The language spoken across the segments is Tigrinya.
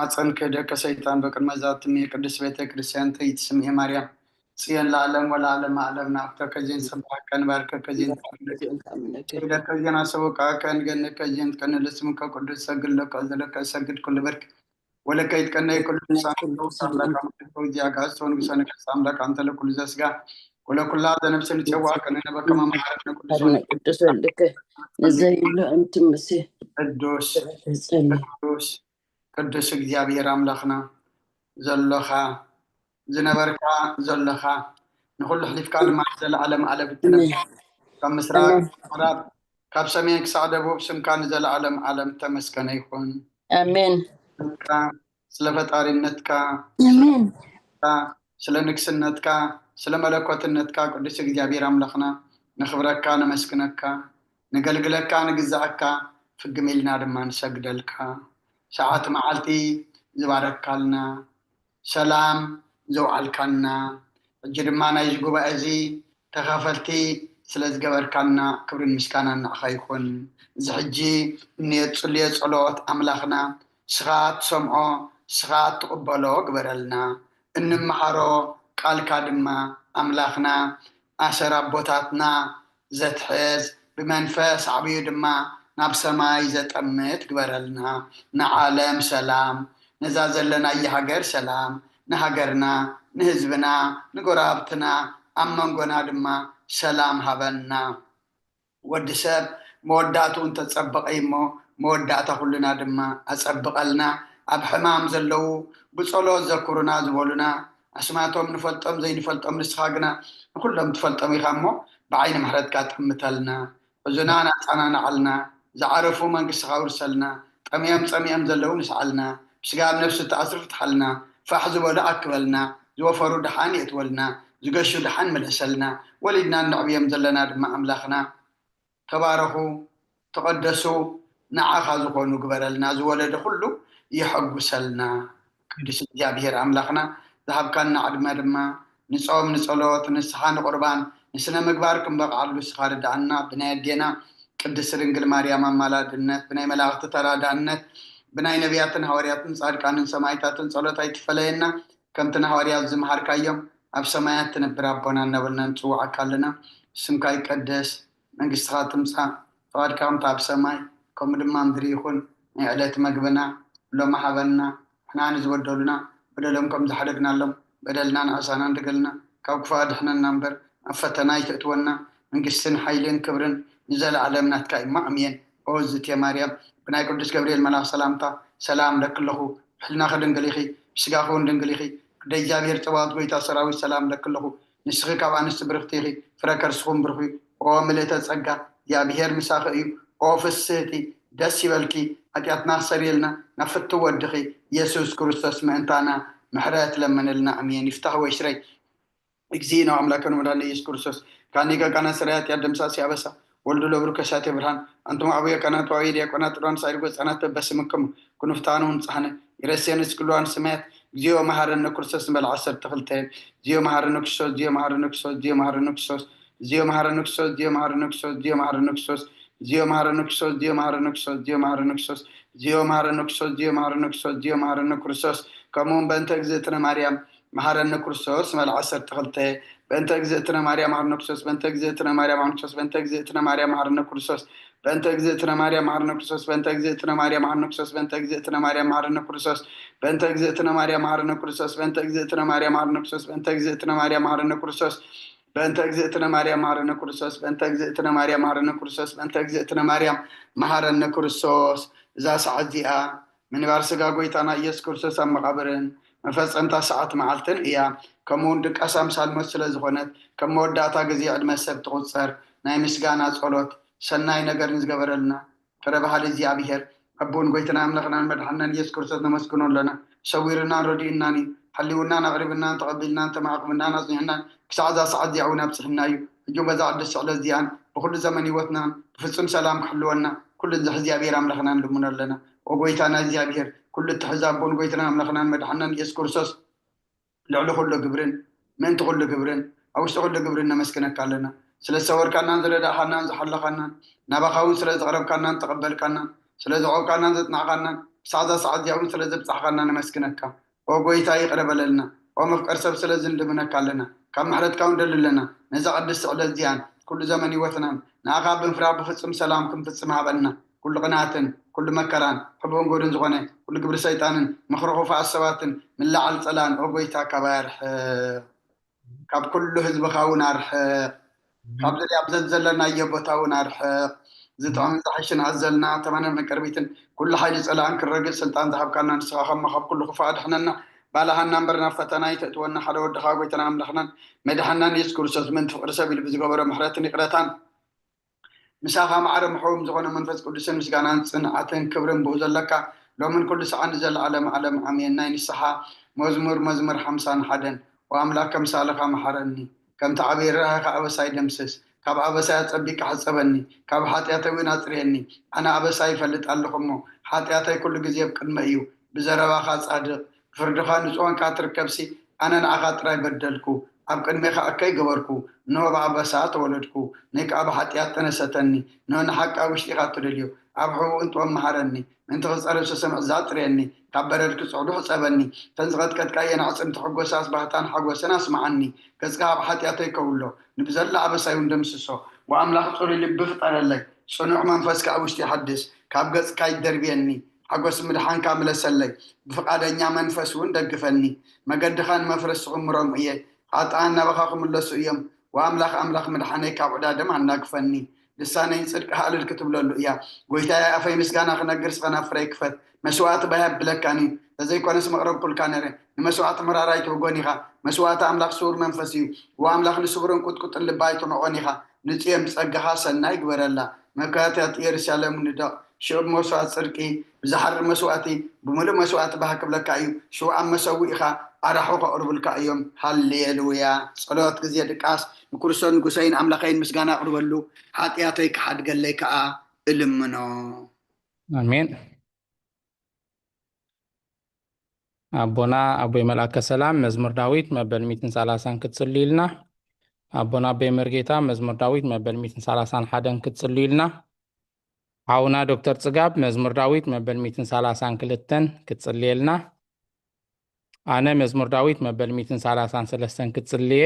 ማፀን ክህደከ ሰይጣን በቅድመ ዛትም የቅድስ ቤተ ክርስቲያን ተይትስምኤ ማርያም ጽዮን ለዓለም ወለዓለም ዓለም ናፍተከ ዜን ሰብሐከ ንባርከከ ዜን ክህደከ ዜን አሰውቃከ ንገነከ ዜን ትቀንል ስምከ ቅዱስ ሰግድ ለከ ዘለከ ሰግድ ኩሉ ብርክ ወለከ ይትቀነይ ኩሉ ንሳን ዚያጋ ስትሆን ግሰ ነገስ አምላክ አንተ ለኩሉ ዘስጋ ወለኩላ ዘነብስ ንጽዋ ከነነበከ መማረነ ቅዱስ ቅዱስ ወልድከ ንዘይብሉ እንትምሲ ቅዱስ ጸልዩ ቅዱስ ቅዱስ እግዚኣብሔር ኣምላኽና ዘለኻ ዝነበርካ ዘለኻ ንኹሉ ሕሊፍካ ድማ ዘለዓለም ዓለም እትነብር ካብ ምስራቅ ምዕራብ ካብ ሰሜን ክሳዕ ደቡብ ስምካ ንዘለዓለም ዓለም ተመስገነ ይኹን። ኣሜን። ስለ ፈጣሪነትካ ኣሜን። ስለ ንግስነትካ ስለ መለኮትነትካ ቅዱስ እግዚኣብሔር ኣምላኽና ነኽብረካ ነመስግነካ ነገልግለካ ንግዛኣካ ፍግም ኢልና ድማ ንሰግደልካ። ሰዓት መዓልቲ ዝባረካልና ሰላም ዘውዓልካና ሕጂ ድማ ናይዚ ጉባኤ እዚ ተኻፈልቲ ስለ ዝገበርካና ክብርን ምስጋናን ንዓኻ ይኹን። እዚ ሕጂ እንጽልዮ ጸሎት ኣምላኽና ስኻ ትሰምዖ ስኻ ትቕበሎ ግበረልና። እንመሃሮ ቃልካ ድማ ኣምላኽና ኣሰር ኣቦታትና ዘትሕዝ ብመንፈስ ዓብዩ ድማ ናብ ሰማይ ዘጠምት ግበረልና። ንዓለም ሰላም ነዛ ዘለናያ ሃገር ሰላም ንሃገርና ንህዝብና ንጎረባብትና ኣብ መንጎና ድማ ሰላም ሃበና። ወዲ ሰብ መወዳእትኡ እንተጸበቐ እሞ መወዳእታ ኩልና ድማ ኣጸብቐልና። ኣብ ሕማም ዘለዉ ብጸሎት ዘክሩና ዝበሉና ኣስማቶም ንፈልጦም ዘይንፈልጦም ንስኻ ግና ንኩሎም ትፈልጦም ኢኻ እሞ ብዓይኒ ምሕረትካ ጠምተልና። ሕዙናን ኣጸናንዓልና። ዝዓረፉ መንግስትኻ ኣውርሰልና። ጠምዮም ጸሚኦም ዘለዉ ንስዓልና። ብስጋ ኣብ ነፍሲ እተኣስሩ ፍትሓልና። ፋሕ ዝበሉ ኣክበልና። ዝወፈሩ ደሓን የእትወልና። ዝገሹ ደሓን ምለሰልና። ወሊድና እነዕብዮም ዘለና ድማ ኣምላኽና ተባረኹ ተቐደሱ ንዓኻ ዝኾኑ ግበረልና። ዝወለደ ኩሉ የሐጉሰልና። ቅዱስ እግዚኣብሔር ኣምላኽና ዝሃብካና ዕድመ ድማ ንጾም ንጸሎት ንስሓ ንቁርባን ንስነ ምግባር ክንበቕዓሉ ንስኻ ርድኣና። ብናይ ኣዴና ቅድስት ድንግል ማርያም ኣማላድነት ብናይ መላእኽቲ ተራዳእነት ብናይ ነቢያትን ሃዋርያትን ጻድቃንን ሰማይታትን ጸሎት ኣይትፈለየና። ከምቲ ንሃዋርያት ዝመሃርካዮም ኣብ ሰማያት ትነብር ኣቦና እናበልና ንጽውዓካ ኣለና። ስምካ ይቀደስ፣ መንግስትኻ ትምጻእ፣ ፍቓድካ ከምቲ ኣብ ሰማይ ከምኡ ድማ ምድሪ ይኹን። ናይ ዕለት መግብና ሎሚ ሃበና፣ ንሕና ንዝበደሉና በደሎም ከም ዝሓደግናሎም በደልና ንኣሳና ንደገልና ካብ ክፉእ ኣድሕነና እምበር ኣብ ፈተና ኣይተእትወና። መንግስትን ሓይልን ክብርን ንዘለኣለም ናትካ እዩ። ኣሜን። ኦ ዝትየ ማርያም ብናይ ቅዱስ ገብርኤል መልኣኽ ሰላምታ ሰላም እለኪ ኣለኹ። ብሕልናኺ ድንግል ኢኺ፣ ብስጋኺ እውን ድንግል ኢኺ። ኣደ እግዚኣብሔር ጸባኦት ጎይታ ሰራዊት ሰላም እለኪ ኣለኹ። ንስኺ ካብ ኣንስቲ ብርኽቲ ኢኺ፣ ፍረ ከርስኹም ብሩኽ እዩ። ኦ ምልእተ ጸጋ እግዚኣብሔር ምሳኺ እዩ። ኦ ፍስህቲ ደስ ይበልኪ፣ ሓጢኣትና ክሰርየልና ናብ ፍትው ወድኺ ኢየሱስ ክርስቶስ ምእንታና ምሕረት ለምንልና። ኣሜን። ይፍታህ ወይሽረይ እግዚእነ አምላክነ መድኃኒነ ኢየሱስ ክርስቶስ ካኒ ቀቃና ስራያት ያደምሳስ ያበሳ ወልዱ ለብሩ ከሳቴ ብርሃን አንቱም አቡየ ካህናት ወአቡየ ዲያቆናት ጥሯን ሳይርጎ ህጻናት በበስምክሙ ኩኑ ፍትሐነ ወንጽሐነ ይረሴን እስክሉዋን ስማያት እግዚኦ መሐረነ ክርስቶስ ንበል ዓሰርተ ክልተ። እግዚኦ መሐረነ ክርስቶስ፣ እግዚኦ መሐረነ ክርስቶስ፣ እግዚኦ መሐረነ ክርስቶስ፣ እግዚኦ መሐረነ ክርስቶስ፣ እግዚኦ መሐረነ ክርስቶስ፣ እግዚኦ መሐረነ ክርስቶስ፣ እግዚኦ መሐረነ ክርስቶስ፣ እግዚኦ መሐረነ ክርስቶስ፣ እግዚኦ መሐረነ ክርስቶስ፣ እግዚኦ መሐረነ ክርስቶስ፣ እግዚኦ መሐረነ ክርስቶስ፣ ከምኡ እውን በእንተ እግዝእትነ ማርያም መሐረነ ክርስቶስ ንበል ዓሰርተ ክልተ። በእንተ እግዝእትነ ማርያም መሐረነ ክርስቶስ፣ በእንተ እግዝእትነ ማርያም መሐረነ ክርስቶስ፣ በእንተ እግዝእትነ ማርያም መሐረነ ክርስቶስ፣ በእንተ እግዝእትነ ማርያም መሐረነ ክርስቶስ፣ በእንተ እግዝእትነ ማርያም መሐረነ ክርስቶስ፣ በእንተ እግዝእትነ ማርያም መሐረነ ክርስቶስ፣ በእንተ እግዝእትነ ማርያም መሐረነ ክርስቶስ፣ በእንተ እግዝእትነ ማርያም መሐረነ ክርስቶስ፣ በእንተ እግዝእትነ ማርያም መሐረነ ክርስቶስ፣ በእንተ እግዝእትነ ማርያም መሐረነ ክርስቶስ፣ በእንተ እግዝእትነ ማርያም መሐረነ ክርስቶስ፣ በእንተ እግዝእትነ ማርያም መሐረነ ክርስቶስ። እዛ ሰዓት እዚኣ ምንባር ስጋ ጎይታና ኢየሱስ ክርስቶስ ኣብ መቓብርን መፈጸምታ ሰዓት መዓልትን እያ። ከምኡ እውን ድቃስ ኣምሳል ሞት ስለ ዝኾነት ከም መወዳእታ ግዜ ዕድመ ሰብ ትቑጸር ናይ ምስጋና ጸሎት ሰናይ ነገር ንዝገበረልና ፍረ ባህሊ እግዚኣብሔር ኣቦን ጎይትና ኣምላኽናን መድሓንናን ኢየሱስ ክርስቶስ ነመስግኖ ኣለና። ሰዊርናን ረዲኡናን እዩ። ሓሊውናን ኣቕሪብናን ተቐቢልናን ተማዕቑምናን ኣጽኒሕናን ክሳዕ እዛ ሰዓት እዚኣ እውን ኣብጽሕና እዩ። ሕጂ በዛ ቅድስቲ ዕለት እዚኣን ብኹሉ ዘመን ህይወትናን ብፍጹም ሰላም ክሕልወና ኩሉ ዝሕዚ እግዚኣብሔር ኣምላኽና ንልምኖ ኣለና። ኦ ጎይታና እግዚኣብሔር ኩሉ እትሕዝ ኣቦን ጎይትና ኣምላኽናን መድሓንናን ኢየሱስ ክርስቶስ ልዕሊ ኩሉ ግብርን ምእንቲ ኩሉ ግብርን ኣብ ውሽጢ ኩሉ ግብርን ነመስግነካ ኣለና። ስለ ዝሰወርካናን ዝረዳእኻናን ዝሓለኻናን ናባኻ እውን ስለ ዝቐረብካናን ተቐበልካናን ስለ ዘቆብካናን ዘጽናዕካናን ክሳዕ እዛ ሰዓት እዚኣ እውን ስለ ዘብጻሕካና ነመስግነካ። ኦ ጎይታ ይቕረ በለልና። ኦ መፍቀር ሰብ ስለዚ ንልምነካ ኣለና። ካብ ምሕረትካ እውን ደሊ ኣለና። ነዛ ቅድስቲ ዕለት እዚኣን ኩሉ ዘመን ህይወትናን ንኣኻ ብምፍራህ ብፍጹም ሰላም ክንፍጽም ሃበና። ኩሉ ቅንኣትን ኩሉ መከራን ሕቡእን ጎድን ዝኾነ ኩሉ ግብሪ ሰይጣንን ምኽሪ ክፉኣት ሰባትን ምልዓል ጸላን ኦ ጎይታ ካባይ ኣርሕቕ። ካብ ኩሉ ህዝብኻ እውን ኣርሕቕ። ካብ ዝርያ ብዘት ዘለናዮ ቦታ እውን ኣርሕቕ። ዝጥዕምን ዝሓሽን ኣዘልና ተማንን ዕንቅርቢትን ኩሉ ሓይሊ ጸላእን ክረግጽ ስልጣን ዝሃብካና ንስኻ ከሞ ካብ ኩሉ ክፉእ ኣድሕነና። ባልሃና እምበር ናብ ፈተና ኣይተእትወና። ሓደ ወድኻ ጎይታና ኣምላኽናን መድሓናን የሱስ ክርስቶስ ምእንቲ ፍቕሪ ሰብ ኢሉ ብዝገበሮ ምሕረትን ይቕረታን ምሳኻ ማዕረ ምሕውም ዝኾነ መንፈስ ቅዱስን ምስጋናን ጽንዓትን ክብርን ብኡ ዘለካ ሎምን ኩሉ ሰዓን ንዘለዓለም ዓለም ኣሜን። ናይ ንስሓ መዝሙር መዝሙር ሓምሳን ሓደን። ኦ ኣምላክ ከምሳልኻ መሓረኒ፣ ከምቲ ዓብዪ ርህራሄኻ ኣበሳይ ደምስስ። ካብ ኣበሳይ ኣጸቢቅካ ሕጸበኒ፣ ካብ ሓጢኣተይ እውን ኣጽርየኒ። ኣነ ኣበሳይ ይፈልጥ ኣለኹ እሞ፣ ሓጢኣተይ ኩሉ ግዜ ኣብ ቅድመይ እዩ። ብዘረባኻ ጻድቕ፣ ብፍርድኻ ንጹህ ኮንካ ትርከብሲ፣ ኣነ ንዓኻ ጥራይ በደልኩ፣ ኣብ ቅድሜኻ እከይ ገበርኩ። እንሆ ብኣበሳ ተወለድኩ፣ ነይ ከኣ ብሓጢኣት ተነሰተኒ። እንሆ ንሓቂ ኣብ ውሽጢኻ እትደልዮ፣ ኣብ ሕቡእ እንጥወም መሃረኒ። ምእንቲ ክጸርብ ሰሰምዕ ዛጥርየኒ፣ ካብ በረድ ክጽዕዱ ሕጸበኒ። እተን ዝቐጥቀጥካየን ኣዕጽምቲ ሕጎሳስ ባህታን ሓጎስን ኣስምዓኒ። ገጽካ ካብ ሓጢኣተይ ከውሎ፣ ንብዘላ ኣበሳይ እውን ደምስሶ። ወኣምላኽ ጽሩይ ልቢ ፍጠረለይ፣ ጽኑዕ መንፈስ ከኣ ውሽጢ ሓድስ። ካብ ገጽካ ይደርብየኒ፣ ሓጎስ ምድሓንካ ምለሰለይ። ብፍቓደኛ መንፈስ እውን ደግፈኒ። መገድኻ ንመፍረስ ክምሮም እየ፣ ኃጥኣን ናባኻ ክምለሱ እዮም። ወኣምላኽ ኣምላኽ ምድሓነይ ካብ ዕዳ ደም ኣናግፈኒ። ልሳነይ ጽድቂ ሃልል ክትብለሉ እያ። ጎይታየ ኣፈይ ምስጋና ክነግር ስኸ ናብ ፍረይ ክፈት። መስዋእቲ ባህ ኣብለካን እዩ። ተዘይኮነስ መቕረብኩልካ ነረ። ንመስዋእቲ ምራር ኣይትህጎን ኢኻ። መስዋእቲ ኣምላኽ ስውር መንፈስ እዩ። ወኣምላኽ ንስብርን ቁጥቁጥን ልባ ኣይትንዖን ኢኻ። ንጽዮን ብጸጋኻ ሰናይ ግበረላ። መካትያት ኢየሩሳሌም ንደቕ። ሽዑ ብመስዋእቲ ጽድቂ፣ ብዝሓርር መስዋእቲ፣ ብምሉእ መስዋእቲ ባህ ክብለካ እዩ። ሽዑ ኣብ መሰውኢኻ ኣራሑ ከቕርቡልካ እዮም። ሃሌሉያ። ጸሎት ግዜ ድቃስ። ንክርስቶስ ንጉሰይን ኣምላኸይን ምስጋና ኣቕርበሉ፣ ሓጢኣተይ ክሓድገለይ ከኣ እልምኖ። ኣሜን። ኣቦና ኣቦይ መልኣከ ሰላም መዝሙር ዳዊት መበል ሚእትን ሰላሳን ክትጽልዩልና። ኣቦና ኣቦይ መርጌታ መዝሙር ዳዊት መበል ሚእትን ሰላሳን ሓደን ክትጽልዩልና። ሓውና ዶክተር ጽጋብ መዝሙር ዳዊት መበል ሚእትን ሰላሳን ክልተን ክትጽልየልና። ኣነ መዝሙር ዳዊት መበል ሚእትን ሰላሳን ሰለስተን ክትጽልየ።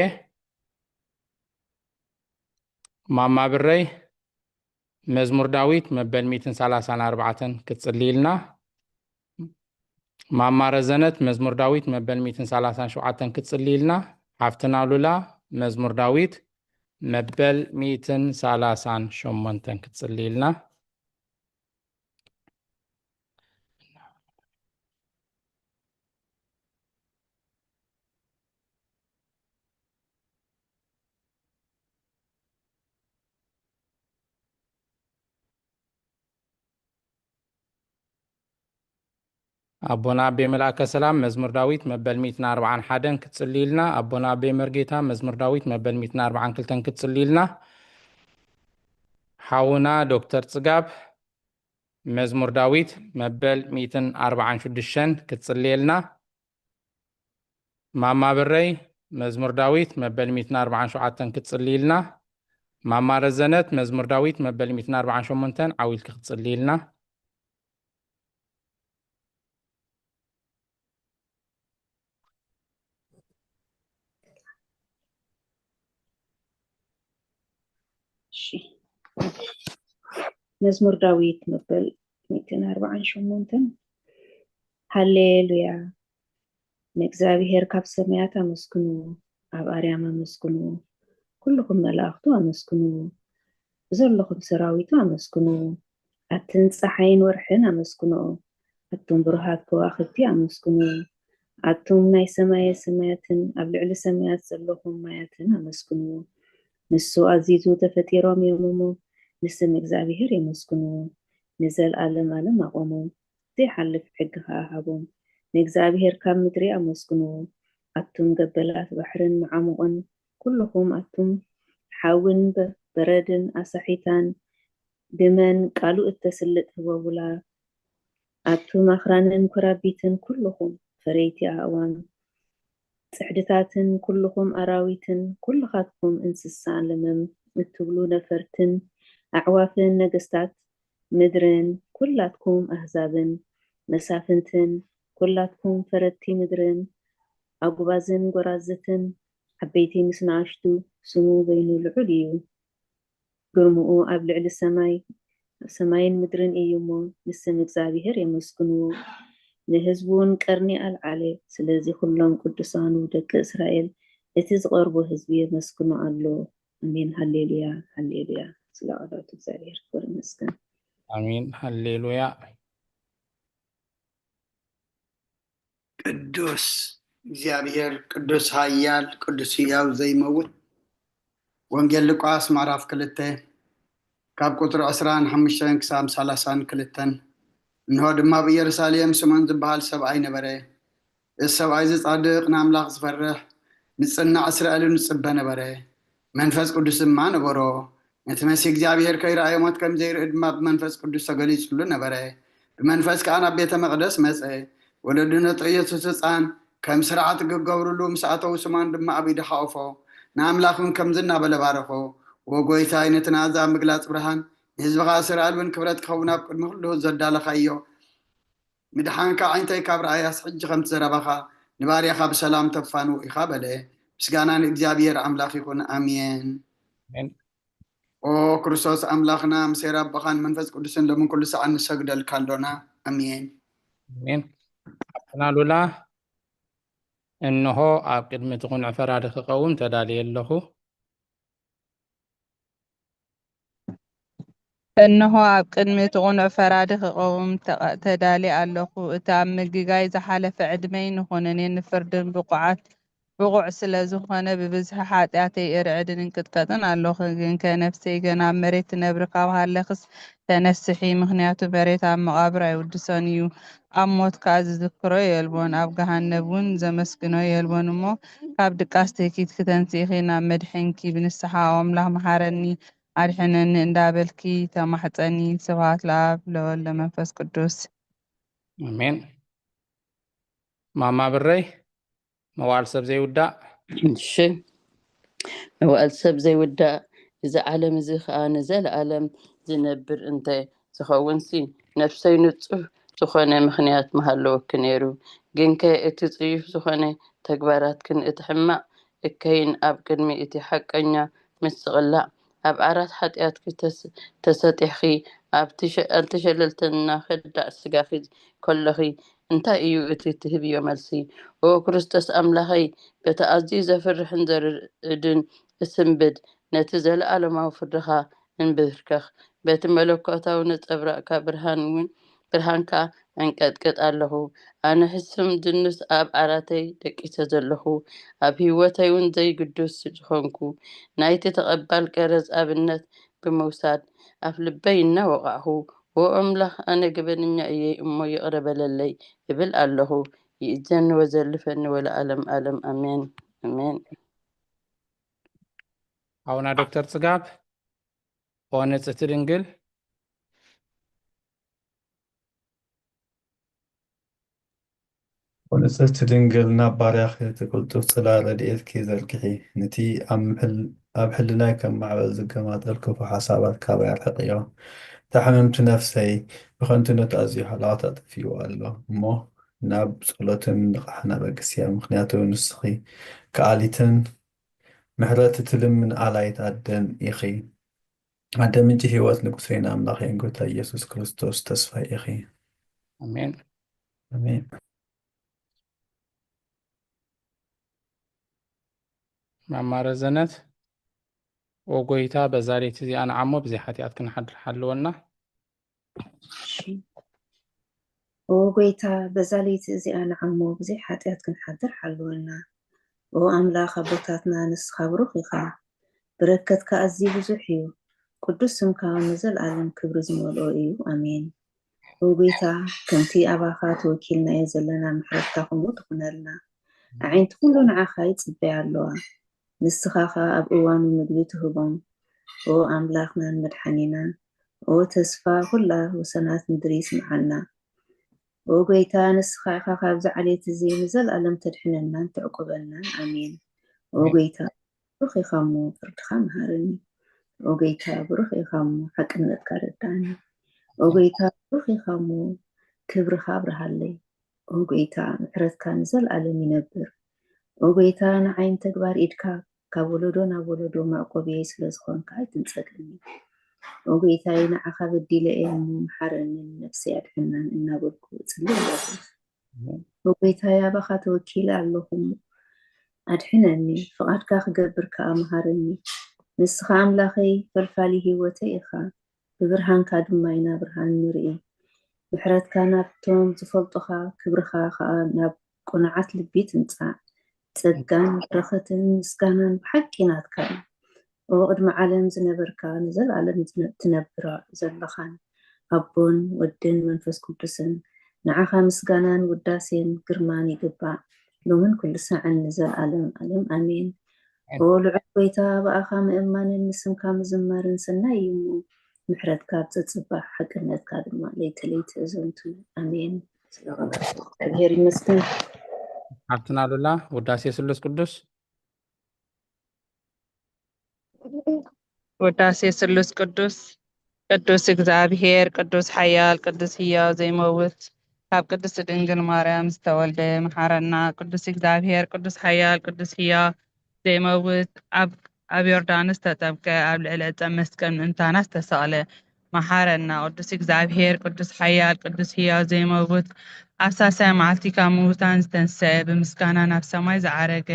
ማማ ብረይ መዝሙር ዳዊት መበል ሚእትን ሰላሳን ኣርባዕተን ክትጽልይልና። ማማ ረዘነት መዝሙር ዳዊት መበል ሚእትን ሰላሳን ሸውዓተን ክትጽልይልና። ሓፍትና ሉላ መዝሙር ዳዊት መበል ሚእትን ሰላሳን ሸሞንተን ክትጽልይልና። ኣቦና ኣቤ መልኣከ ሰላም መዝሙር ዳዊት መበል ሚእትን ኣርባዓን ሓደን ክትጽልዩልና። ኣቦና ኣቤ መርጌታ መዝሙር ዳዊት መበል ሚእትን ኣርባዓን ክልተን ክትጽልዩልና። ሓውና ዶክተር ጽጋብ መዝሙር ዳዊት መበል ሚእትን ኣርባዓን ሽዱሽተን ክትጽልየልና። ማማ ብረይ መዝሙር ዳዊት መበል ሚእትን ኣርባዓን ሸውዓተን ክትጽልይልና። ማማ ረዘነት መዝሙር ዳዊት መበል ሚእትን ኣርባዓን ሸሞንተን ዓው ኢልኪ ክትጽልይልና። እሺ። መዝሙር ዳዊት መበል ሚእትን ኣርባዓን ሸሞንተን። ሃሌሉያ። ንእግዚኣብሔር ካብ ሰማያት ኣመስግኑ፣ ኣብ ኣርያም ኣመስግኑ፣ ኩልኹም መላእኽቱ ኣመስግኑ፣ ብዘለኹም ሰራዊቱ ኣመስግኑ። ኣትን ጸሓይን ወርሕን ኣመስግንኦ፣ ኣቱም ብሩሃት ከዋኽብቲ ኣመስግኑ። ኣቱም ናይ ሰማየ ሰማያትን ኣብ ልዕሊ ሰማያት ዘለኹም ማያትን ኣመስግኑ። ንሱ ኣዚዙ ተፈጢሮም እዮም እሞ፣ ንስም እግዚኣብሔር የመስግኑ። ንዘልኣለም ኣለም ኣቖሞም፣ ዘይሓልፍ ሕጊ ኸኣ ሃቦም። ንእግዚኣብሔር ካብ ምድሪ ኣመስግኑ። ኣቱም ገበላት ባሕርን መዓሙቕን፣ ኩልኹም ኣቱም ሓውን በ-፣ በረድን ኣሳሒታን፣ ግመን ቃሉ እተስልጥ ህቦቡላ። ኣቱም ኣኽራንን ኮራቢትን፣ ኩልኹም ፈረይቲ ኣእዋም፣ ጽሕድታትን፣ ኩልኹም ኣራዊትን፣ ኩልኻትኩም እንስሳ ለመም እትብሉ ነፈርትን ኣዕዋፍን፣ ነገስታት ምድርን፣ ኩላትኩም ኣህዛብን፣ መሳፍንትን፣ ኲላትኩም ፈረድቲ ምድርን፣ ኣጉባዝን ጐራዝትን፣ ዓበይቲ ምስ ንኣሽቱ፣ ስሙ በይኑ ልዑል እዩ። ግርምኡ ኣብ ልዕሊ ሰማይ፣ ኣብ ሰማይን ምድርን እዩ እሞ፣ ንስም እግዚኣብሔር የመስግንዎ። ንህዝቡን ቀርኒ ኣልዓለ። ስለዚ ኲሎም ቅዱሳኑ ደቂ እስራኤል፣ እቲ ዝቐርቦ ህዝቢ የመስግኖ ኣሎ። ኣሜን፣ ሃሌሉያ፣ ሃሌሉያ። ስለ ቃላቱ እግዚኣብሔር ክብር ይመስገን። ኣሜን፣ ሃሌሉያ። ቅዱስ እግዚኣብሔር፣ ቅዱስ ኃያል፣ ቅዱስ ሕያው ዘይመውት። ወንጌል ሉቃስ ምዕራፍ ክልተ ካብ ቁጽሪ ዕስራን ሓሙሽተን ክሳብ ሰላሳን ክልተን። እንሆ ድማ ኣብ ኢየሩሳሌም ስምዖን ዝበሃል ሰብኣይ ነበረ። እዚ ሰብኣይ እዚ ጻድቕ፣ ንኣምላኽ ዝፈርሕ፣ ንጽናዕ እስራኤልን ዝጽበ ነበረ። መንፈስ ቅዱስ ድማ ነበሮ። ነቲ መሲህ እግዚኣብሔር ከይረኣየ ሞት ከም ዘይርኢ ድማ ብመንፈስ ቅዱስ ተገሊጹሉ ነበረ። ብመንፈስ ከኣ ናብ ቤተ መቕደስ መጸ። ወለዱ ነቲ ኢየሱስ ህጻን ከም ስርዓት ክገብሩሉ ምስ ኣተዉ፣ ስምዖን ድማ ኣብ ኢዱ ሓቖፎ፣ ንኣምላኽ እውን ከምዚ እናበለ ባረኾ። "ወ ጐይታይ፣ ነቲ ናዛ ምግላጽ ብርሃን፣ ንህዝብኻ እስራኤል እውን ክብረት ክኸውን ኣብ ቅድሚ ኩሉ ዘዳለኻዮ፣ ምድሓንካ ኣዒንተይ ካብ ረኣያስ፣ ሕጂ ከምቲ ዘረባኻ ንባርያኻ ብሰላም ተፋንዎ ኢኻ" በለ። ምስጋና ንእግዚኣብሔር ኣምላኽ ይኹን። ኣሜን። ኣሜን። ኦ ክርስቶስ ኣምላኽና፣ ምስ ሄር ኣቦኻን መንፈስ ቅዱስን ሎምን ኩሉ ሰዓት ንሰግደልካ ኣሎና። ኣሜን። ኣሜን። ሓፍትና ሉላ፣ እንሆ ኣብ ቅድሚ እቲ ቁኑዕ ፈራዲ ክቐውም ተዳልየ ኣለኹ። እንሆ ኣብ ቅድሚ እቲ ቁኑዕ ፈራዲ ክቐውም ተቐ-፣ ተዳልየ ኣለኹ። እቲ ኣብ ምግጋይ ዝሓለፈ ዕድመይ ንኹነኔን ንፍርድን ብቑዓት፣ ብቑዕ ስለ ዝኾነ፣ ብብዝሒ ሓጢኣተይ እርዕድን እንቅጥቀጥን ኣለኹ። ግንከ ነፍሰይ ገና ኣብ መሬት ትነብሪ ካብ ሃለኽስ ተነስሒ፣ ምኽንያቱ መሬት ኣብ መቓብር ኣይውድሶን እዩ። ኣብ ሞት ከኣ ዝዝክሮ የልቦን፣ ኣብ ገሃነብ እውን ዘመስግኖ የልቦን። እሞ ካብ ድቃስ ትህኪትኪ ተንሲእኺ ናብ መድሕንኪ ብንስሓ "ኦ ኣምላኽ መሓረኒ፣ ኣድሕነኒ" እንዳበልኪ ተማሕጸኒ። ስብሐት ለኣብ ለወልድ ለመንፈስ ቅዱስ። ኣሜን። ማማ ብረይ፣ መዋዕል ሰብ ዘይውዳእ። እሺ፣ መዋዕል ሰብ ዘይውዳእ፣ እዚ ዓለም እዚ ኸኣ ንዘለኣለም ዝነብር እንተ ዝኸውንሲ፣ ነፍሰይ ንጹህ ዝኾነ ምኽንያት ምሃለወኪ ነይሩ። ግንከ እቲ ጽዩፍ ዝኾነ ተግባራትክን እቲ ሕማቕ እከይን ኣብ ቅድሚ እቲ ሓቀኛ ምስቕላዕ ኣብ ዓራት ሓጢኣትኪ ተስ-፣ ተሰጢሕኪ፣ ኣብቲ ሸ-፣ ኣብቲ ሸለልተና ከዳዕ ስጋኺ ከለኺ፣ እንታይ እዩ እቲ ትህብዮ መልሲ? "ኦ ክርስቶስ ኣምላኸይ፣ በቲ ኣዝዩ ዘፍርሕን ዘርዕድን እስንብድ፣ ነቲ ዘለኣለማዊ ፍርድኻ እንብርከኽ። በቲ መለኮታዊ ነጸብራቕካ ብርሃን እውን፣ ብርሃንካ እንቀጥቅጥ ኣለኹ። ኣነ ሕሱም ድኑስ ኣብ ዓራተይ ደቂሰ ዘለኹ፣ ኣብ ህይወተይ እውን ዘይግዱስ ዝኾንኩ፣ ናይቲ ተቐባል ቀረጽ ኣብነት ብምውሳድ፣ ኣፍ ልበይ እናወቓዕኹ፣ ኦ ኣምላኽ፣ ኣነ ገበነኛ እየ እሞ ይቕረ በለለይ እብል ኣለኹ። ይእዘኒ ወዘልፈኒ ወለዓለም ዓለም። ኣሜን፣ ኣሜን። ኣቡና ዶክተር ጽጋብ፣ ኦ ንጽሕቲ ድንግል። ኦ ንጽሕቲ ድንግል፣ ናብ ባርያኺ እቲ ቅልጡፍ ጽላል ረድኤትኪ ዘርግሒ። ነቲ ኣብ ምሕል-፣ ኣብ ሕልናይ ከም ማዕበል ዝገማጠል ክፉእ ሓሳባት ካባይ ኣርሕቕዮ። እታ ሕምምቲ ነፍሰይ ብኸንቱ ነቲ ኣዝዩ ሃለዋታ ጠፊእዋ ኣሎ እሞ፣ ናብ ጸሎትን ንቕሓን ኣበግስያ። ምኽንያቱ ንስኺ ከኣሊትን ምሕረት እትልምን ኣላይት ኣደን ኢኺ። ኣደ ምንጪ ህይወት፣ ንጉሰይን ኣምላኸይን ጎይታ ኢየሱስ ክርስቶስ ተስፋይ ኢኺ። ኣሜን። ኣሜን። ማማ ረዘነት፣ "ኦ ጎይታ፣ በዛ ለይቲ እዚኣ ንዓሞ ብዘይ ሓጢኣት ክንሓድር ሓልወና።" እሺ። ኦ ጎይታ፣ በዛ ለይቲ እዚኣ ንዓሞ ብዘይ ሓጢኣት ክንሓድር ሓልወና። ኦ ኣምላኽ ኣቦታትና፣ ንስኻ ብሩኽ ኢኻ። በረከትካ ኣዝዩ ብዙሕ እዩ። ቅዱስ ስምካ ንዘለኣለም ክብሪ ዝመልኦ እዩ። ኣሜን። ኦ ጎይታ፣ ከምቲ ኣባኻ ተወኪልናዮ ዘለና ምሕረትካ ከምኡ ትኹነልና። ኣዒንቲ ኩሉ ንዓኻ ይጽበያ ኣለዋ። ንስኻ ኸኣ ኣብ እዋኑ ምግቢ ትህቦም። ኦ ኣምላኽናን መድሓኒናን፣ ኦ ተስፋ ኩላ ወሰናት ምድሪ፣ ስምዓና። ኦ ጎይታ፣ ንስኻ ኢኻ ካብዚ ዓሌት እዚ ንዘለኣለም ተድሕነናን ተዕቁበናን። ኣሜን። ኦ ኣሜን። ጎይታ፣ ብሩኽ ኢኻ እሞ ፍርድኻ መሃረኒ። ኦ ጎይታ፣ ብሩኽ ኢኻ እሞ ሓቅነትካ ረዳእኒ። ኦ ጎይታ፣ ብሩኽ ኢኻ እሞ ክብርኻ ኣብርሃለይ። ኦ ጎይታ፣ ምሕረትካ ንዘለኣለም ይነብር። ኦ ጎይታ፣ ንዓይ ንተግባር ኢድካ ካብ ወለዶ ናብ ወለዶ መዕቆብየይ ስለ ዝኾንካ ኣይትንጸገኒ። ኦ ጎይታይ፣ ንዓኻ በዲለ እየ እሞ፣ መሓረንን ነፍሰይ ኣድሕናን እናበልኩ እጽሊ ኣለኹ። ኦ ጎይታይ፣ ኣባኻ ተወኪለ ኣለኹ እሞ፣ ኣድሕነኒ። ፍቓድካ ክገብር ከኣ መሃረኒ። ንስኻ ኣምላኸይ፣ ፈልፋሊ ህይወተይ ኢኻ። ብብርሃንካ ድማ ኢና ብርሃን ንርኢ። ምሕረትካ ናብቶም ዝፈልጡኻ፣ ክብርኻ ከኣ ናብ ቅኑዓት ልቢ ትምጻእ። ጸጋን በረኸትን ምስጋናን ብሓቂ ናትካ እዩ። ኦ ቅድሚ ዓለም ዝነበርካ፣ ንዘለኣለም ዝነ-፣ ትነብር ዘለኻን ኣቦን ወድን መንፈስ ቅዱስን፣ ንዓኻ ምስጋናን ውዳሴን ግርማን ይግባእ፣ ሎምን ኩሉ ሳዕን ንዘለኣለም ዓለም። ኣሜን። ኦ ልዑል ጎይታ፣ ብኣኻ ምእማንን ንስምካ ምዝማርን ሰናይ እዩ እሞ፣ ምሕረትካ ኣብ ጸጽባሕ፣ ሓቅነትካ ድማ ለይቲ ለይቲ እዘንቱ። ኣሜን። ስለ ቃል እግዚኣብሔር ይመስገን። ሓፍትና ሉላ፣ ውዳሴ ስሉስ ቅዱስ። ውዳሴ ስሉስ ቅዱስ። ቅዱስ እግዚኣብሔር፣ ቅዱስ ሓያል፣ ቅዱስ ህያው ዘይመውት፣ ካብ ቅድስት ድንግል ማርያም ዝተወልደ፣ መሓረና። ቅዱስ እግዚኣብሔር፣ ቅዱስ ሓያል፣ ቅዱስ ህያው ዘይመውት፣ ኣብ፣ ኣብ ዮርዳኖስ ተጠምቀ፣ ኣብ ልዕሊ ዕፀ መስቀል ምእንታና ዝተሰቕለ፣ መሓረና። ቅዱስ እግዚኣብሔር፣ ቅዱስ ሓያል፣ ቅዱስ ህያው ዘይመውት፣ ኣብ ሳልሳይ መዓልቲ ካብ ምዉታን ዝተንስአ፣ ብምስጋና ናብ ሰማይ ዝዓረገ፣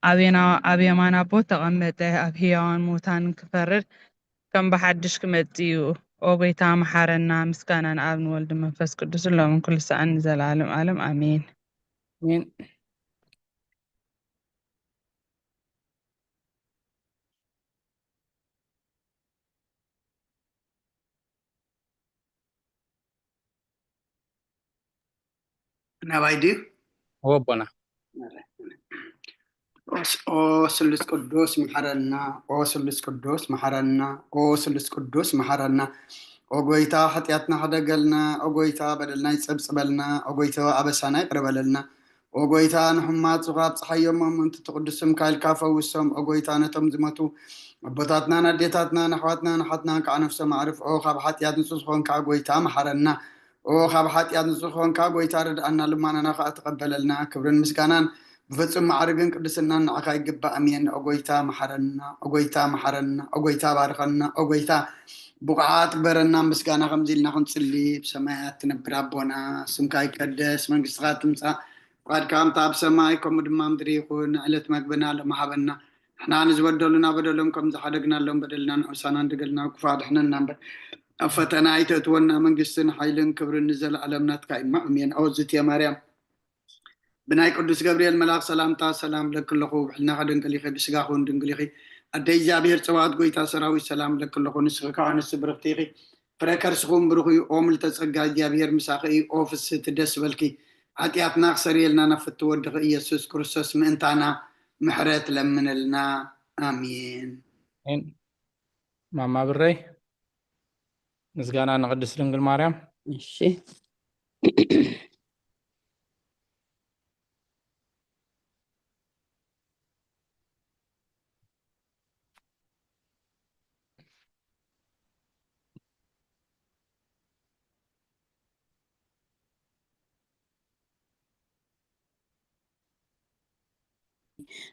ኣብ የና-፣ ኣብ የማን ኣቦ ተቐመጠ፣ ኣብ ህያዋን ምዉታን ክፈርድ ከም ብሓድሽ ክመጽእ እዩ። ኦ ጎይታ፣ መሓረና። ምስጋና ንኣብ ንወልድ መንፈስ ቅዱስ ሎምን ኩሉ ሰዓን ንዘለዓለም ዓለም። ኣሜን። ኣሜን። ናባይ ድዩ? እወ ኣቦና። ኦስ-፣ ኦ ስሉስ ቅዱስ መሓረና፣ ኦ ስሉስ ቅዱስ መሓረና፣ ኦ ስሉስ ቅዱስ መሓረና። ኦ ጎይታ፣ ሓጢኣትና ሕደገልና፣ ኦ ጎይታ፣ በደልና ይጸብጽበልና፣ ኦ ጎይታ፣ ኣበሳና ይቕረ በለልና። ኦ ጎይታ፣ ንሕማት ዙኻብ ጸሓዮም፣ ኣመንቲ እቲ ቅዱስ ስምካ ኢልካ ፈውሶም። ኦ ጎይታ፣ ነቶም ዝሞቱ ኣቦታትናን ኣዴታትናን ኣሕዋትናን ኣሓትናን ከዓ ነፍሶም ኣዕርፍ። ኦ ካብ ሓጢኣት ንጹህ ዝኾንካ ጎይታ፣ መሓረና። ኦ ካብ ሓጢኣት ንጹህ ዝኾንካ ጎይታ፣ ርድኣና፣ ልማናና ከዓ ተቐበለልና። ክብርን ምስጋናን ብፍጹም ማዕርግን ቅድስናን ንዓኻ ይግባእ። ኣሜን። ኦ ጎይታ፣ መሓረና። ኦ ጎይታ፣ መሓረና። ኦ ጎይታ፣ ባርኸና። ኦ ጎይታ፣ ብቑዓት ግበረና። ምስጋና ከምዚ ኢልና ክንጽሊ፣ ብሰማያት ትነብር ኣቦና፣ ስምካ ይቀደስ፣ መንግስትኻ ትምጻእ፣ ፍቓድካ ከምታ ኣብ ሰማይ፣ ከምኡ ድማ ምድሪ ይኹን። ዕለት መግብና ሎሚ ሃበና። ንሕና ንዝበደሉና በደሎም ከም ዝሓደግናሎም በደልና ንዑሳና፣ ንደገልና ክፉእ ኣድሕነና እምበር፣ ኣብ ፈተና ኣይተእትወና። መንግስትን ሓይልን ክብርን ንዘለኣለም ናትካ እዩ። ኣሜን። ኣወዝት እየ ማርያም፣ ብናይ ቅዱስ ገብርኤል መልኣኽ ሰላምታ ሰላም ለኪ ኣለኹ። ብሕልናኺ ድንግል ኢኺ፣ ብስጋኺ እውን ድንግል ኢኺ። ኣደ እግዚኣብሔር ጸባኦት፣ ጎይታ ሰራዊት፣ ሰላም ለኪ ኣለኹ። ንስኺ ከኣ ኣንስቲ ብርኽቲ ኢኺ፣ ፍረ ከርስኹም ብሩኽ እዩ። ኦ ምልተ ጸጋ፣ እግዚኣብሔር ምሳኺ እዩ። ኦ ፍስህቲ፣ ደስ በልኪ። ሓጢኣትና ክሰርየልና ናብ ፍትው ወድኺ ኢየሱስ ክርስቶስ ምእንታና ምሕረት ለምንልና። ኣሜን። ኣሜን። ማማ ብረይ፣ ምስጋና ንቅድስት ድንግል ማርያም። እሺ።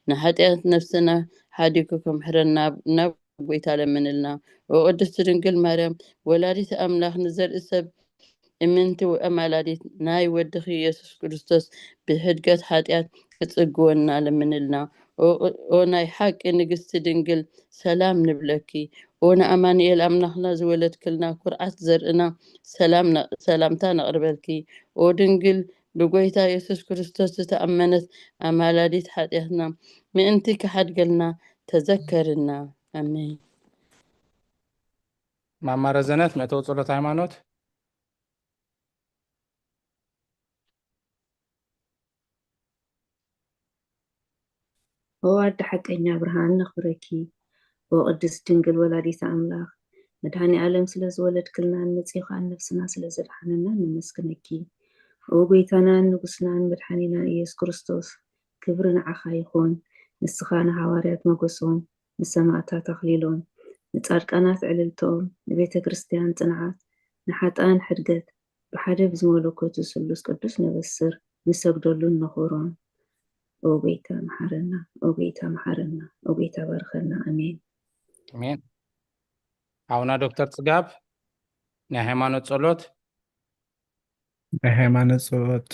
ንሓጢኣት ነፍስና ሓዲጉ ከምሕረና ናብ፣ ናብ ጎይታ ለምንልና። ኦ ቅድስት ድንግል ማርያም ወላዲት ኣምላኽ፣ ንዘርኢ ሰብ እምንቲ ኣማላዲት ናይ ወድኺ ኢየሱስ ክርስቶስ ብሕድገት ሓጢኣት ክጽግወና ለምንልና። ኦ፣ ኦ ናይ ሓቂ ንግስቲ ድንግል ሰላም ንብለኪ። ኦ ንኣማኑኤል ኣምላኽና ዝወለድክልና ኩርዓት ዘርእና ሰላም ነ-፣ ሰላምታ ነቕርበልኪ። ኦ ድንግል ብጎይታ የሱስ ክርስቶስ ዝተኣመነት ኣማላዲት ሓጢኣትና ምእንቲ ክሓድገልና ተዘከርና። ኣሜን። ማማ ረዘነት መእተዊ ጸሎት ሃይማኖት። ኦ ኣደ ሓቀኛ ብርሃን ነኽብረኪ። ኦ ቅድስት ድንግል ወላዲተ ኣምላኽ፣ መድኃኔ ዓለም ስለ ዝወለድክልናን መጺኡ ኸኣ ነፍስና ስለ ዘድሓነናን ነመስግነኪ። ኦ ጎይታናን ንጉስናን መድሓኒናን ኢየሱስ ክርስቶስ፣ ክብሪ ንዓኻ ይኹን። ንስኻ ንሃዋርያት መጎሶም፣ ንሰማእታት ኣኽሊሎም፣ ንጻድቃናት ዕልልትኦም፣ ንቤተ ክርስቲያን ጽንዓት፣ ንሓጥኣን ሕድገት፣ ብሓደ ብዝመለኮቱ ስሉስ ቅዱስ ነበስር፣ ንሰግደሉን ነኽብሮን። ኦ ጎይታ መሓረና፣ ኦ ጎይታ መሓረና፣ ኦ ጎይታ ባርኸና። ኣሜን። ኣሜን። ሓውና ዶክተር ጽጋብ ናይ ሃይማኖት ጸሎት። ናይ ሃይማኖት ጸሎት።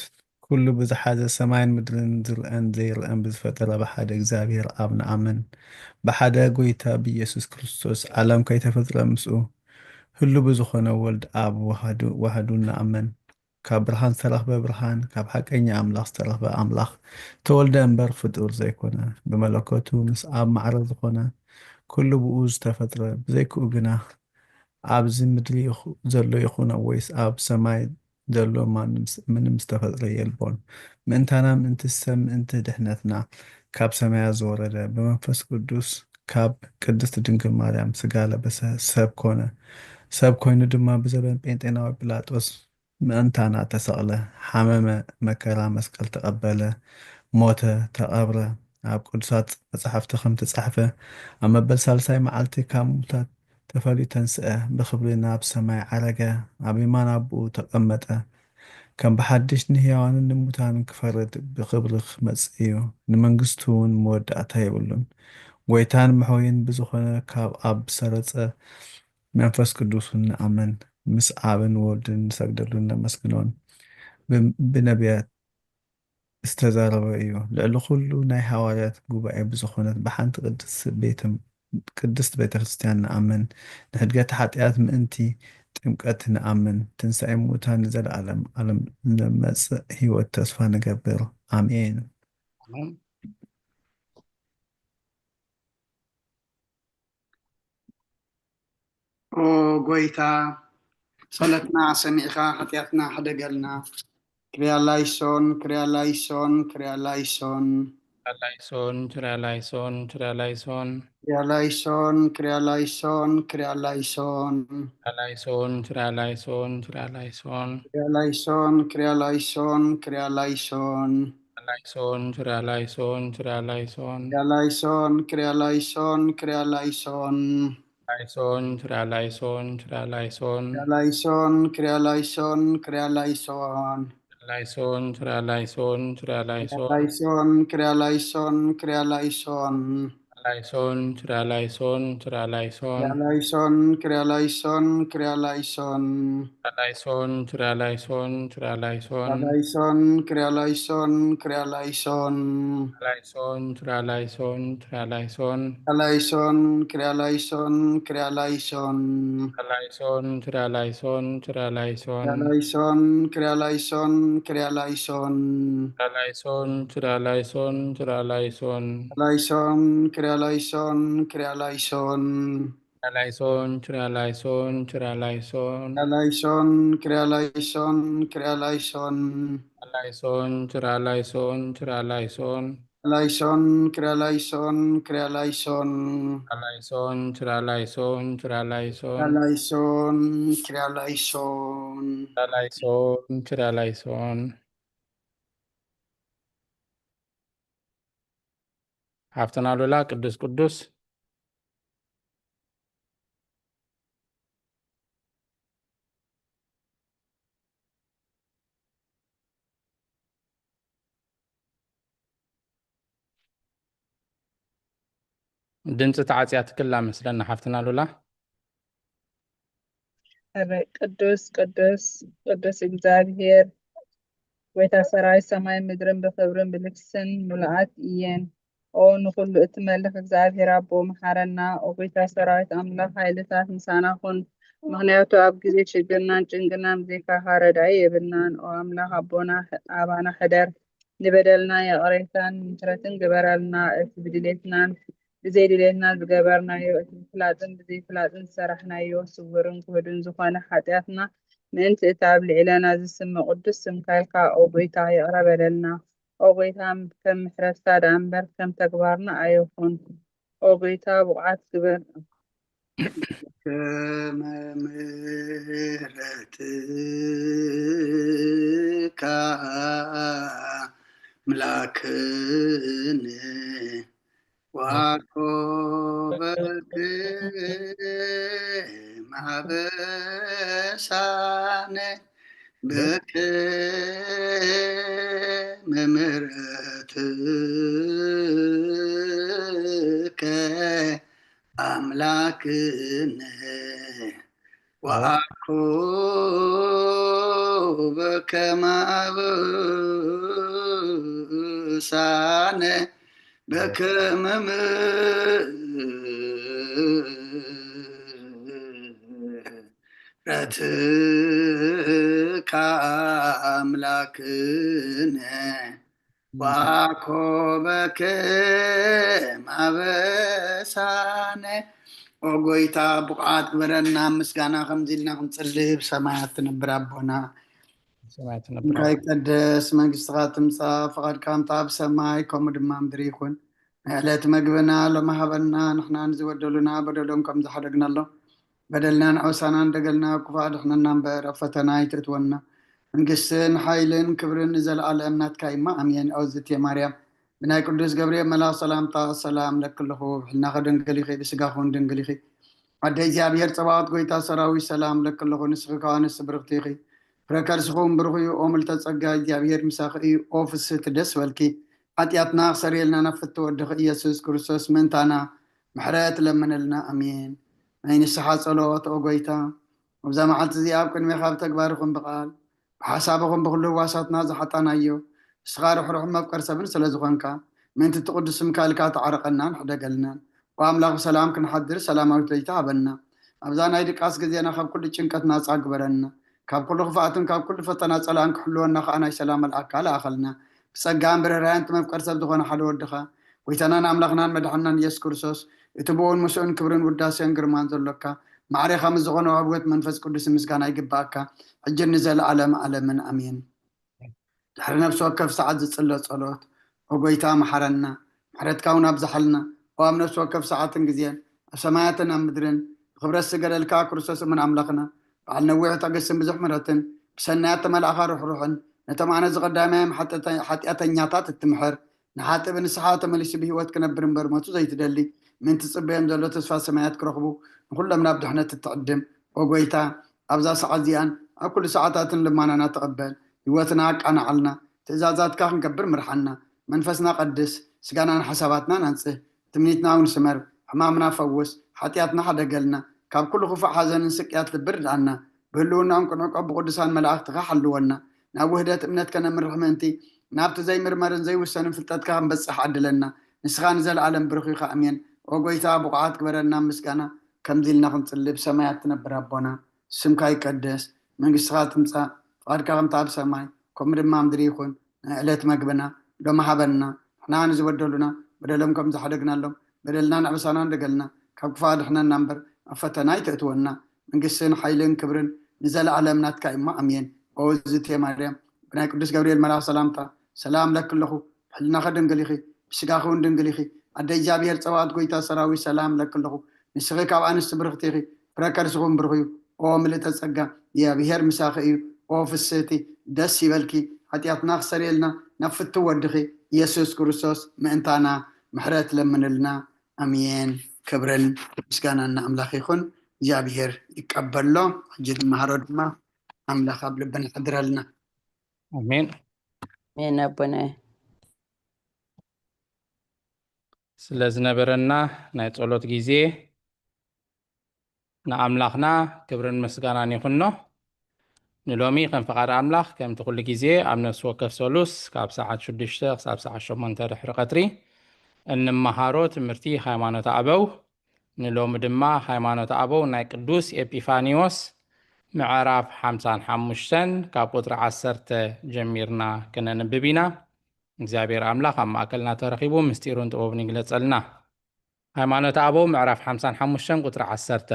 ኩሉ ብዝሓዘ ሰማይን ምድርን ዝርአን ዘይርአን ብዝፈጠረ ብሓደ እግዚኣብሔር ኣብ ንኣምን። ብሓደ ጎይታ ብኢየሱስ ክርስቶስ ዓለም ከይተፈጥረ ምስኡ ህሉ ብዝኾነ ወልድ ኣብ ዋህዱ ዋህዱ ንኣምን። ካብ ብርሃን ዝተረኽበ ብርሃን፣ ካብ ሓቀኛ ኣምላኽ ዝተረኽበ ኣምላኽ ተወልደ እምበር ፍጡር ዘይኮነ፣ ብመለኮቱ ምስ ኣብ ማዕረ ዝኾነ ኩሉ ብኡ ዝተፈጥረ፣ ብዘይክኡ ግና ኣብዚ ምድሪ ይኹ- ዘሎ ይኹን ወይስ ኣብ ሰማይ ዘሎ ማንም ስ- ምንም ዝተፈጥረ የልቦን። ምእንታና ምእንቲ ሰብ ምእንቲ ድሕነትና ካብ ሰማያት ዝወረደ ብመንፈስ ቅዱስ ካብ ቅድስት ድንግል ማርያም ስጋ ለበሰ ሰብ ኮነ። ሰብ ኮይኑ ድማ ብዘበን ጴንጤናዊ ጲላጦስ ምእንታና ተሰቕለ፣ ሓመመ፣ መከራ መስቀል ተቐበለ፣ ሞተ፣ ተቐብረ። ኣብ ቅዱሳት መጻሕፍቲ ከም ተጻሕፈ ኣብ መበል ሳልሳይ መዓልቲ ካብ ሙታት ተፈልዩ ተንስአ፣ ብኽብሪ ናብ ሰማይ ዓረገ፣ ኣብ የማን ኣቦኡ ተቐመጠ። ከም ብሓድሽ ንህያዋንን ንሙታንን ክፈርድ ብኽብሪ ክመጽእ እዩ። ንመንግስቱ እውን መወዳእታ የብሉን። ጎይታን መሕወይን ብዝኾነ ካብ ኣብ ዝሰረጸ መንፈስ ቅዱስ እውን ንኣምን። ምስ ኣብን ወልድን ንሰግደሉን ነመስግኖን። ብ- ብነቢያት ዝተዛረበ እዩ። ልዕሊ ኩሉ ናይ ሃዋርያት ጉባኤ ብዝኾነት ብሓንቲ ቅድስት ቤተ ቅድስት ቤተ ክርስቲያን ንኣምን። ንሕድገት ሓጢኣት ምእንቲ ጥምቀት ንኣምን። ትንሳኤ ምዉታን ንዘለኣለም ዓለም ንመጽእ ህይወት ተስፋ ንገብር። ኣሜን። ኣሜን። ኦ ጎይታ፣ ጸሎትና ሰሚዕካ ሓጢኣትና ሕደገልና። ክሪያላይሶን፣ ክሪያላይሶን፣ ክሪያላይሶን። ላይሶን፣ ችሪያ ላይሶን፣ ችሪያ ላይሶን። ክሪያላይሶን፣ ክሪያላይሶን፣ ክሪያላይሶን። ላይሶን፣ ችሪያ ላይሶን፣ ችሪያ ላይሶን። ክሪያላይሶን፣ ክሪያላይሶን፣ ክሪያላይሶን። ላይሶን፣ ችሪያ ላይሶን፣ ችሪያ ላይሶን። ክሪያላይሶን፣ ክሪያላይሶን፣ ክሪያላይሶን። ላይሶን፣ ችሪያ ላይሶን፣ ችሪያ ላይሶን። ክሪያላይሶን፣ ክሪያላይሶን፣ ክሪያላይሶን። ላይሶን፣ ችሪያ ላይሶን፣ ችሪያ ላይሶን። ክሪያላይሶን፣ ክሪያላይሶን፣ ክሪያላይሶን። ላይሶን፣ ችሪያ ላይሶን፣ ችሪያ ላይሶን። ክሪያላይሶን፣ ክሪያላይሶን፣ ክሪያላይሶን። ላይሶን፣ ችሪያ ላይሶን፣ ችሪያ ላይሶን። ክሪያላይሶን፣ ክሪያላይሶን፣ ክሪያላይሶን። ላይሶን፣ ችሪያ ላይሶን፣ ችሪያ ላይሶን። ክሪያላይሶን፣ ክሪያላይሶን፣ ክሪያላይሶን። ላይሶን፣ ችሪያ ላይሶን፣ ችሪያ ላይሶን። ክሪያላይሶን፣ ክሪያላይሶን፣ ክሪያላይሶን። ላይሶን፣ ችሪያ ላይሶን፣ ችሪያ ላይሶን። ክሪያላይሶን፣ ክሪያላይሶን፣ ክሪያላይሶን። ላይሶን፣ ችሪያ ላይሶን፣ ችሪያ ላይሶን። ክሪያላይሶን፣ ክሪያላይሶን፣ ክሪያላይሶን። ላይሶን፣ ችሪያ ላይሶን፣ ችሪያ ላይሶን። ላይሶን፣ ክሪያላይሶን፣ ክሪያላይሶን። ላይሶን፣ ችሪያ ላይሶን፣ ችሪያ ላይሶን። ክሪያላይሶን፣ ክሪያላይሶን። ላይሶን፣ ችሪያ ላይሶን። ሃፍትና ሉላ ቅዱስ ቅዱስ። ድምፂ ተዓፅያ ትክላ መስለና ሓፍትና ሉላ። ሕራይ። ቅዱስ ቅዱስ ቅዱስ እግዚኣብሔር፣ ጎይታ ሰራዊት፣ ሰማይ ምድርን ብክብርን ብልግስን ምሉኣት እየን። ኦ ንኹሉ እትመልኽ እግዚኣብሔር ኣቦ፣ መሓረና። ኦ ጎይታ ሰራዊት ኣምላኽ፣ ሓይልታት ምሳና ኩን። ምኽንያቱ ኣብ ግዜ ሽግርናን ጭንቅናን ብዘይካኻ ረዳኢ የብልናን። ኦ ኣምላኽ ኣቦና፣ ኣባና ሕደር። ንበደልና ይቕሬታን ምሕረትን ግበረልና። እቲ ብድሌትናን ብዘይድሌትና ዝገበርናዮ፣ እቲ ብፍላጥን ብዘይፍላጥን ዝሰራሕናዮ፣ ስውርን ግሁድን ዝኾነ ሓጢኣትና፣ ምእንቲ እቲ ኣብ ልዕለና ዝስመ ቅዱስ ስምካ ኢልካ፣ ኦ ጎይታ፣ ይቕረ በለልና። ኦ ጎይታ፣ ከም ምሕረትካ ደኣ እምበር ከም ተግባርና ኣይኹን። ኦ ጎይታ፣ ብቑዓት ግበር። ከመ ምሕረትካ ምላክኒ ዋኮበክም ኣበሳነ በከመ ምሕረትከ ኣምላክነ ወአኮ በከመ አበሳነ በከመ ምሕረትከ አምላክነ ወአኮ በከመ አበሳነ። ኦ ጎይታ፣ ብቑዓት ግበረና። ምስጋና ከምዚ ኢልና ክንጽሊ፣ ብሰማያት ትነብር ኣቦና፣ ሰማያት ትነብር ስምካ ይቀደስ፣ መንግስትኻ ትምጻእ፣ ፍቓድካ ከምታ ኣብ ሰማይ ከምኡ ድማ ምድሪ ይኹን። ናይ ዕለት መግብና ሎሚ ሃበና፣ ንሕና ንዝበደሉና በደሎም ከም ዝሓደግናሎም በደልናን ዐውሳናን ደገልና ክፉእ ኣድሕነና እምበር፣ ኣብ ፈተና ኣይትእትወና። መንግስትን ሓይልን ክብርን ንዘለኣለም ናትካ እዩማ፣ ኣሜን። ኣውዝቲ ማርያም፣ ብናይ ቅዱስ ገብርኤል መልኣኽ ሰላምታ ሰላም ለኪ ኣለኹ፣ ብሕልናኺ ድንግል ኢኺ፣ ብስጋኺ እውን ድንግል ኢኺ። ኣደ እግዚኣብሔር ጸባኦት፣ ጎይታ ሰራዊት፣ ሰላም ለኪ ኣለኹ፣ ንስኺ ከኣ ኣንስቲ ብርኽቲ ኢኺ፣ ፍረ ከርስኺ እውን ብሩኽ እዩ። ኦ ምልዕተ ጸጋ፣ እግዚኣብሔር ምሳኺ እዩ። ኦ ፍስህቲ፣ ደስ በልኪ፣ ሓጢኣትና ክሰርየልና ናብ ፍትው ወድኺ ኢየሱስ ክርስቶስ ምእንታና ምሕረት ለምነልና። ኣሜን። ናይ ንስሓ ጸሎት። ኦ ጎይታ፣ ኣብዛ መዓልቲ እዚኣ ኣብ ቅድሜኻ ብተግባር ይኹን ብቓል፣ ብሓሳብ ይኹን ብኹሉ ህዋሳትና ዝሓጣናዮ፣ ንስኻ ርሕሩሕ መፍቀር ሰብን ስለ ዝኾንካ፣ ምእንቲ እቲ ቅዱስ ስምካ ኢልካ ተዓረቐናን ሕደገልናን። ኦ ኣምላኽ፣ ብሰላም ክንሓድር ሰላማዊት ለይቲ ሃበና። ኣብዛ ናይ ድቃስ ግዜና ካብ ኩሉ ጭንቀት ናጻ ግበረና። ካብ ኩሉ ክፍኣትን ካብ ኩሉ ፈተና ጸላእን ክሕልወና ከኣ ናይ ሰላም መልኣካ ለኣኸልና። ብጸጋን ብርህራሄን እቲ መፍቀር ሰብ ዝኾነ ሓደ ወድኻ፣ ጎይታናን ኣምላኽናን መድሓንናን ኢየሱስ ክርስቶስ፣ እቲ ብኡን ምስኡን ክብርን ውዳሴን ግርማን ዘሎካ፣ ማዕሬኻ ምስ ዝኾነ ውህብት መንፈስ ቅዱስ ምስጋና ይግባኣካ፣ ሕጂ ንዘለኣለም ዓለምን ኣሜን። ድሕሪ ነፍሲ ወከፍ ሰዓት ዝጽሎ ጸሎት፣ ኦ ጎይታ፣ መሓረና፣ ምሕረትካ እውን ኣብዝሓልና። ኦ ኣብ ነፍሲ ወከፍ ሰዓትን ግዜን፣ ኣብ ሰማያትን ኣብ ምድርን፣ ብኽብረት ዝገደልካ ክርስቶስ እሙን ኣምላኽና፣ በዓል ነዊሕ ትዕግስትን ብዙሕ ምሕረትን፣ ብሰናያት ተመላእኻ ርሕሩሕን፣ ነቶም ኣነ ዝቐዳማዮም ሓጢኣተ-፣ ሓጢኣተኛታት እትምሕር፣ ንሓጥእ ብንስሓ ተመሊሱ ብህይወት ክነብር እምበር ሞቱ ዘይትደሊ፣ ምእንቲ ትጽበዮም ዘሎ ተስፋ ሰማያት ክረኽቡ፣ ንኹሎም ናብ ድሕነት እትዕድም፣ ኦ ጎይታ፣ ኣብዛ ሰዓት እዚኣን ኣብ ኩሉ ሰዓታትን ልማናና ተቐበል፣ ህይወትና ኣቃናዓልና፣ ትእዛዛትካ ክንገብር ምርሓና፣ መንፈስና ቀድስ፣ ስጋናን ሓሳባትናን ኣንጽህ፣ ትምኒትና እውን ስመር፣ ሕማምና ፈውስ፣ ሓጢኣትና ሓደገልና፣ ካብ ኩሉ ክፉእ ሓዘንን ስቅያት ልቢ ርድኣና፣ ብህልውናኦም ክንዕቆብ ብቅዱሳን መላእኽትኻ ሓልወና፣ ናብ ውህደት እምነት ከነምርሕ ምእንቲ፣ ናብቲ ዘይምርመርን ዘይውሰንን ፍልጠትካ ክንበጽሕ ዓድለና። ንስኻ ንዘለኣለም ብሩኽ ኢኻ። ኣሜን። ኦ ጎይታ፣ ብቑዓት ግበረና ምስጋና፣ ከምዚ ኢልና ክንጽሊ፣ ብሰማያት ትነብር ኣቦና፣ ስምካ ይቀደስ፣ መንግስትኻ ትምጻእ፣ ፍቓድካ ከምቲ ኣብ ሰማይ፣ ከምኡ ድማ ኣብ ምድሪ ይኹን። ናይ ዕለት መግብና ሎሚ ሃበና፣ ንሕና ንዝበደሉና በደሎም ከም ዝሓደግናሎም፣ በደልናን ኣበሳናን ደገልና፣ ካብ ክፉእ ኣድሕነና እምበር፣ ኣብ ፈተና ኣይተእትወና። መንግስትን ሓይልን ክብርን ንዘለኣለም ናትካ እዩሞ፣ ኣሜን። ኦ እግዝእትየ ማርያም፣ ብናይ ቅዱስ ገብርኤል መልኣኽ ሰላምታ፣ ሰላም እለኪ ኣለኹ፣ ብሕልናኺ ድንግል ኢኺ፣ ብስጋኺ እውን ድንግል ኢኺ። ኣደ እግዚኣብሔር ጸባኦት፣ ጎይታ ሰራዊት፣ ሰላም እለኪ ኣለኹ። ንስኺ ካብ ኣንስቲ ብርኽቲ ኢኺ፣ ፍረ ከርስኺ እውን ብሩኽ እዩ። ኦ ምልእተ ጸጋ፣ እግዚኣብሔር ምሳኺ እዩ። ኦ ፍስህቲ፣ ደስ ይበልኪ፣ ሓጢኣትና ክሰርየልና ናብ ፍትው ወድኺ ኢየሱስ ክርስቶስ ምእንታና ምሕረት ለምንልና። ኣሜን። ክብርን ምስጋናን ንኣምላኽ ይኹን። እግዚኣብሔር ይቀበሎ። ሕጂ ንመሃሮ ድማ ኣምላኽ ኣብ ልብና ሓድረልና። ኣሜን። ኣሜን ኣቦና። ስለ ዝነበረና ናይ ጸሎት ግዜ ንኣምላኽና ክብርን ምስጋናን ይኹኖ። ንሎሚ ከም ፍቓድ ኣምላኽ ከምቲ ኩሉ ግዜ ኣብ ነፍሲ ወከፍ ሰሉስ ካብ ሰዓት ሽዱሽተ ክሳብ ሰዓት ሸሞንተ ድሕሪ ቀትሪ እንመሃሮ ትምህርቲ ሃይማኖት ኣበው፣ ንሎሚ ድማ ሃይማኖት ኣበው ናይ ቅዱስ ኤጲፋኒዎስ ምዕራፍ ሓምሳን ሓሙሽተን ካብ ቁጽሪ ዓሰርተ ጀሚርና ክነንብብ ኢና። እግዚኣብሔር ኣምላኽ ኣብ ማእከልና ተረኺቡ ምስጢሩን ጥበቡን ይግለጸልና። ሃይማኖት ኣበው ምዕራፍ ሓምሳን ሓሙሽተን ቁጽሪ ዓሰርተ።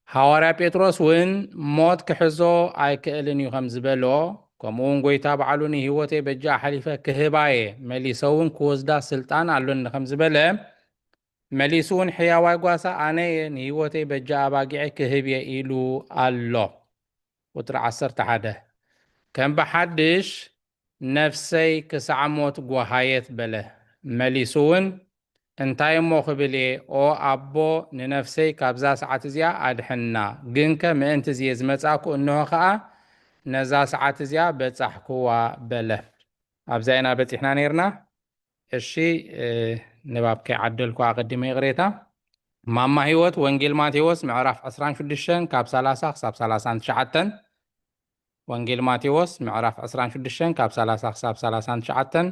ሃዋርያ ጴጥሮስ እውን ሞት ክሕዞ ኣይክእልን እዩ ከም ዝበሎ፣ ከምኡ እውን ጎይታ ባዕሉ ንህይወተይ በጃ ሓሊፈ ክህባ እየ፣ መሊሰ እውን ክወስዳ ስልጣን ኣሎኒ ከም ዝበለ፣ መሊሱ እውን ሕያዋይ ጓሳ ኣነ እየ፣ ንህይወተይ በጃ ኣባጊዐ ክህብ እየ ኢሉ ኣሎ። ቁጽሪ ዓሰርተ ሓደ። ከም ብሓድሽ ነፍሰይ ክሳዕ ሞት ጓሃየት በለ። መሊሱ እውን እንታይ እሞ ክብል እየ? ኦ ኣቦ፣ ንነፍሰይ ካብዛ ሰዓት እዚኣ ኣድሕና። ግንከ ምእንቲ እዚ እየ ዝመጻእኩ፣ እንሆ ኸኣ ነዛ ሰዓት እዚኣ በጻሕኩዋ በለ። ኣብዛ ኢና በጺሕና ነይርና። እሺ፣ እ፣ ንባብ ከይዓደልኩ ኣቐዲመ ይቕሬታ። ማማ ህይወት፣ ወንጌል ማቴዎስ ምዕራፍ ዕስራን ሽዱሽተን ካብ ሰላሳ ክሳብ ሰላሳን ትሽዓተን። ወንጌል ማቴዎስ ምዕራፍ ዕስራን ሽዱሽተን ካብ ሰላሳ ክሳብ ሰላሳን ትሽዓተን።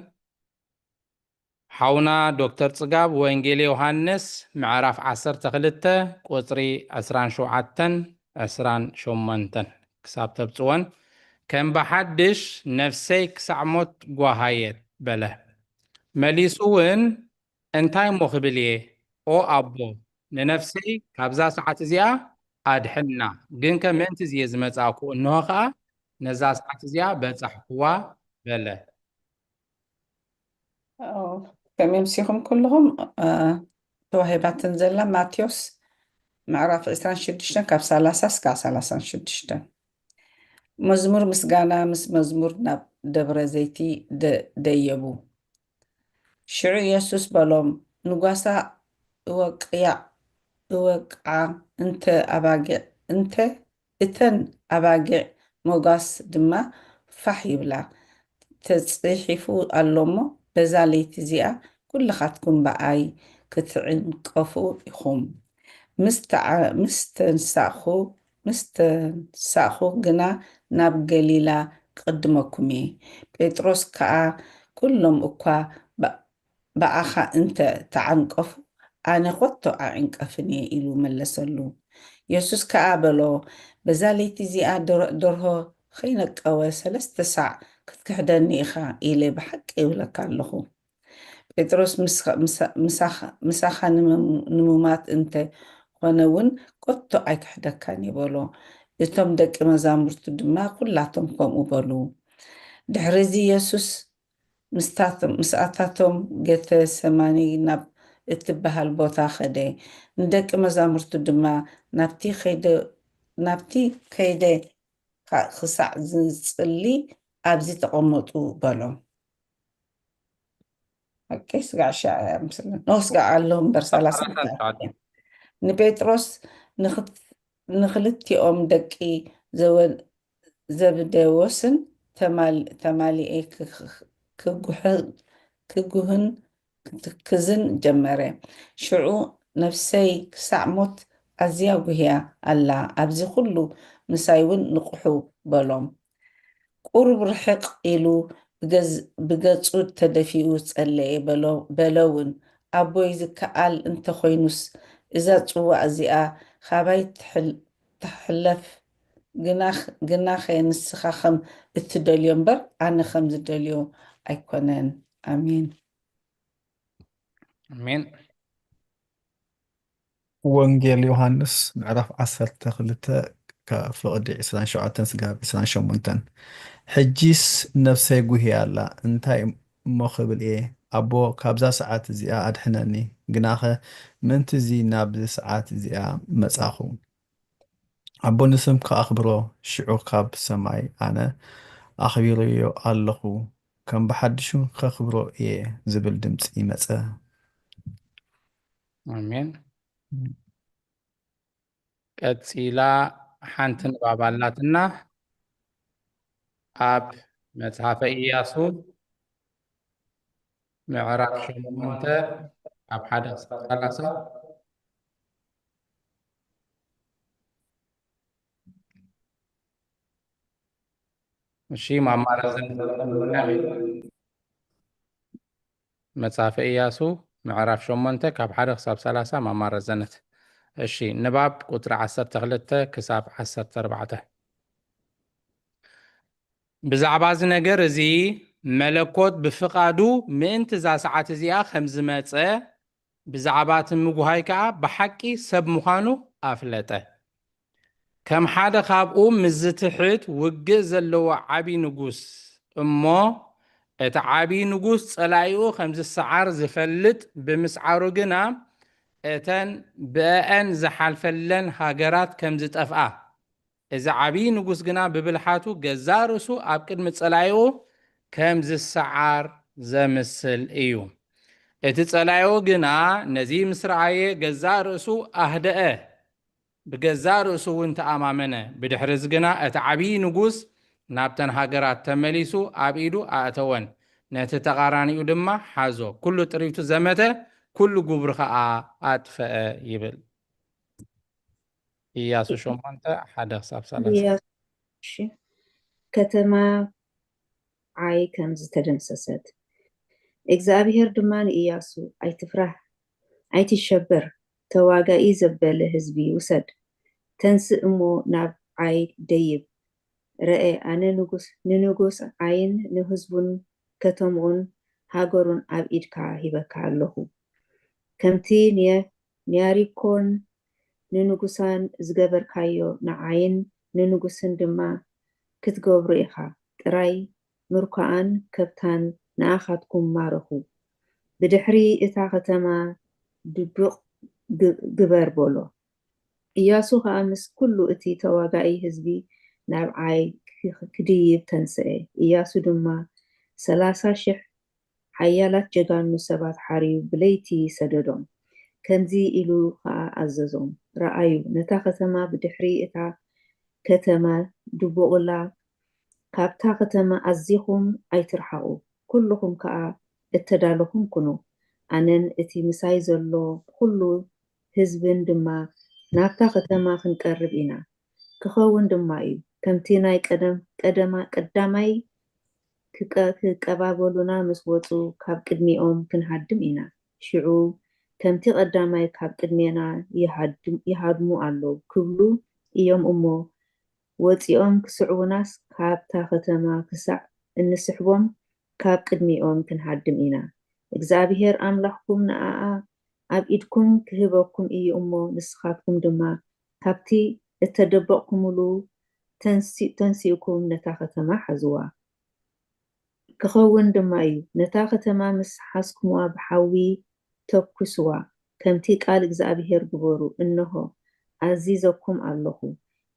ሓውና ዶክተር ጽጋብ፣ ወንጌል ዮሃንስ ምዕራፍ ዓሰርተ ክልተ ቁጽሪ ዕስራን ሸውዓተን ዕስራን ሸሞንተን ክሳብ ተብጽወን፣ ከም ብሓድሽ ነፍሰይ ክሳዕ ሞት ጓሃየት በለ። መሊሱ እውን፣ እንታይ እሞ ክብል እየ? ኦ ኣቦ፣ ንነፍሰይ ካብዛ ሰዓት እዚኣ ኣድሕና፣ ግንከ ምእንቲ እዚ እየ ዝመጻእኩ፣ እንሆ ኸኣ ነዛ ሰዓት እዚኣ በጻሕኩዋ በለ። ኦ፣ ከመይ ኣምሲኹም ኩልኹም? እ፣ ተዋሂባትን ዘላ ማቴዎስ ምዕራፍ ዕስራን ሽዱሽተን ካብ ሰላሳ እስካብ ሰላሳን ሽዱሽተን። መዝሙር ምስጋና ምስ መዝሙር ናብ ደብረ ዘይቲ ደ-፣ ደየቡ። ሽዑ የሱስ በሎም፣ ንጓሳ እወቅያ-፣ እወቅዓ፣ እንተ ኣባጊዕ፣ እንተ እተን ኣባጊዕ መጓስ ድማ ፋሕ ይብላ። ተጽሒፉ ኣሎ እሞ፣ በዛ ለይቲ እዚኣ ኩልኻትኩም ብኣይ ክትዕንቀፉ ኢኹም። ምስ ተዓ-፣ ምስ ተንሳእኹ፣ ምስ ተንሳእኹ ግና ናብ ገሊላ ክቕድመኩም እየ። ጴጥሮስ ከኣ፣ ኩሎም እኳ ብ-፣ ብኣኻ እንተ ተዓንቀፉ፣ ኣነ ኾቶ ኣዕንቀፍን እየ ኢሉ መለሰሉ። የሱስ ከኣ በሎ፣ በዛ ለይቲ እዚኣ ደር-፣ ደርሆ ኸይነቀወ ሰለስተ ሳዕ ክትክሕደኒ ኢኻ ኢለ ብሓቂ እብለካ ኣለኹ። ጴጥሮስ፣ ምስ-፣ ምሳ-፣ ምሳኻ፣ ምሳኻ ንምም-፣ ንምማት እንተ ኾነ እውን ኮቶ ኣይክሕደካን እየ በሎ። እቶም ደቂ መዛሙርቱ ድማ ኩላቶም ከምኡ በሉ። ድሕሪ እዚ የሱስ ምስታቶም፣ ምስኣታቶም ገተሰማኒ ናብ እትበሃል ቦታ ኸደ። ንደቂ መዛሙርቱ ድማ፣ ናብቲ ኸይደ፣ ናብቲ ከይደ ካ-፣ ክሳዕ ዝጽሊ ኣብዚ ተቐመጡ በሎም። ኦኬ፣ ስጋዕ ሻዕ ምስልን። ኖ፣ ስጋዕ ኣሎ እምበር፣ ሰላሳ ሰላሳ ሰዓት። ንጴጥሮስ ንኽት-፣ ንኽልቲኦም ደቂ ዘወ-፣ ዘብዴዎስን ተማል-፣ ተማሊኤ ክኽ-፣ ክጉህ-፣ ክጉህን ክትክዝን ጀመረ። ሽዑ፣ ነፍሰይ ክሳዕ ሞት ኣዝያ ጉህያ ኣላ፣ ኣብዚ ኩሉ ምሳይ እውን ንቕሑ በሎም። ቁሩብ ርሕቕ ኢሉ ብገዝ-፣ ብገጹ ተደፊኡ ጸለየ በሎ-፣ በለ እውን፣ ኣቦይ ዝከኣል እንተኾይኑስ እዛ ጽዋእ እዚኣ ኻባይ ትሕል-፣ ትሕለፍ፣ ግናኽ-፣ ግናኸ ንስኻ ኸም እትደልዮ እምበር ኣነ ኸም ዝደልዮ ኣይኮነን። ኣሜን። ኣሜን። ወንጌል ዮሃንስ ምዕራፍ ዓሰርተ ክልተ ካብ ፍቕዲ ዕስራን ሸውዓተን ስጋብ ዕስራን ሸሞንተን። ሕጂስ ነፍሰይ ጉህያ ኣላ፣ እንታይ እሞ ክብል እየ? ኣቦ፣ ካብዛ ሰዓት እዚኣ ኣድሕነኒ፣ ግናኸ ምእንቲ እዚ ናብዚ ሰዓት እዚኣ መጻኹ። ኣቦ ንስምካ ኣኽብሮ፣ ሽዑ ካብ ሰማይ ኣነ ኣኽቢረዮ ኣለኹ፣ ከም ብሓድሹ ከኽብሮ እየ ዝብል ድምጺ መጸ። ኣሜን። ቀጺላ ሓንቲ ንባብ ኣላትና። ኣብ መጽሓፈ ኢያሱ ምዕራፍ ሸሞንተ ካብ ሓደ ክሳብ ሰላሳ። እሺ፣ ማማ ረዘነ መጽሓፈ ኢያሱ ምዕራፍ ሸሞንተ ካብ ሓደ ክሳብ ሰላሳ ማማ ረዘነት። እሺ፣ ንባብ ቁጽሪ ዓሰርተ ክልተ ክሳብ ዓሰርተ ኣርባዕተ። ብዛዕባ እዚ ነገር እዚ መለኮት ብፍቓዱ ምእንቲ እዛ ሰዓት እዚኣ ከም ዝመጸ፣ ብዛዕባ እቲ ምጉሃይ ከኣ ብሓቂ ሰብ ምዃኑ ኣፍለጠ። ከም ሓደ ካብኡ ምስ ዝትሕት ውግእ ዘለዎ ዓቢ ንጉስ እሞ፣ እቲ ዓቢ ንጉስ ጸላኢኡ ከም ዝሰዓር ዝፈልጥ ብምስዓሩ ግና፣ እተን ብእአን ዝሓልፈለን ሃገራት ከም ዝጠፍኣ፣ እዚ ዓቢ ንጉስ ግና ብብልሓቱ ገዛእ ርእሱ ኣብ ቅድሚ ጸላኢኡ ከም ዝሰዓር ዘምስል እዩ። እቲ ጸላኢኡ ግና ነዚ ምስ ረኣየ ገዛእ ርእሱ ኣህደአ፣ ብገዛእ ርእሱ እውን ተኣማመነ። ብድሕሪ እዚ ግና እቲ ዓቢ ንጉስ ናብተን ሃገራት ተመሊሱ ኣብ ኢዱ ኣእተወን። ነቲ ተቓራኒኡ ድማ ሓዞ። ኩሉ ጥሪቱ ዘመተ፣ ኩሉ ግብሩ ኸኣ ኣጥፈአ ይብል። ኢያሱ ሸሞንተ፣ ሓደ ክሳብ ሰላሳ። ኢያሱ፣ እሺ። ከተማ ዓይ ከም ዝተደምሰሰት። እግዚኣብሄር ድማ ንኢያሱ፣ "ኣይትፍራህ፣ ኣይትሸበር፣ ተዋጋኢ ዘበለ ህዝቢ ውሰድ። ተንስእ እሞ ናብ ዓይ ደይብ። ረኤ፣ ኣነ ንጉስ፣ ንንጉስ ዓይን ንህዝቡን ከተምኡን ሃገሩን ኣብ ኢድካ ሂበካ ኣለኹ። ከምቲ ንየ-፣ ንያሪኮን ንንጉሳን ዝገበርካዮ ንዓይን ንንጉስን ድማ ክትገብሩ ኢኻ። ጥራይ ምርኮኣን ከብታን ንኣኻትኩም ማረኹ። ብድሕሪ እታ ከተማ ድቡቕ ግ-፣ ግበር" በሎ። ኢያሱ ኸኣ ምስ ኩሉ እቲ ተዋጋኢ ህዝቢ ናብ ዓይ ክ-፣ ክድይብ ተንስአ። ኢያሱ ድማ ሰላሳ ሽሕ ሓያላት ጀጋኑ ሰባት ሓርዩ ብለይቲ ሰደዶም። ከምዚ ኢሉ ኸኣ ኣዘዞም፣ "ረኣዩ፣ ነታ ከተማ ብድሕሪ እታ ከተማ ድቡቑላ፣ ካብታ ከተማ ኣዚኹም ኣይትርሓቑ፣ ኩልኹም ከኣ እተዳለኹም ኩኑ። ኣነን እቲ ምሳይ ዘሎ ኩሉ ህዝብን ድማ ናብታ ከተማ ክንቀርብ ኢና። ክኸውን ድማ እዩ፣ ከምቲ ናይ ቀደም-፣ ቀደማ-፣ ቀዳማይ ክቀ-፣ ክቀባበሉና ምስ ወጹ፣ ካብ ቅድሚኦም ክንሃድም ኢና። ሽዑ ከምቲ ቀዳማይ ካብ ቅድሜና ይሃድም-፣ ይሃድሙ ኣለዉ ክብሉ እዮም እሞ፣ ወጺኦም ክስዕቡናስ፣ ካብታ ከተማ ክሳዕ እንስሕቦም ካብ ቅድሚኦም ክንሃድም ኢና። እግዚኣብሄር ኣምላኽኩም ንኣኣ ኣብ ኢድኩም ክህበኩም እዩ እሞ፣ ንስኻትኩም ድማ ካብቲ እተደበቕኩምሉ ተንሲ-፣ ተንሲእኩም ነታ ከተማ ሓዝዋ። ክኸውን ድማ እዩ፣ ነታ ከተማ ምስ ሓዝኩምዋ ብሓዊ ተኩስዋ፣ ከምቲ ቃል እግዚኣብሄር ግበሩ። እንሆ፣ ኣዚዘኩም ኣለኹ።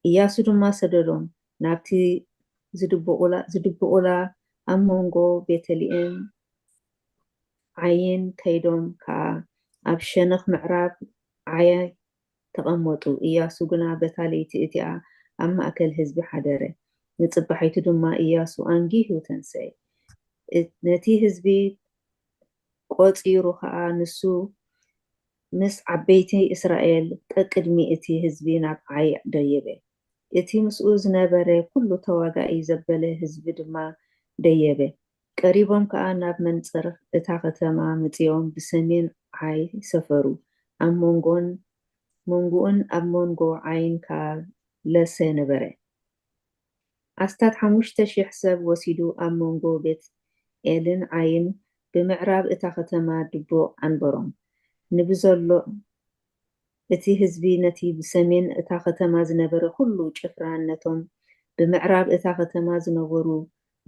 ኢያሱ ድማ ሰደዶም፣ ናብቲ ዝድብቑላ፣ ዝድብቑላ ኣብ መንጎ ቤተልሔም ዓይን ከይዶም ከኣ ኣብ ሸነኽ ምዕራብ ዓየ ተቐመጡ። ኢያሱ ግና በታ ለይቲ እቲኣ ኣብ ማእከል ህዝቢ ሓደረ። ንጽባሒቱ ድማ ኢያሱ ኣንጊሁ ተንስኤ። እ-፣ ነቲ ህዝቢ ቆጺሩ ኸኣ ንሱ ምስ ዓበይቲ እስራኤል ቀቅድሚ እቲ ህዝቢ ናብ ዓይ ደየበ። እቲ ምስኡ ዝነበረ ኩሉ ተዋጋኢ ዘበለ ህዝቢ ድማ ደየበ። ቀሪቦም ከኣ ናብ መንጽር እታ ከተማ መጺኦም ብሰሜን ዓይ ሰፈሩ። ኣብ መንጎን፣ መንጎኡን ኣብ መንጎ ዓይን ከኣ ለሰ ነበረ። ኣስታት ሓሙሽተ ሽሕ ሰብ ወሲዱ ኣብ መንጎ ቤት ኤልን ዓይን ብምዕራብ እታ ከተማ ድቡቕ ኣንበሮም። ንብዘሎ እቲ ህዝቢ ነቲ ብሰሜን እታ ከተማ ዝነበረ ኩሉ ጭፍራን ነቶም ብምዕራብ እታ ከተማ ዝነበሩ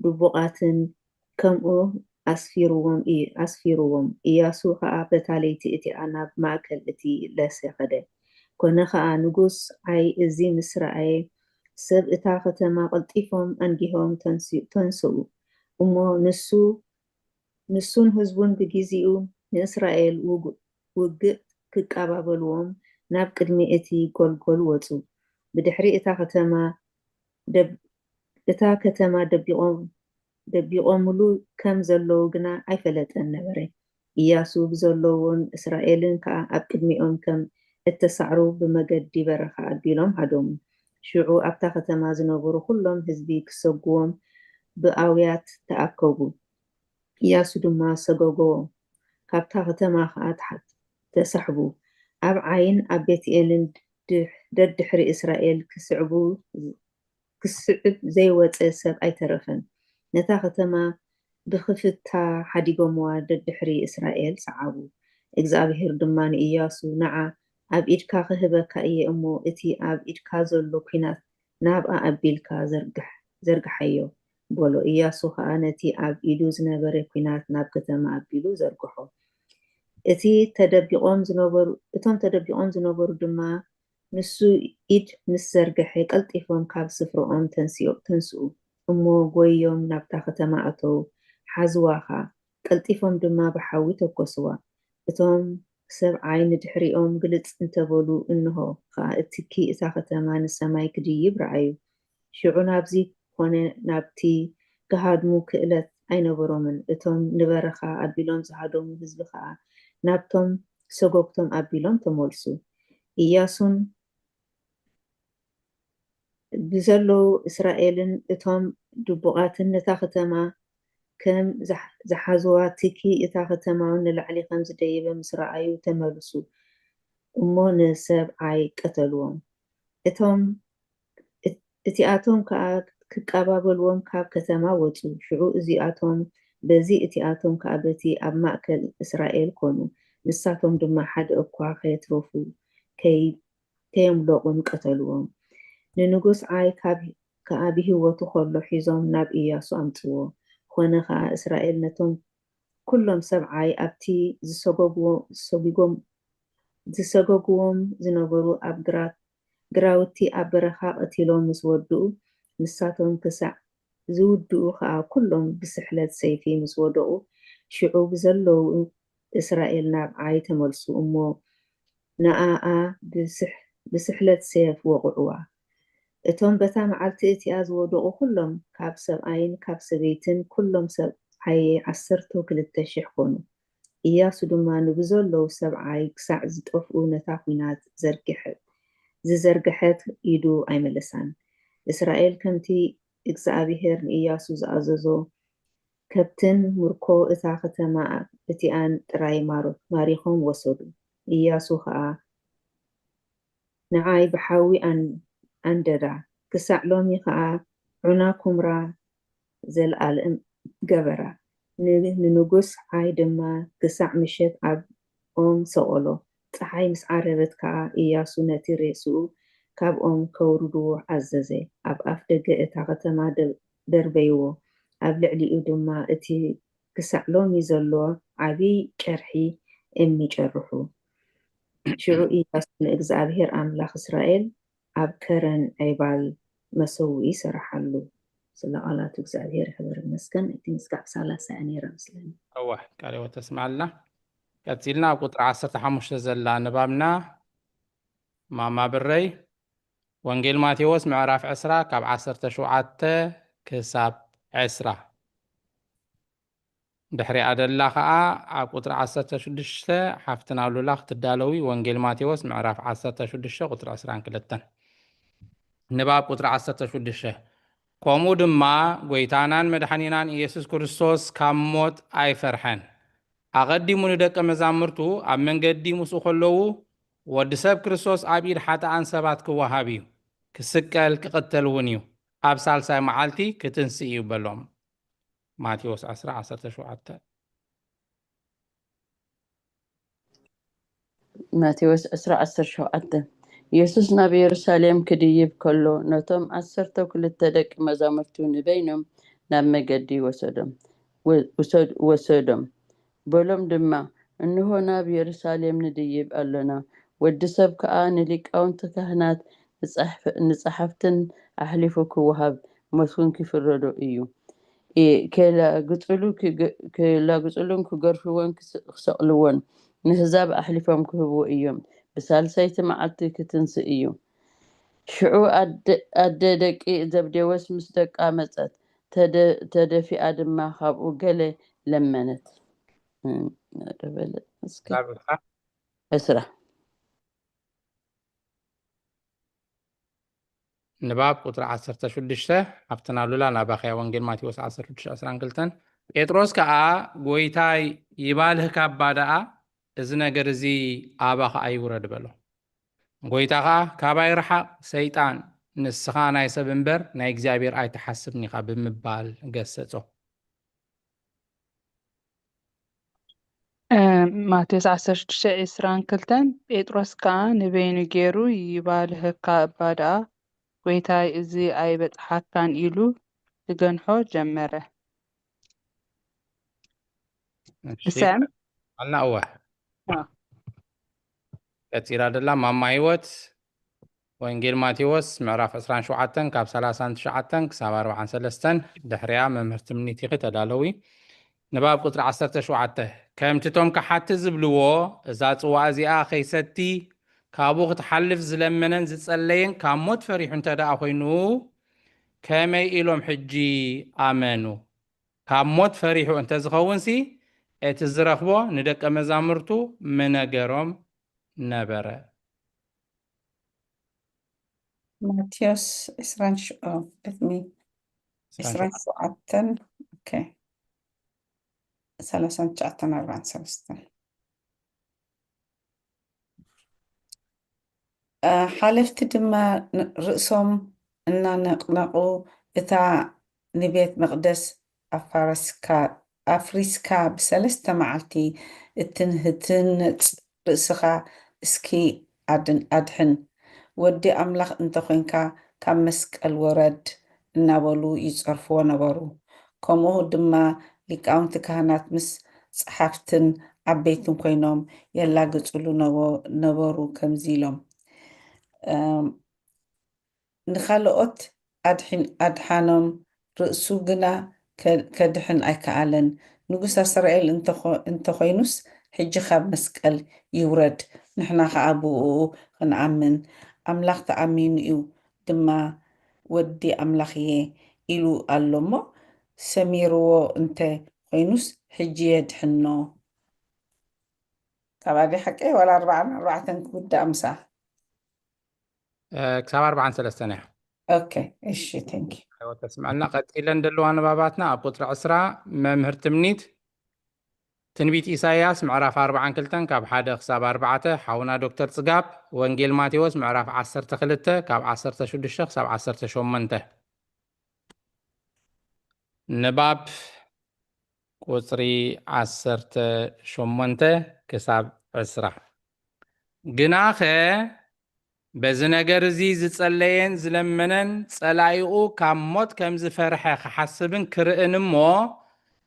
ድቡቓትን ከምኡ ኣስፊርዎም እዩ፣ ኣስፊርዎም። ኢያሱ ኸኣ በታ ለይቲ እቲኣ ናብ ማእከል እቲ ለሰ ኸደ። ኮነ ኸኣ ንጉስ ዓይ እዚ ምስ ረኣየ፣ ሰብ እታ ከተማ ቀልጢፎም ኣንጊሆም ተንስ-፣ ተንስኡ። እሞ ንሱ፣ ንሱን ህዝቡን ብግዜኡ ንእስራኤል ውግ-፣ ውግእ ክቀባበልዎም ናብ ቅድሚ እቲ ጎልጎል ወጹ። ብድሕሪ እታ ከተማ ደብ-፣ እታ ከተማ ደቢቖም፣ ደቢቖምሉ ከም ዘለዉ ግና ኣይፈለጠን ነበረ። ኢያሱ ብዘለዎን እስራኤልን ከኣ ኣብ ቅድሚኦም ከም እተሳዕሩ ብመገዲ በረኻ ኣቢሎም ሃደሙ። ሽዑ ኣብታ ከተማ ዝነበሩ ኩሎም ህዝቢ ክሰጉዎም ብኣውያት ተኣከቡ። ኢያሱ ድማ ሰጎጎ፣ ካብታ ከተማ ኸኣ ተሓ-፣ ተሳሕቡ። ኣብ ዓይን ኣብ ቤትኤልን ድሕ-፣ ደድሕሪ እስራኤል ክስዕቡ፣ ክስዕብ ዘይወጸ ሰብ ኣይተረፈን። ነታ ከተማ ብኽፍታ ሓዲጎምዋ ደድሕሪ እስራኤል ሰዓቡ። እግዚኣብሄር ድማ ንኢያሱ፣ ንዓ ኣብ ኢድካ ክህበካ እየ እሞ፣ እቲ ኣብ ኢድካ ዘሎ ኲናት ናብኣ ኣቢልካ ዘርግሕ-፣ ዘርግሓዮ በሎ። ኢያሱ ኸኣ ነቲ ኣብ ኢዱ ዝነበረ ኲናት ናብ ከተማ ኣቢሉ ዘርግሖ። እቲ ተደቢቖም ዝነበሩ፣ እቶም ተደቢቖም ዝነበሩ ድማ ንሱ ኢድ ምስ ዘርግሐ ቀልጢፎም ካብ ስፍርኦም ተንስኦ-፣ ተንስኡ እሞ ጎዮም ናብታ ከተማ ኣተዉ፣ ሓዝዋ ኸኣ። ቀልጢፎም ድማ ብሓዊ ተኮስዋ። እቶም ሰብዓይ ንድሕሪኦም ግልጽ እንተበሉ፣ እንሆ ኸኣ ትኪ እታ ከተማ ንሰማይ ክድይብ ረኣዩ። ሽዑ ናብዚ ኮነ ናብቲ ክሃድሙ ክእለት ኣይነበሮምን። እቶም ንበረኻ ኣቢሎም ዝሃደሙ ህዝቢ ኸኣ ናብቶም ሰጎግቶም ኣቢሎም ተመልሱ። ኢያሱን ብዘለዉ እስራኤልን እቶም ድቡቓትን ነታ ከተማ ከም ዝሓ- ዝሓዝዋ ትኪ እታ ከተማ ንላዕሊ ከም ዝደየበ ምስ ረኣዩ ተመልሱ እሞ ንሰብዓይ ቀተልዎም። እቶም እቲኣቶም ከኣ ክቃባበልዎም ካብ ከተማ ወጹ። ሽዑ እዚኣቶም በዚ እቲኣቶም ከኣ በቲ ኣብ ማእከል እስራኤል ኮኑ። ንሳቶም ድማ ሓደ እኳ ከየትረፉ ከይ ከየምለቑን ቀተልዎም። ንንጉስ ዓይ ካብ ከኣ ብህይወቱ ከሎ ሒዞም ናብ ኢያሱ ኣምጽዎ። ኾነ ኸኣ እስራኤል ነቶም ኩሎም ሰብ ዓይ ኣብቲ ዝሰጎግዎ- ዝሰጉጎም- ዝሰጎግዎም ዝነበሩ ኣብ ግራት- ግራውቲ ኣብ በረኻ ቀቲሎም ምስ ወድኡ፣ ንሳቶም ክሳዕ ዝውድኡ ኸኣ ኩሎም ብስሕለት ሰይፊ ምስ ወደቑ፣ ሽዑ ብዘለዉ እስራኤል ናብ ዓይ ተመልሱ እሞ ንኣኣ ብስሕ- ብስሕለት ሰይፍ ወቕዕዋ። እቶም በታ መዓልቲ እቲኣ ዝወደቑ ኩሎም ካብ ሰብኣይን ካብ ሰበይትን ኩሎም ሰብ ዓየ ዓሰርተው ክልተ ሽሕ ኮኑ። ኢያሱ ድማ ንብዘለዉ ሰብ ዓይ ክሳዕ ዝጠፍኡ ነታ ኲናት ዘርግሐት ዝዘርግሐት ኢዱ ኣይመለሳን። እስራኤል ከምቲ እግዚኣብሄር ንኢያሱ ዝኣዘዞ ከብትን ምርኮ እታ ከተማ እቲኣን ጥራይ ማር- ማሪኾም ወሰዱ። ኢያሱ ኸኣ ንዓይ ብሓዊ ኣን- ኣንደዳ፣ ክሳዕ ሎሚ ኸኣ ዑና ኩምራ ዘልኣልም ገበራ። ን- ንንጉስ ዓይ ድማ ክሳዕ ምሸት ኣብ ኦም ሰቐሎ። ጸሓይ ምስ ዓረበት ከኣ ኢያሱ ነቲ ሬስኡ ካብ ኦም ከውርድዎ ኣዘዘ። ኣብ ኣፍ ደገ እታ ከተማ ደ- ደርበይዎ፣ ኣብ ልዕሊኡ ድማ እቲ ክሳዕ ሎሚ ዘሎ ዓቢ ጨርሒ እምኒ ጨርሑ። ሽዑ ኢያሱ ንእግዚኣብሄር ኣምላኽ እስራኤል ኣብ ከረን ዔባል መሰውኢ ሰራሓሉ። ስለ ቃላቱ እግዚኣብሄር ይኽበር ይመስገን። እቲ ምስጋዕ ሰላሳ እያ ነይራ መስለኒ። እወ፣ ቃለ ሕይወት ተስምዓልና። ቀጺልና ኣብ ቁጽሪ ዓሰርተ ሓሙሽተ ዘላ ንባብና ማማ ብረይ፣ ወንጌል ማቴዎስ ምዕራፍ ዕስራ ካብ ዓሰርተ ሸውዓተ ክሳብ ዕስራ። ድሕሪኣ ደላ ኸኣ ኣብ ቁጽሪ ዓሰርተ ሽዱሽተ ሓፍትና ሉላ ክትዳለዊ፣ ወንጌል ማቴዎስ ምዕራፍ ዓሰርተ ሽዱሽተ ቁጽሪ ዕስራን ክልተን። ንባብ ቁጽሪ ዓሰርተ ሽዱሽተ። ከምኡ ድማ ጐይታናን መድሓኒናን ኢየሱስ ክርስቶስ ካብ ሞት ኣይፈርሐን። ኣቐዲሙ ንደቀ መዛሙርቱ ኣብ መንገዲ ምስኡ ከለዉ፣ ወዲ ሰብ ክርስቶስ ኣብ ኢድ ሓጥኣን ሰባት ክወሃብ እዩ፣ ክስቀል፣ ክቕተል እውን እዩ፣ ኣብ ሳልሳይ መዓልቲ ክትንስእ እዩ በሎም። ማቴዎስ ዕስራ ዓሰርተ ሸውዓተ። ማቴዎስ ዕስራ ዓሰርተ ሸውዓተ። ኢየሱስ ናብ የሩሳሌም ክድይብ ከሎ፣ ነቶም ዓሰርተ ክልተ ደቂ መዛሙርቱ ንበይኖም ናብ መገዲ ወሰዶም፣ ወ- ውሰድ- ወሰዶም። በሎም ድማ፣ እንሆ ናብ የሩሳሌም ንድይብ ኣሎና፣ ወዲ ሰብ ከኣ ንሊቃውንቲ ካህናት ንጻሕፍ- ንጸሓፍትን ኣሕሊፉ ክወሃብ፣ ሞት እውን ክፍረዶ እዩ። እ፣ ከላግጽሉ ክገ- ከላግጽሉን ክገርፍዎን ክስ- ክሰቕልዎን ንህዛብ ኣሕሊፎም ክህብዎ እዮም። ብሳልሰይቲ መዓልቲ ክትንስእ እዩ። ሽዑ ኣደ- ኣደ ደቂ ዘብዴዎስ ምስ ደቃ መጸት፣ ተደ- ተደፊኣ ድማ ካብኡ ገለ ለመነት። እ፣ ደበለ እስከ። ዕስራ። ንባብ ቁጽሪ ዓሰርተ ሽዱሽተ፣ ኣብቲ ናሉላ ናባኸያ ወንጌል ማቴዎስ ዓሰርተ ሽዱሽተ ዕስራን ክልተን። ጴጥሮስ ከኣ፣ "ጐይታይ፣ ይባልህ ካባ ደኣ፣ እዚ ነገር እዚ ኣባኻ ኣይውረድ" በሎ። ጐይታ ኸኣ፣ "ካባይ ርሓቕ ሰይጣን፣ ንስኻ ናይ ሰብ እምበር ናይ እግዚኣብሔር ኣይትሓስብን ኢኻ" ብምባል ገሰጾ። እ፣ ማቴዎስ ዓሰርተ ሽዱሽተ ዕስራን ክልተን። ጴጥሮስ ከኣ ንበይኑ ገይሩ፣ "ይባልህካ እባ ደኣ፣ ጐይታይ፣ እዚ ኣይበጽሓካን" ኢሉ ክገንሖ ጀመረ። እሺ፣ ይስዕም? ኣልና እወ። አ። ቀጺላ ደላ ማማ ህይወት፣ ወንጌል ማቴዎስ ምዕራፍ ዕስራን ሸውዓተን ካብ ሰላሳን ትሽዓተን ክሳብ ኣርባዓን ሰለስተን። ድሕሪኣ መምህር ትምኒት ኢኺ ተዳለዊ። ንባብ ቁጽሪ ዓሰርተ ሸውዓተ፣ ከምቲ እቶም ከሓቲ ዝብልዎ፣ እዛ ጽዋእ እዚኣ ኸይሰቲ ካብኡ ክትሓልፍ ዝለመነን ዝጸለየን ካብ ሞት ፈሪሑ እንተ ደኣ ኾይኑ፣ ከመይ ኢሎም ሕጂ ኣመኑ? ካብ ሞት ፈሪሑ እንተዝኸውንሲ፣ እቲ ዝረኽቦ ንደቀ መዛሙርቱ ምነገሮም ነበረ። ማቴዎስ ዕስራን ሽ-፣ ኦ፣ let me፣ ዕስራን ሸውዓተን፣ ኦኬ፣ ሰላሳን ትሽዓተን ኣርባዓን ሰለስተን። እ፣ ሓለፍቲ ድማ ን-፣ ርእሶም እናነቕነቑ፣ "እታ ንቤት መቕደስ ኣፋረስካ-፣ ኣፍሪስካ ብሰለስተ መዓልቲ እትንህ-፣ እትህነጽ ርእስኻ እስኪ ኣድን-፣ ኣድሕን፣ ወዲ ኣምላኽ እንተኾይንካ ካብ መስቀል ወረድ" እናበሉ ይጸርፍዎ ነበሩ። ከምኡ ድማ ሊቃውንቲ ካህናት ምስ ጸሓፍትን ዓበይትን ኮይኖም የላግጽሉ ነበ-፣ ነበሩ ከምዚ ኢሎም፣ እም፣ ንኻልኦት ኣድሒን-፣ ኣድሓኖም፣ ርእሱ ግና ከ-፣ ከድሕን ኣይከኣለን። ንጉስ እስራኤል እንተኾ-፣ እንተኾይኑስ፣ ሕጂ ካብ መስቀል ይውረድ፣ ንሕና ኸኣ ብእኡ ኽንኣምን። ኣምላኽ ተኣሚኑ እዩ ድማ፣ "ወዲ ኣምላኽ እየ" ኢሉ ኣሎ እሞ፣ ሰሚርዎ እንተ ኾይኑስ፣ ሕጂ የድሕኖ። ካብ ኣደ ሓቀይ ዋላ ኣርባዓን ኣርባዕተን ክውዳእ ምሳ? እ፣ ክሳብ ኣርባዓን ሰለስተን እያ። ኦኬ፣ እሺ፣ thank you። ተስምዐልና። ቀጺለን ዘለዋ ንባባትና ኣብ ቁጽሪ ዕስራ፣ መምህር ትምኒት፣ ትንቢት ኢሳይያስ ምዕራፍ ኣርባዓን ክልተን ካብ ሓደ ክሳብ ኣርባዕተ፣ ሓውና ዶክተር ጽጋብ፣ ወንጌል ማቴዎስ ምዕራፍ ዓሰርተ ክልተ ካብ ዓሰርተ ሽዱሽተ ክሳብ ዓሰርተ ሸሞንተ። ንባብ ቁጽሪ ዓሰርተ ሸሞንተ ክሳብ ዕስራ። ግናኸ በዚ ነገር እዚ ዝጸለየን ዝለመነን፣ ጸላኢኡ ካብ ሞት ከም ዝፈርሐ ክሓስብን ክርእን እሞ፣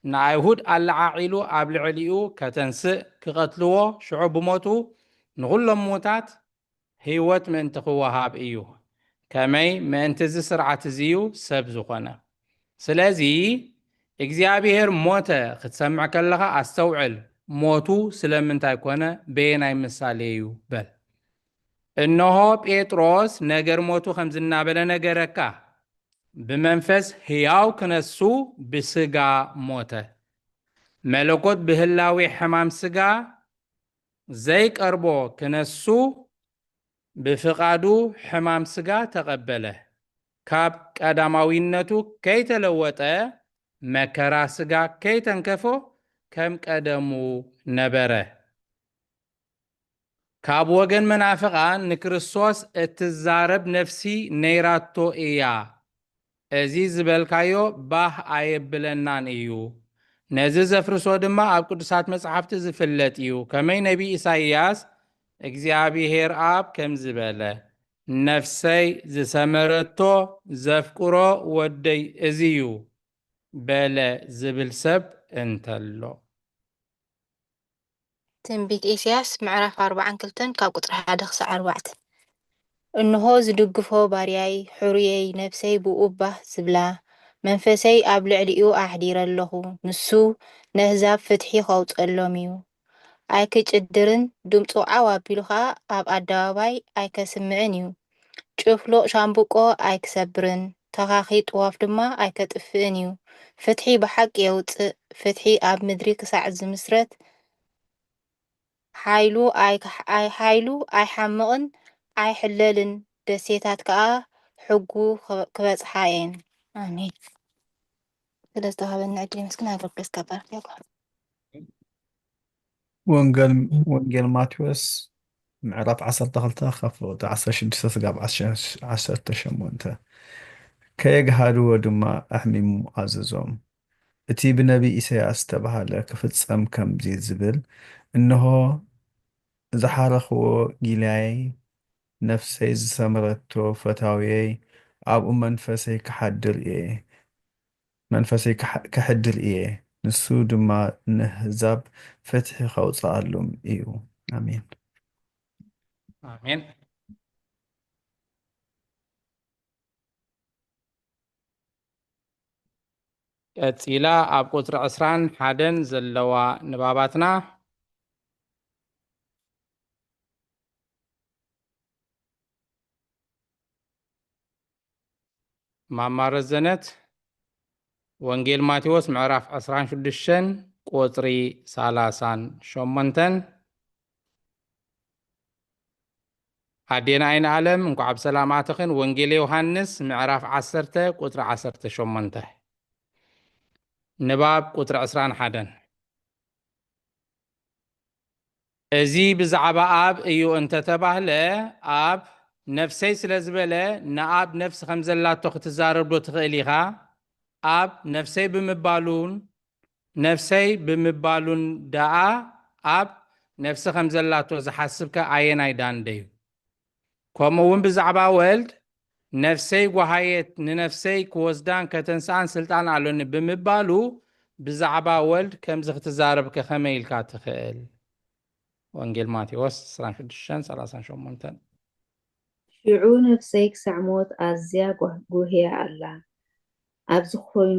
ንኣይሁድ ኣለዓዒሉ ኣብ ልዕሊኡ ከተንስእ፣ ክቐትልዎ፣ ሽዑ ብሞቱ ንኹሎም ምዉታት ህይወት ምእንቲ ክወሃብ እዩ። ከመይ ምእንቲ እዚ ስርዓት እዚ እዩ ሰብ ዝኾነ። ስለዚ እግዚኣብሔር ሞተ ክትሰምዕ ከለኻ ኣስተውዕል፣ ሞቱ ስለምንታይ ኮነ፣ በየናይ ምሳሌ እዩ በል። እነሆ ጴጥሮስ ነገር ሞቱ ከምዚ እናበለ ነገረካ፣ ብመንፈስ ሕያው ክነሱ ብስጋ ሞተ። መለኮት ብህላዌ ሕማም ስጋ ዘይቀርቦ ክነሱ ብፍቓዱ ሕማም ስጋ ተቐበለ። ካብ ቀዳማዊነቱ ከይተለወጠ መከራ ስጋ ከይተንከፎ ከም ቀደሙ ነበረ። ካብ ወገን መናፍቓን ንክርስቶስ እትዛረብ ነፍሲ ነይራቶ እያ። እዚ ዝበልካዮ ባህ ኣየብለናን እዩ። ነዚ ዘፍርሶ ድማ ኣብ ቅዱሳት መጻሕፍቲ ዝፍለጥ እዩ። ከመይ ነቢይ ኢሳይያስ፣ እግዚኣብሔር ኣብ ከምዚ በለ፣ "ነፍሰይ ዝሰመረቶ ዘፍቅሮ ወደይ እዚ እዩ" በለ ዝብል ሰብ እንተሎ። ትንቢት ኢሳያስ ምዕራፍ ኣርባዓን ክልተን ካብ ቁጽሪ ሓደ ክሳዕ ኣርባዕተ። እንሆ ዝድግፎ ባርያይ፣ ሕሩየይ፣ ነፍሰይ ብኡ ባህ ዝብላ፣ መንፈሰይ ኣብ ልዕሊኡ ኣሕዲረ ኣለኹ። ንሱ ነህዛብ ፍትሒ ኸውጸሎም እዩ። ኣይክጭድርን፣ ድምጹ ዓው ኣቢሉ ኸኣ ኣብ ኣደባባይ ኣይከስምዕን እዩ። ጭፍሉቕ ሻምብቆ ኣይክሰብርን፣ ተኻኺ ጥዋፍ ድማ ኣይከጥፍእን እዩ። ፍትሒ ብሓቂ የውጽእ፣ ፍትሒ ኣብ ምድሪ ክሳዕ ዝምስረት፣ ሓይሉ ኣይክሕ-፣ ኣይ-፣ ሓይሉ ኣይሓምቕን ኣይሕለልን፣ ደሴታት ከኣ ሕጉ ክበ-፣ ክበጽሓ እየን። ኣሜን። ስለ ዝተዋህበኒ ዕድል የመስግን። ኣገልግሎትካ ባርኽ። ይኹን። ወንጌል፣ ወንጌል ማቴዎስ ምዕራፍ ዓሰርተ ክልተ ካብ ፍቕዲ ዓሰርተ ሽዱሽተ ስጋብ ዓሰርተ ሸሞንተ። ከየግሃድዎ ድማ ኣሕሚሙ ኣዘዞም። እቲ ብነቢይ ኢሳያስ ዝተባህለ ክፍጸም ከምዚ ዝብል፣ እንሆ ዝሓረኽዎ ጊልያይ፣ ነፍሰይ ዝሰመረቶ ፈታውየይ፣ ኣብኡ መንፈሰይ ክሓድር እየ፣ መንፈሰይ ክሓ-፣ ከሕድር እየ፣ ንሱ ድማ ንህዛብ ፍትሒ ከውጽኣሉም እዩ። ኣሜን። ኣሜን። ቀጺላ ኣብ ቁጽሪ ዕስራን ሓደን ዘለዋ ንባባትና፣ ማማ ረዘነት፣ ወንጌል ማቴዎስ ምዕራፍ ዕስራን ሽዱሽተን ቁጽሪ ሰላሳን ሸሞንተን። ኣዴና ኣይንኣለም፣ እንኳዕ ብሰላም ኣተኽን። ወንጌል ዮሃንስ ምዕራፍ ዓሰርተ ቁጽሪ ዓሰርተ ሸሞንተ። ንባብ ቁጽሪ ዕስራን ሓደን። እዚ ብዛዕባ ኣብ እዩ እንተተባህለ፣ ኣብ ነፍሰይ ስለ ዝበለ፣ ንኣብ ነፍሲ ከም ዘላቶ ክትዛረብ ዶ ትኽእል ኢኻ? ኣብ ነፍሰይ ብምባሉን፣ ነፍሰይ ብምባሉን ደኣ፣ ኣብ ነፍሲ ከም ዘላቶ ዝሓስብከ ኣየናይ ዳንደዩ? ከምኡ እውን ብዛዕባ ወልድ፣ ነፍሰይ ጓሃየት፣ ንነፍሰይ ክወስዳን ከተንስኣን ስልጣን ኣሎኒ ብምባሉ፣ ብዛዕባ ወልድ ከምዚ ክትዛረብከ ከመይ ኢልካ ትኽእል? ወንጌል ማቴዎስ ዕስራን ሽዱሽተን ሰላሳን ሸሞንተን። ሽዑ ነፍሰይ ክሳዕ ሞት ኣዝያ ጓህ-፣ ጉህያ ኣላ። ኣብዚ ኮይኑ፣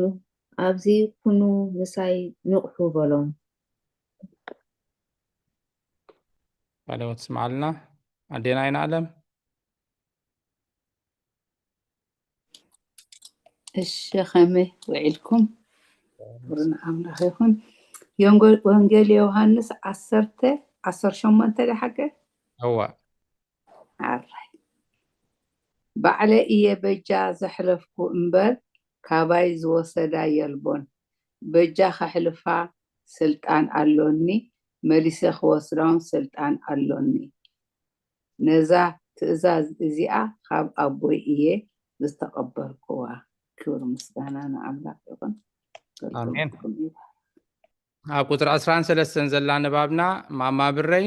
ኣብዚ ኩኑ ምሳይ ንቕሑ በሎም። ካልኦት ስምዓልና። ኣዴና ኣይንኣለም። እሺ፣ ከመይ ውዒልኩም? ክብሪ ንኣምላኽ ይኹን። የንጎ-፣ ወንጌል ዮሃንስ ዓሰርተ፣ ዓሰርተ ሸሞንተ ዶ ሓቂ? እዋ። ኣራይ። ባዕለ እየ በጃ ዘሕለፍኩ እምበር፣ ካባይ ዝወሰዳ የልቦን። በጃ ከሕልፋ ስልጣን ኣሎኒ፣ መሊሰ ክወስዳ እውን ስልጣን ኣሎኒ። ነዛ ትእዛዝ እዚኣ ካብ ኣቦይ እየ ዝተቐበልኩዋ። ክብሪ ምስጋና ንኣምላኽ ይኹን። ኣሜን። ገልገልኩም እዩ። ኣብ ቁጽሪ ዕስራን ሰለስተን ዘላ ንባብና፣ ማማ ብረይ፣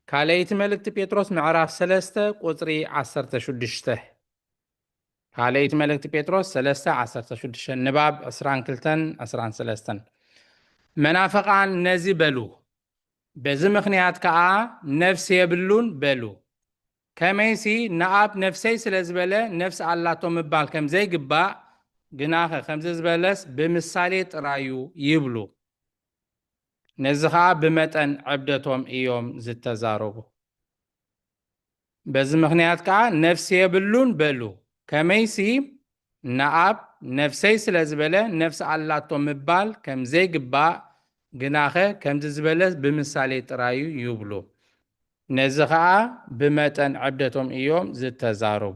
ካልኣይቲ መልእክቲ ጴጥሮስ ምዕራፍ ሰለስተ ቁጽሪ ዓሰርተ ሽዱሽተ። ካልኣይቲ መልእክቲ ጴጥሮስ ሰለስተ ዓሰርተ ሽዱሽተ፣ ንባብ ዕስራን ክልተን ዕስራን ሰለስተን። መናፍቓን ነዚ በሉ፣ በዚ ምኽንያት ከኣ ነፍሲ የብሉን በሉ። ከመይሲ ንኣብ ነፍሰይ ስለ ዝበለ ነፍሲ ኣላቶ ምባል ከም ዘይግባእ፣ ግናኸ ከምዚ ዝበለስ ብምሳሌ ጥራዩ ይብሉ። ነዚ ኸኣ ብመጠን ዕብደቶም እዮም ዝተዛረቡ። በዚ ምኽንያት ከኣ ነፍሲ የብሉን በሉ። ከመይሲ ንኣብ ነፍሰይ ስለ ዝበለ ነፍሲ ኣላቶ ምባል ከም ዘይግባእ፣ ግናኸ ከምዚ ዝበለ ብምሳሌ ጥራዩ ይብሉ። ነዚ ኸኣ ብመጠን ዕብደቶም እዮም ዝተዛረቡ።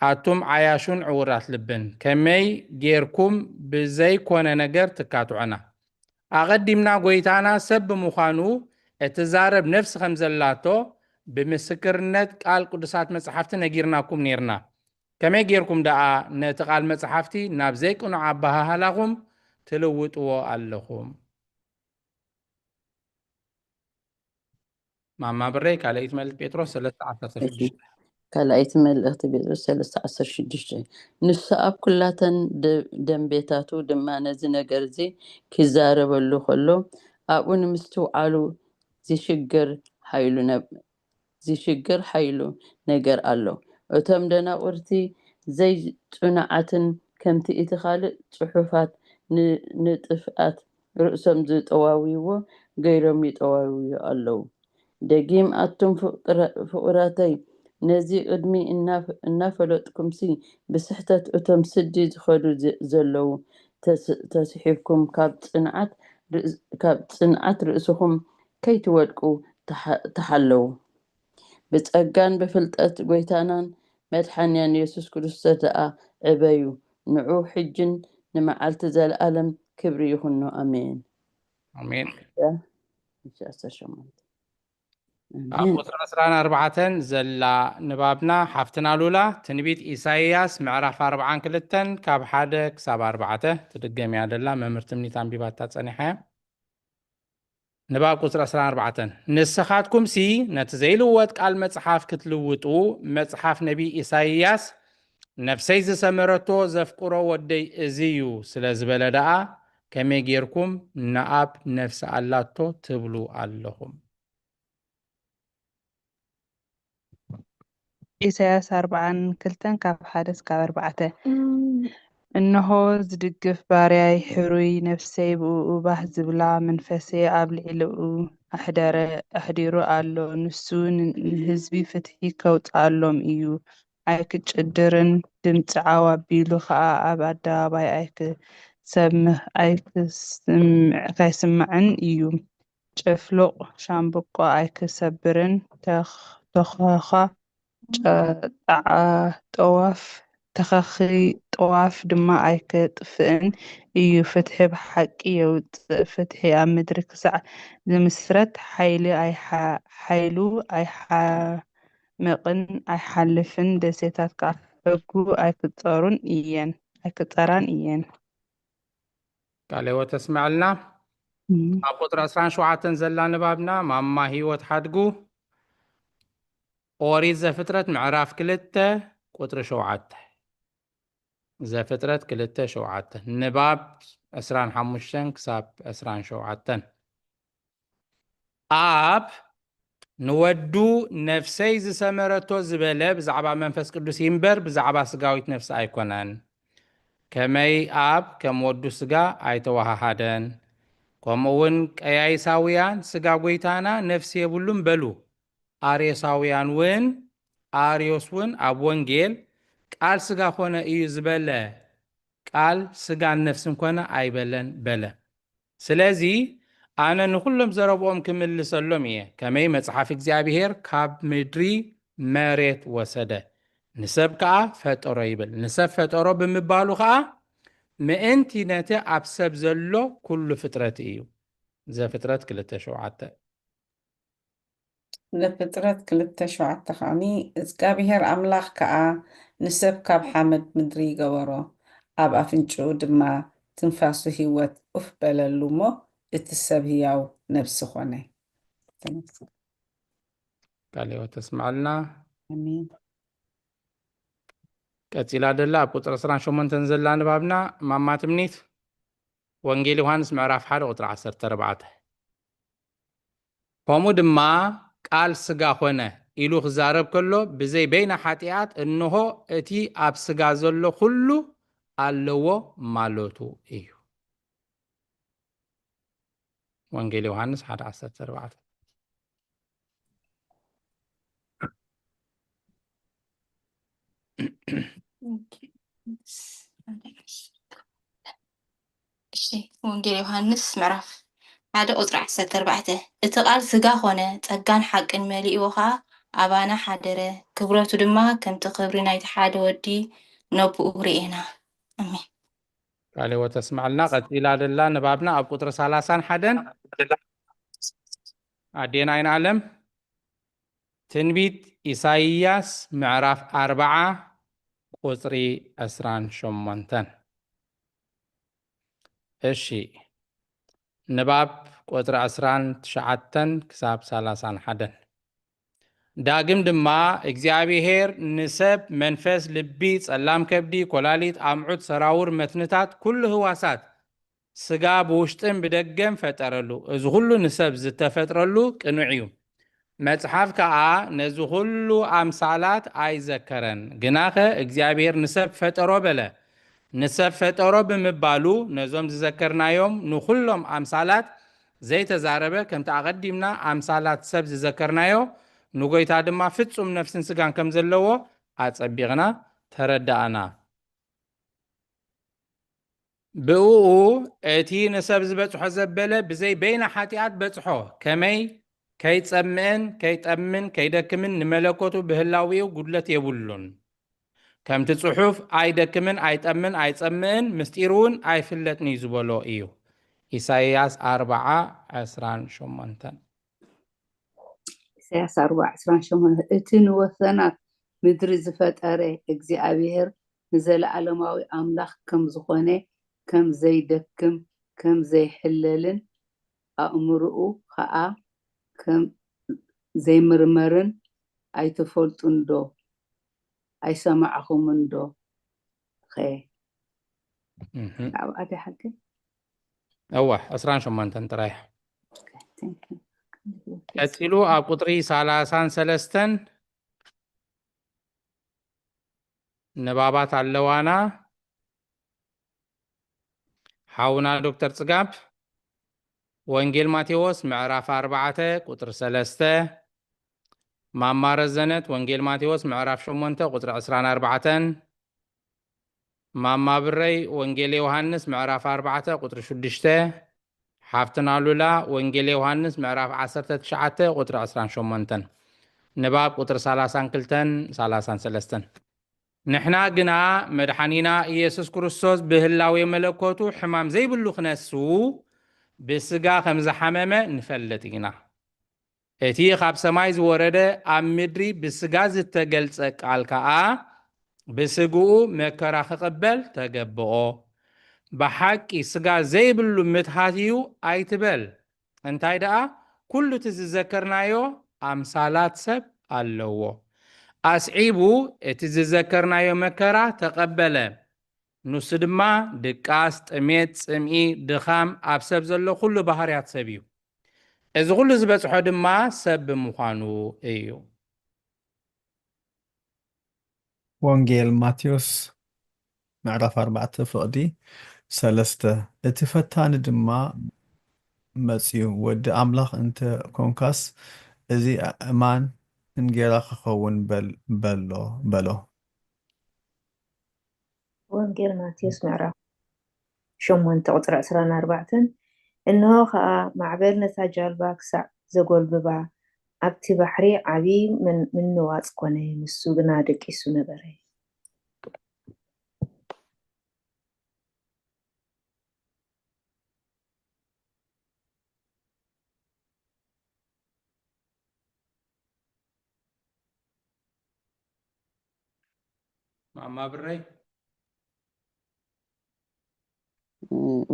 ኣቱም ዓያሹን ዕዉራት ልብን፣ ከመይ ጌርኩም ብዘይኮነ ነገር ትካትዑና? ኣቐዲምና ጐይታና ሰብ ብምዃኑ እትዛረብ ነፍሲ ከም ዘላቶ ብምስክርነት ቃል ቅዱሳት መጻሕፍቲ ነጊርናኩም ኔርና። ከመይ ጌርኩም ደኣ ነቲ ቃል መጻሕፍቲ ናብ ዘይቅኑዕ ኣበሃህላኹም ትልውጥዎ ኣለኹም? ማማ ብረይ፣ ካልኣይቲ መልእክቲ ጴጥሮስ ሰለስተ ዓሰርተ ሽዱሽተ። ካልኣይቲ መልእክቲ ጴጥሮስ ሰለስተ ዓሰርተ ሽዱሽተ። ንሱ ኣብ ኩላተን ደ-፣ ደንቤታቱ ድማ ነዚ ነገር እዚ ኪዛረበሉ ከሎ፣ ኣብኡ ንምስትውዓሉ ዝሽግር ሓይሉ ነብ-፣ ዝሽግር ሓይሉ ነገር ኣሎ። እቶም ደናቁርቲ ዘይጽኑዓትን ከምቲ እቲ ካልእ ጽሑፋት ን-፣ ንጥፍኣት ርእሶም ዝጠዋውይዎ ገይሮም ይጠዋውዩ ኣለዉ። ደጊም ኣቱም ፍቕረ-፣ ፍቑራተይ፣ ነዚ ቅድሚ እናፍ-፣ እናፈለጥኩምሲ ብስሕተት እቶም ስዲ ዝኸዱ ዘ-፣ ዘለዉ ተስ-፣ ተስሒብኩም ካብ ጽንዓት ርእስ-፣ ካብ ጽንዓት ርእስኹም ከይትወድቁ ተሓ-፣ ተሓለዉ። ብጸጋን ብፍልጠት ጐይታናን መድሓንያን የሱስ ክርስቶስ ደኣ ዕበዩ። ንዑ ሕጅን ንመዓልቲ ዘለኣለም ክብሪ ይኹኖ። ኣሜን። ኣሜን። ያ፣ እሺ፣ ዓሰርተ ሸሞንተ። ኣብ ኣሜን። ቁጽሪ ዕስራን ኣርባዕተን ዘላ ንባብና ሓፍትና ሉላ፣ ትንቢት ኢሳይያስ ምዕራፍ ኣርባዓን ክልተን ካብ ሓደ ክሳብ ኣርባዕተ ትድገም እያ ዘላ። መምህር ትምኒት ኣንቢባታ ጸኒሓ እያ። ንባብ ቁጽሪ ዕስራን ኣርባዕተን፣ ንስኻትኩምሲ ነቲ ዘይልወጥ ቃል መጽሓፍ ክትልውጡ፣ መጽሓፍ ነቢይ ኢሳይያስ፣ "ነፍሰይ ዝሰመረቶ ዘፍቅሮ ወደይ እዚ እዩ" ስለ ዝበለ ደኣ፣ ከመይ ጌርኩም "ንኣብ ነፍሲ ኣላቶ" ትብሉ ኣለኹም? ኢሳያስ ኣርባዓን ክልተን ካብ ሓደ እስካብ ኣርባዕተ። እንሆ ዝድግፍ ባርያይ ሕሩይ፣ ነፍሰይ ብእኡ ባህ ዝብላ፣ መንፈሰይ ኣብ ልዕሊኡ ኣሕደረ፣ ኣሕዲሩ ኣሎ። ንሱ ን-፣ ንህዝቢ ፍትሒ ከውጽኣሎም እዩ፣ ኣይክጭድርን፣ ድምጺ ዓው ኣቢሉ ኸኣ ኣብ ኣደባባይ ኣይክሰምዕ፣ ኣይክስምዕ፣ ካይስማዕን እዩ። ጭፍሉቕ ሻምብቆ ኣይክሰብርን፣ ተኽ-፣ ተኸኻ ጨ-፣ ጠዓ-፣ ጠዋፍ፣ ተኸኺ ጠዋፍ ድማ ኣይከጥፍእን እዩ። ፍትሒ ብሓቂ የውጽእ፣ ፍትሒ ኣብ ምድሪ ክሳዕ ዝምስረት፣ ሓይሊ ኣይሓ-፣ ሓይሉ ኣይሓምቕን ኣይሓልፍን፣ ደሴታት ከኣ ሕጉ ኣይክጸሩን እየን፣ ኣይክጸራን እየን። ቃለ ሕይወት ተስምዐልና። እም። ኣብ ቁጽሪ ዕስራን ሸውዓተን ዘላ ንባብና ማማ ህይወት ሓድጉ፣ ኦሪት ዘፍጥረት ምዕራፍ ክልተ ቁጽሪ ሸውዓተ። ዘፍጥረት ክልተ ሸውዓተ። ንባብ ዕስራን ሓሙሽተን ክሳብ ዕስራን ሸውዓተን። ኣብ ንወዱ ነፍሰይ ዝሰመረቶ ዝበለ ብዛዕባ መንፈስ ቅዱስ ይንበር ብዛዕባ ስጋዊት ነፍሲ ኣይኮነን። ከመይ ኣብ ከም ወዱ ስጋ ኣይተወሃሃደን። ከምኡ እውን ቀያይሳውያን ስጋ ጎይታና ነፍሲ የብሉን በሉ። ኣርዮሳውያን እውን፣ ኣርዮስ እውን ኣብ ወንጌል ቃል ስጋ ኮነ እዩ ዝበለ፣ ቃል ስጋን ነፍስን ኮነ ኣይበለን በለ። ስለዚ ኣነ ንኹሎም ዘረብኦም ክምልሰሎም እየ። ከመይ መጽሓፍ እግዚኣብሔር ካብ ምድሪ መሬት ወሰደ፣ ንሰብ ከኣ ፈጠሮ ይብል። ንሰብ ፈጠሮ ብምባሉ ከኣ ምእንቲ ነቲ ኣብ ሰብ ዘሎ ኩሉ ፍጥረት እዩ። ዘፍጥረት ክልተ ሸውዓተ። ዘፍጥረት ክልተ ሸውዓተ ከኣኒ፣ እግዚኣብሔር ኣምላኽ ከኣ ንሰብ ካብ ሓመድ ምድሪ ገበሮ፣ ኣብ ኣፍንጭኡ ድማ ትንፋሱ ህይወት ኡፍ በለሉ እሞ፣ እቲ ሰብ ህያው ነፍሲ ኾነ። ቃለ ሕይወት ተስምዐልና። ኣሜን። ቀጺላ ደላ ኣብ ቁጽሪ ዕስራን ሸሞንተን ዘላ ንባብና ማማ ትምኒት፣ ወንጌል ዮሃንስ ምዕራፍ ሓደ ቁጽሪ ዓሰርተ ኣርባዕተ። ከምኡ ድማ ቃል ስጋ ኾነ ኢሉ ክዛረብ ከሎ፣ ብዘይ በይና ሓጢኣት እንሆ እቲ ኣብ ስጋ ዘሎ ኩሉ ኣለዎ ማለቱ እዩ። ወንጌል ዮሃንስ ሓደ ዓሰርተ ኣርባዕተ። ኦኬ። እሺ፣ ወንጌል ዮሃንስ ምዕራፍ ሓደ ቁጽሪ ዓሰርተ ኣርባዕተ። እቲ ቃል ስጋ ኾነ፣ ጸጋን ሓቅን መሊእዎ ኸኣ ኣባና ሓደረ፣ ክብረቱ ድማ ከምቲ ክብሪ ናይቲ ሓደ ወዲ ነብኡ ርኤና። ኣሜን። ቃለ ሕይወት ተስምዐልና። ቀጺላ ደላ ንባብና ኣብ ቁጽሪ ሰላሳን ሓደን። ኣዴና ኣይንኣለም፣ ትንቢት ኢሳይያስ ምዕራፍ ኣርብዓ ቁጽሪ ዕስራን ሸሞንተን። እሺ፣ ንባብ ቁጽሪ ዕስራን ትሽዓተን ክሳብ ሰላሳን ሓደን። ዳግም ድማ እግዚኣብሔር ንሰብ መንፈስ፣ ልቢ፣ ጸላም ከብዲ፣ ኮላሊት፣ ኣምዑት፣ ሰራውር፣ መትንታት፣ ኩሉ ህዋሳት ስጋ ብውሽጥን ብደገን ፈጠረሉ። እዚ ኩሉ ንሰብ ዝተፈጥረሉ ቅኑዕ እዩ። መጽሓፍ ከኣ ነዚ ኩሉ ኣምሳላት ኣይዘከረን። ግናኸ እግዚኣብሔር ንሰብ ፈጠሮ በለ። ንሰብ ፈጠሮ ብምባሉ ነዞም ዝዘከርናዮም ንኹሎም ኣምሳላት ዘይተዛረበ፣ ከምቲ ኣቐዲምና ኣምሳላት ሰብ ዝዘከርናዮ፣ ንጎይታ ድማ ፍጹም ነፍስን ስጋን ከም ዘለዎ ኣጸቢቕና ተረዳእና። ብእኡ እቲ ንሰብ ዝበጽሖ ዘበለ ብዘይ በይና ሓጢኣት በጽሖ፣ ከመይ ከይጸምእን ከይጠምን ከይደክምን ንመለኮቱ ብህላዌኡ ጉድለት የብሉን። ከምቲ ጽሑፍ ኣይደክምን ኣይጠምን ኣይጸምእን ምስጢሩ እውን ኣይፍለጥን እዩ ዝበሎ እዩ። ኢሳይያስ ኣርብዓ ዕስራን ሸሞንተን። ኢሳያስ ኣርብዓ ዕስራን ሸሞንተን። እቲ ንወሰናት ምድሪ ዝፈጠረ እግዚኣብሔር ንዘለኣለማዊ ኣምላኽ ከም ዝኾነ፣ ከም ዘይደክም፣ ከም ዘይሕለልን ኣእምርኡ ኸኣ ከም ዘይምርመርን ኣይትፈልጡን ዶ? ኣይሰማዕኹምን ዶ? ኸ እህም። ኣብኣ ድዩ ሓቂ? እወ፣ ዕስራን ሸሞንተን ጥራይ። Thank you። ቀጺሉ ኣብ ቁጽሪ ሰላሳን ሰለስተን ንባባት ኣለዋና። ሓውና ዶክተር ጽጋብ፣ ወንጌል ማቴዎስ ምዕራፍ ኣርባዕተ ቁጽሪ ሰለስተ፣ ማማ ረዘነት፣ ወንጌል ማቴዎስ ምዕራፍ ሸሞንተ ቁጽሪ ዕስራን ኣርባዕተን። ማማ ብረይ፣ ወንጌል ዮሃንስ ምዕራፍ ኣርባዕተ ቁጽሪ ሽዱሽተ። ሓፍትና ሉላ፣ ወንጌል ዮሃንስ ምዕራፍ ዓሰርተ ትሽዓተ ቁጽሪ ዕስራን ሸሞንተን። ንባብ ቁጽሪ ሰላሳን ክልተን፣ ሰላሳን ሰለስተን። ንሕና ግና መድሓኒና ኢየሱስ ክርስቶስ ብህላዌ መለኮቱ ሕማም ዘይብሉ ክነሱ ብስጋ ከም ዝሓመመ ንፈልጥ ኢና። እቲ ካብ ሰማይ ዝወረደ ኣብ ምድሪ ብስጋ ዝተገልጸ ቃል ከኣ ብስግኡ መከራ ክቕበል ተገብኦ። ብሓቂ ስጋ ዘይብሉ ምትሃት እዩ ኣይትበል። እንታይ ደኣ፣ ኩሉ እቲ ዝዘከርናዮ ኣምሳላት ሰብ ኣለዎ። ኣስዒቡ እቲ ዝዘከርናዮ መከራ ተቐበለ። ንሱ ድማ ድቃስ፣ ጥሜት፣ ጽምኢ፣ ድኻም፣ ኣብ ሰብ ዘሎ ኩሉ ባህርያት ሰብ እዩ። እዚ ኩሉ ዝበጽሖ ድማ ሰብ ብምዃኑ እዩ። ወንጌል ማቴዎስ ምዕራፍ ኣርባዕተ ፍቕዲ ሰለስተ። እቲ ፈታኒ ድማ መጺኡ፣ "ወዲ ኣምላኽ እንተ ኰንካስ፣ እዚ ኣእማን እንጌራ ክኸውን በል" በሎ በሎ። ወንጌል ማቴዎስ ምዕራፍ ሸሞንተ ቁጽሪ ዕስራን ኣርባዕተን። እንሆ ኸኣ ማዕበል ነታ ጃልባ ክሳዕ ዘጎልብባ ኣብቲ ባሕሪ ዓቢ ምን- ምንዋጽ ኮነ፣ ንሱ ግና ደቂሱ ነበረ። ማማ ብረይ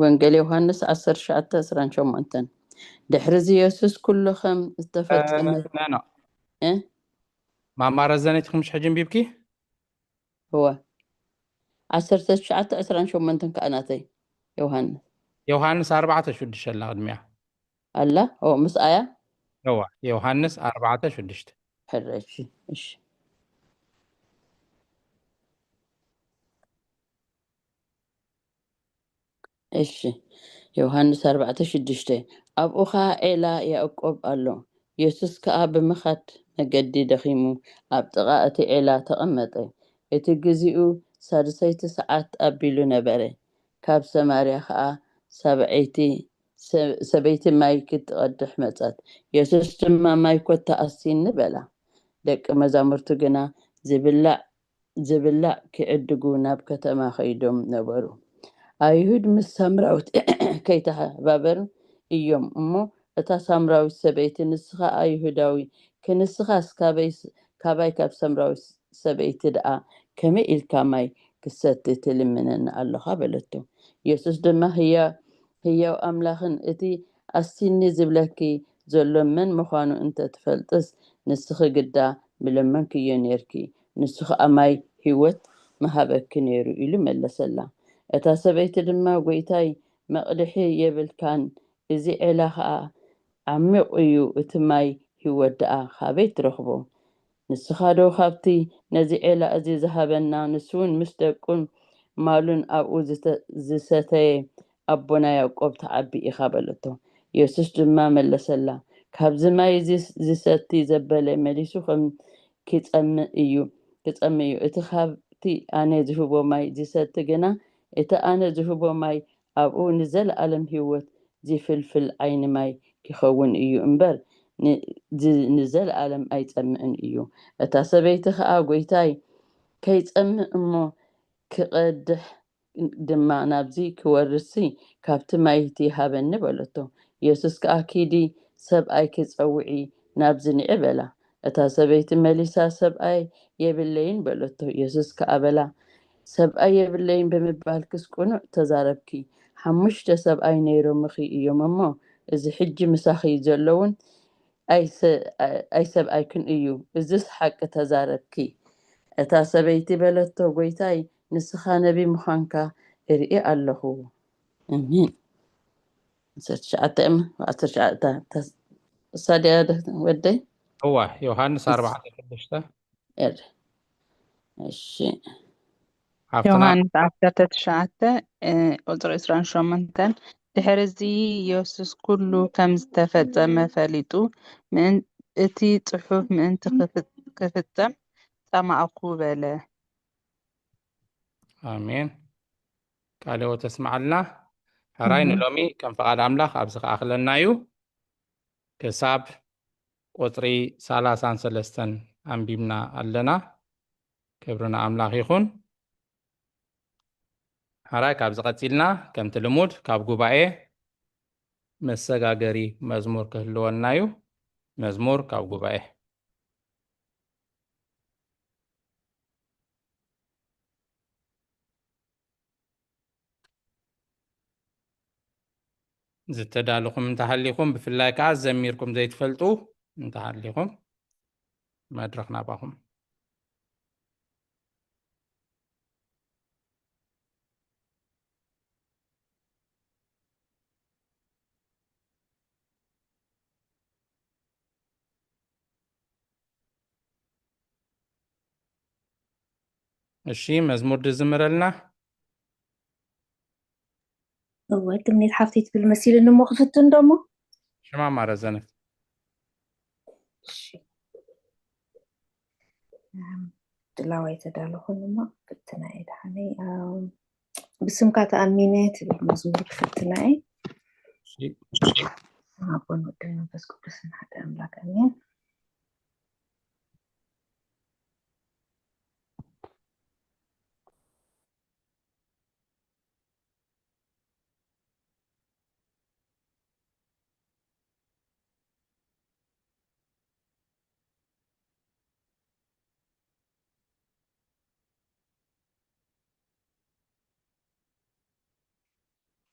ወንጌል ዮሃንስ ዓሰርተ ትሽዓተ ዕስራን ሸሞንተን። ድሕሪ እዚ የሱስ ኩሉ ከም ዝተፈጸመ ኖ፣ ኖ። እ? ማማ ረዘነች ክምሽ ሕጂ እንቢብኪ እወ ዓሰርተ ትሽዓተ ዕስራን ሸሞንተን ከዓ ናተይ ዮሃንስ ዮሃንስ ኣርባዕተ ሽዱሽተ ኣላ ቅድሚያ ኣላ ኦ ምስ ኣያ እዋ ዮሃንስ ኣርባዕተ ሽዱሽተ ሕረሽ እሺ እሺ ዮሃንስ ኣርባዕተ ሽዱሽተ። ኣብኡ ኸኣ ዔላ ያእቆብ ኣሎ። የሱስ ከኣ ብምኻድ መገዲ ደኺሙ ኣብ ጥቓ እቲ ዔላ ተቐመጠ። እቲ ግዚኡ ሳድሰይቲ ሰዓት ኣቢሉ ነበረ። ካብ ሰማርያ ኸኣ ሰብዐይቲ ሰበይቲ ማይ ክትቐድሕ መጸት። የሱስ ድማ ማይ ኮታ ኣስቲኒ በላ። ደቂ መዛሙርቱ ግና ዝብላዕ ዝብላዕ ክዕድጉ ናብ ከተማ ኸይዶም ነበሩ። ኣይሁድ ምስ ሳምራውት ከይተሓባበሩ እዮም እሞ እታ ሳምራዊት ሰበይቲ ንስኻ ኣይሁዳዊ ክንስኻስ ካበይ ካባይ ካብ ሳምራዊት ሰበይቲ ደኣ ከመይ ኢልካ ማይ ክሰቲ ትልምነኒ ኣለኻ በለቶ። የሱስ ድማ ህያው ኣምላኽን እቲ ኣስቲኒ ዝብለኪ ዘሎ መን ምዃኑ እንተ ትፈልጥስ ንስኺ ግዳ ምለመንክዮ ኔርኪ፣ ንሱ ኸኣ ማይ ህይወት ምሃበኪ ነይሩ ኢሉ መለሰላ። እታ ሰበይቲ ድማ ጐይታይ መቕድሒ የብልካን፣ እዚ ዔላ ኸኣ ዓሚቕ እዩ፣ እቲ ማይ ህይወት ደኣ ኻበይ ትረኽቦ? ንስኻ ዶ ኻብቲ ነዚ ዔላ እዚ ዝሃበና፣ ንሱውን ምስ ደቁን ማሉን ኣብኡ ዝሰተየ ኣቦና ያዕቆብ ትዓቢ ኢኻ በለቶ። የሱስ ድማ መለሰላ፣ ካብዚ ማይ እዚ ዝሰቲ ዘበለ መሊሱ ከም ኪጸምእ እዩ፣ ክጸምእ እዩ። እቲ ኻብቲ ኣነ ዝህቦ ማይ ዝሰቲ ግና፣ እቲ ኣነ ዝህቦ ማይ ኣብኡ ንዘለኣለም ህይወት ዚፍልፍል ዓይኒ ማይ ኪኸውን እዩ እምበር፣ ንዘለኣለም ኣይጸምእን እዩ። እታ ሰበይቲ ኸኣ፣ ጐይታይ፣ ከይጸምእ እሞ ክቐድሕ ድማ ናብዚ ክወርስሲ ካብቲ ማይ እቲ ሃበኒ በለቶ። የሱስ ከኣ፣ ኪዲ ሰብኣይኪ ጸውዒ ናብዚ ንዒ በላ። እታ ሰበይቲ መሊሳ፣ ሰብኣይ የብለይን በለቶ። የሱስ ከኣ በላ፣ ሰብኣይ የብለይን ብምባልክስ ቅኑዕ ተዛረብኪ። ሓሙሽተ ሰብኣይ ነይሮምኺ እዮም እሞ፣ እዚ ሕጂ ምሳኺ ዘለውን ኣይሰብኣይክን እዩ፣ እዝስ ሓቂ ተዛረብኪ። እታ ሰበይቲ በለቶ፣ ጐይታይ፣ ንስኻ ነቢ ምዃንካ እርኢ ኣለኹ። ኣሜን። ዓሰርተ ትሽዓተ እም ዓሰርተ ትሽዓተ እሳ ድያ ወደይ? እዋ ዮሃንስ ኣርባዕተ ሽዱሽተ እር እሺ ሓፍትና ዮሃንስ ዓሰርተ ትሽዓተ ቁፅሪ ዕስራን ሸሞንተን። ድሕሪ እዚ የሱስ ኩሉ ከም ዝተፈጸመ ፈሊጡ ምእን- እቲ ጽሑፍ ምእንቲ ክፍ- ክፍጸም ጻማእኩ በለ። ኣሜን። ቃለ ሕይወት ተስምዓልና። ሕራይ ንሎሚ ከም ፍቓድ ኣምላኽ ኣብዚ ክኣኽለና እዩ። ክሳብ ቁጽሪ ሰላሳን ሰለስተን ኣንቢብና ኣለና። ክብሪ ንኣምላኽ ይኹን። ሕራይ ካብዚ ቀጺልና ከምቲ ልሙድ ካብ ጉባኤ መሰጋገሪ መዝሙር ክህልወና እዩ። መዝሙር ካብ ጉባኤ። ዝተዳለኹም እንተሃሊኹም፣ ብፍላይ ከዓ ዘሚርኩም ዘይትፈልጡ እንተሃሊኹም፣ መድረኽ ናባኹም። እሺ፣ መዝሙር ድዝምረልና። እወ፣ ትምኒት ሓፍተይ ትብል መሲልኒ እሞ ክፍትን ዶ እሞ? ሽማ ማረ ዘነፍ። እሺ። እም፣ ድላዋይ ተዳለኹን እሞ ክፍትና እየ ደሓነይ። እም፣ ብስምካ ተኣሚነ ትብል መዝሙር ክፍትና እየ። እሺ። ኣቦን ወድን መንፈስ ቅዱስን ሓደ ኣምላክ ኣሜን።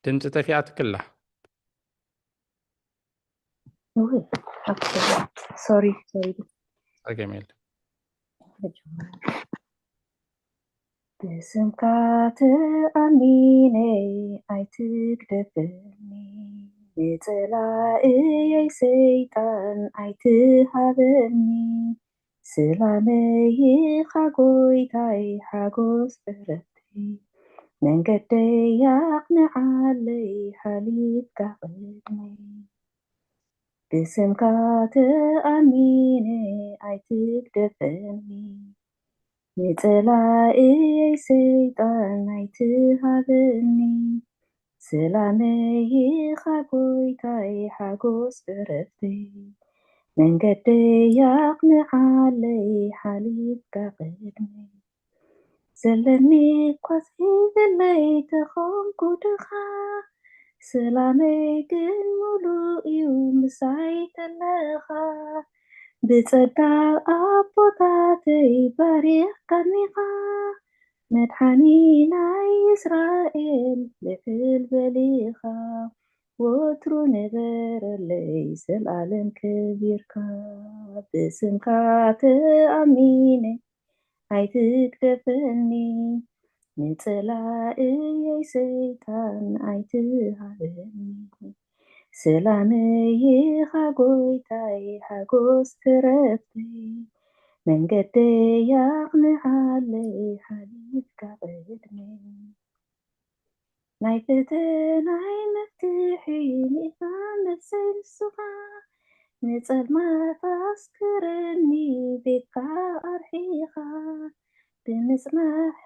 ድምፂ ጠፊኣትክላ። ውይ፣ ሶሪ፣ ሶሪ። ጸገም የለ። ብስምካ ተኣሚነ ኣይትግደፈኒ፣ ንጸላእየይ ሰይጣን ኣይትሃበኒ። ሰላመይ ኢኻ ጎይታይ ሓጎስ ዕረፍተይ፣ መንገደይ ኣቕንዓለይ ሓሊፍካ ቅድመይ። ብስምካ ተኣሚነ ኣይትግደፈኒ፣ ንጸላእየይ ሰይጣን ኣይትሃበኒ። ሰላመይ ኢኻ ጎይታይ ሓጎስ ዕረፍተይ፣ መንገደይ ኣቕንዓለይ ሓሊፍካ ቅድመይ። ዘለኒ እኳ ዘይብለይ ተኾንኩ ድኻ፣ ሰላመይ ግን ሙሉእ እዩ ምሳይ ተለኻ። ብጸጋ ኣቦታተይ ባሪኽካኒኻ፣ መድሓኒ ናይ እስራኤል ልዕል በሊኻ። ወትሩ ንበረለይ ዘልኣለም ከቢርካ፣ ብስምካ ተኣሚነ ኣይትግደፈኒ፣ ንጸላእየይ ሰይጣን ኣይትሃበኒ። ሰላመይ ኢኻ ጎይታይ ሓጎስ ዕረፍተይ፣ መንገደይ ኣቕንዓለይ ሓሊፍካ ቅድመይ። ናይ ፈተናይ መፍትሒ ኔኻ ነፍሰይ ንስኻ፣ ንጸልማት ኣስክረኒ ቤትካ ኣርሒኻ። ብምጽናሕ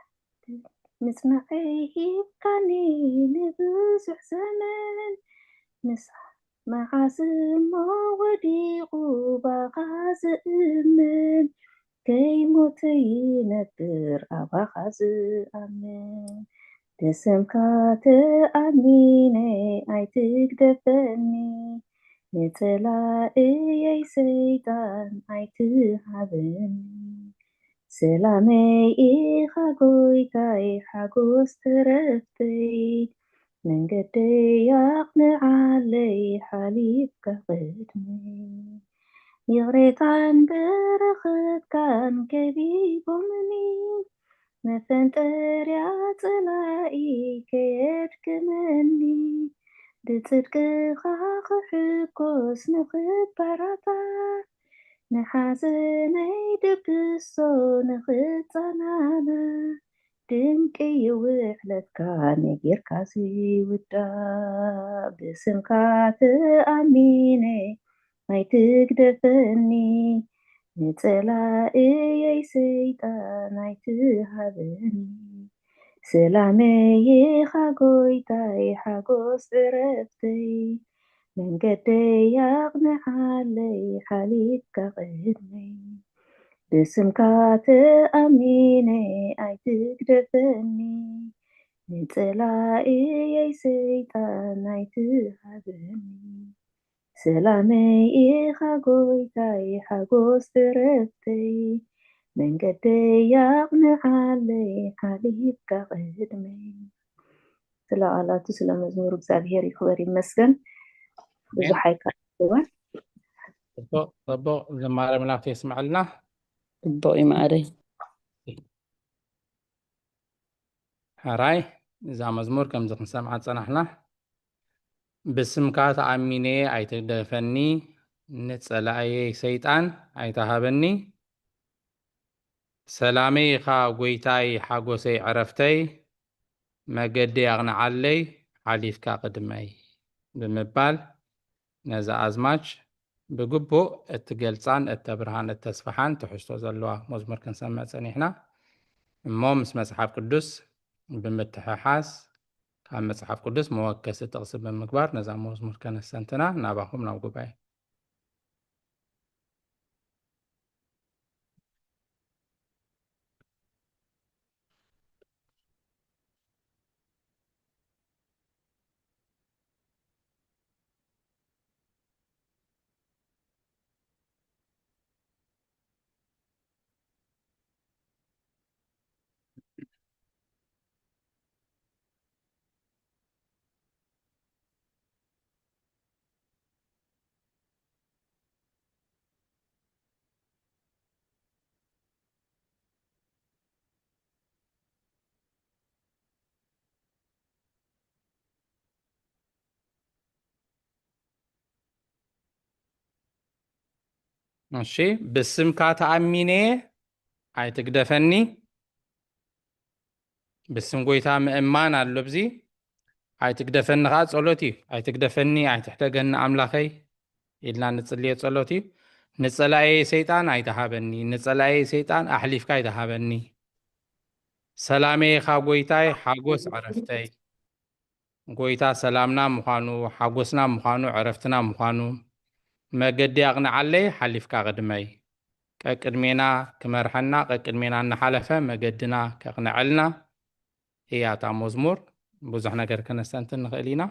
ምጽናዐይ ሂብካኒ ንብዙሕ ዘመን፣ ምስ መዓስ እሞ ወዲቑ ባኻ ዝእመን፣ ከይሞተ ይነብር ኣባኻ ዝኣምን። ብስምካ ተኣሚነ ኣይትግደፈኒ፣ ንጸላእየይ ሰይጣን ኣይትሃበኒ። ሰላመይ ኢኻ ጎይታይ ሓጎስ ዕረፍተይ፣ መንገደይ ኣቕንዓለይ ሓሊፍካ ቅድመይ። ይቕሬታን በረኸትካን ከቢቦምኒ፣ መፈንጠርያ ጸላኢ ከየድክመኒ። ብጽድቅኻ ክሕጎስ ንኽበራታ፣ ንሓዘነይ ድብሶ ንኽጸናና። ድንቂ እዩ ውዕለትካ ነጊርካ ዘይውዳእ። ብስምካ ተኣሚነ ኣይትግደፈኒ፣ ንጸላእየይ ሰይጣን ኣይትሃበኒ። ሰላመይ ኢኻ ጎይታይ፣ ሓጎስ ዕረፍተይ፣ መንገደይ ኣቕንዓለይ፣ ሓሊፍካ ቅድመይ። ብስምካ ተኣሚነ ኣይትግደፈኒ፣ ንጸላእየይ ሰይጣን ኣይትሃበኒ። ሰላመይ ኢኻ ጎይታይ፣ ሓጎስ ዕረፍተይ፣ መንገደይ ኣቕንዓለይ፣ ሓሊፍካ ቅድመይ። ስለ ቃላቱ፣ ስለ መዝሙር እግዚኣብሔር ይኽበር ይመስገን። ብዙሕ ኣይካልዋን። ጽቡቕ፣ ጽቡቕ። ዝማሬ መላእክት የስምዐልና። ጽቡቕ እዩ ማዕረይ። ሕራይ፣ እዛ መዝሙር ከምዚ ክንሰምዓ ጸናሕና። ብስምካ ተኣሚነ ኣይትግደፈኒ፣ ንጸላእየይ ሰይጣን ኣይትሃበኒ። ሰላመይ ኢኻ ጎይታይ፣ ሓጎሰይ ዕረፍተይ፣ መገዲ ኣቕንዓለይ፣ ሓሊፍካ ቅድመይ ብምባል ነዛ ኣዝማች ብግቡእ እትገልጻን እተብርሃን እተስፍሓን ትሕዝቶ ዘለዋ መዝሙር ክንሰምዕ ጸኒሕና። እሞ ምስ መጽሓፍ ቅዱስ ብምትሕሓዝ ካብ መጽሓፍ ቅዱስ መወከሲ ጥቕሲ ብምግባር ነዛ መዝሙር ከነስተንትና ናባኹም ናብ ጉባኤ። እሺ፣ ብስምካ ተኣሚነ ኣይትግደፈኒ። ብስም ጎይታ ምእማን ኣሎ ኣብዚ። ኣይትግደፈኒ ከዓ ጸሎት እዩ። ኣይትግደፈኒ፣ ኣይትሕደገኒ ኣምላኸይ ኢልና ንጽልዮ ጸሎት እዩ። ንጸላኤ ሰይጣን ኣይትሃበኒ፣ ንጸላኤ ሰይጣን ኣሕሊፍካ ኣይትሃበኒ። ሰላመይ ኢኻ ጎይታይ፣ ሓጎስ ዕረፍተይ። ጎይታ ሰላምና ምዃኑ፣ ሓጎስና ምዃኑ፣ ዕረፍትና ምዃኑ፣ መገዲ ኣቕንዓለይ፣ ሓሊፍካ ቅድመይ። ቀቅድሜና ክመርሐና፣ ቀቅድሜና እናሓለፈ መገድና ከቕንዐልና እያ እታ መዝሙር። ብዙሕ ነገር ከነስተንትን ንኽእል ኢና።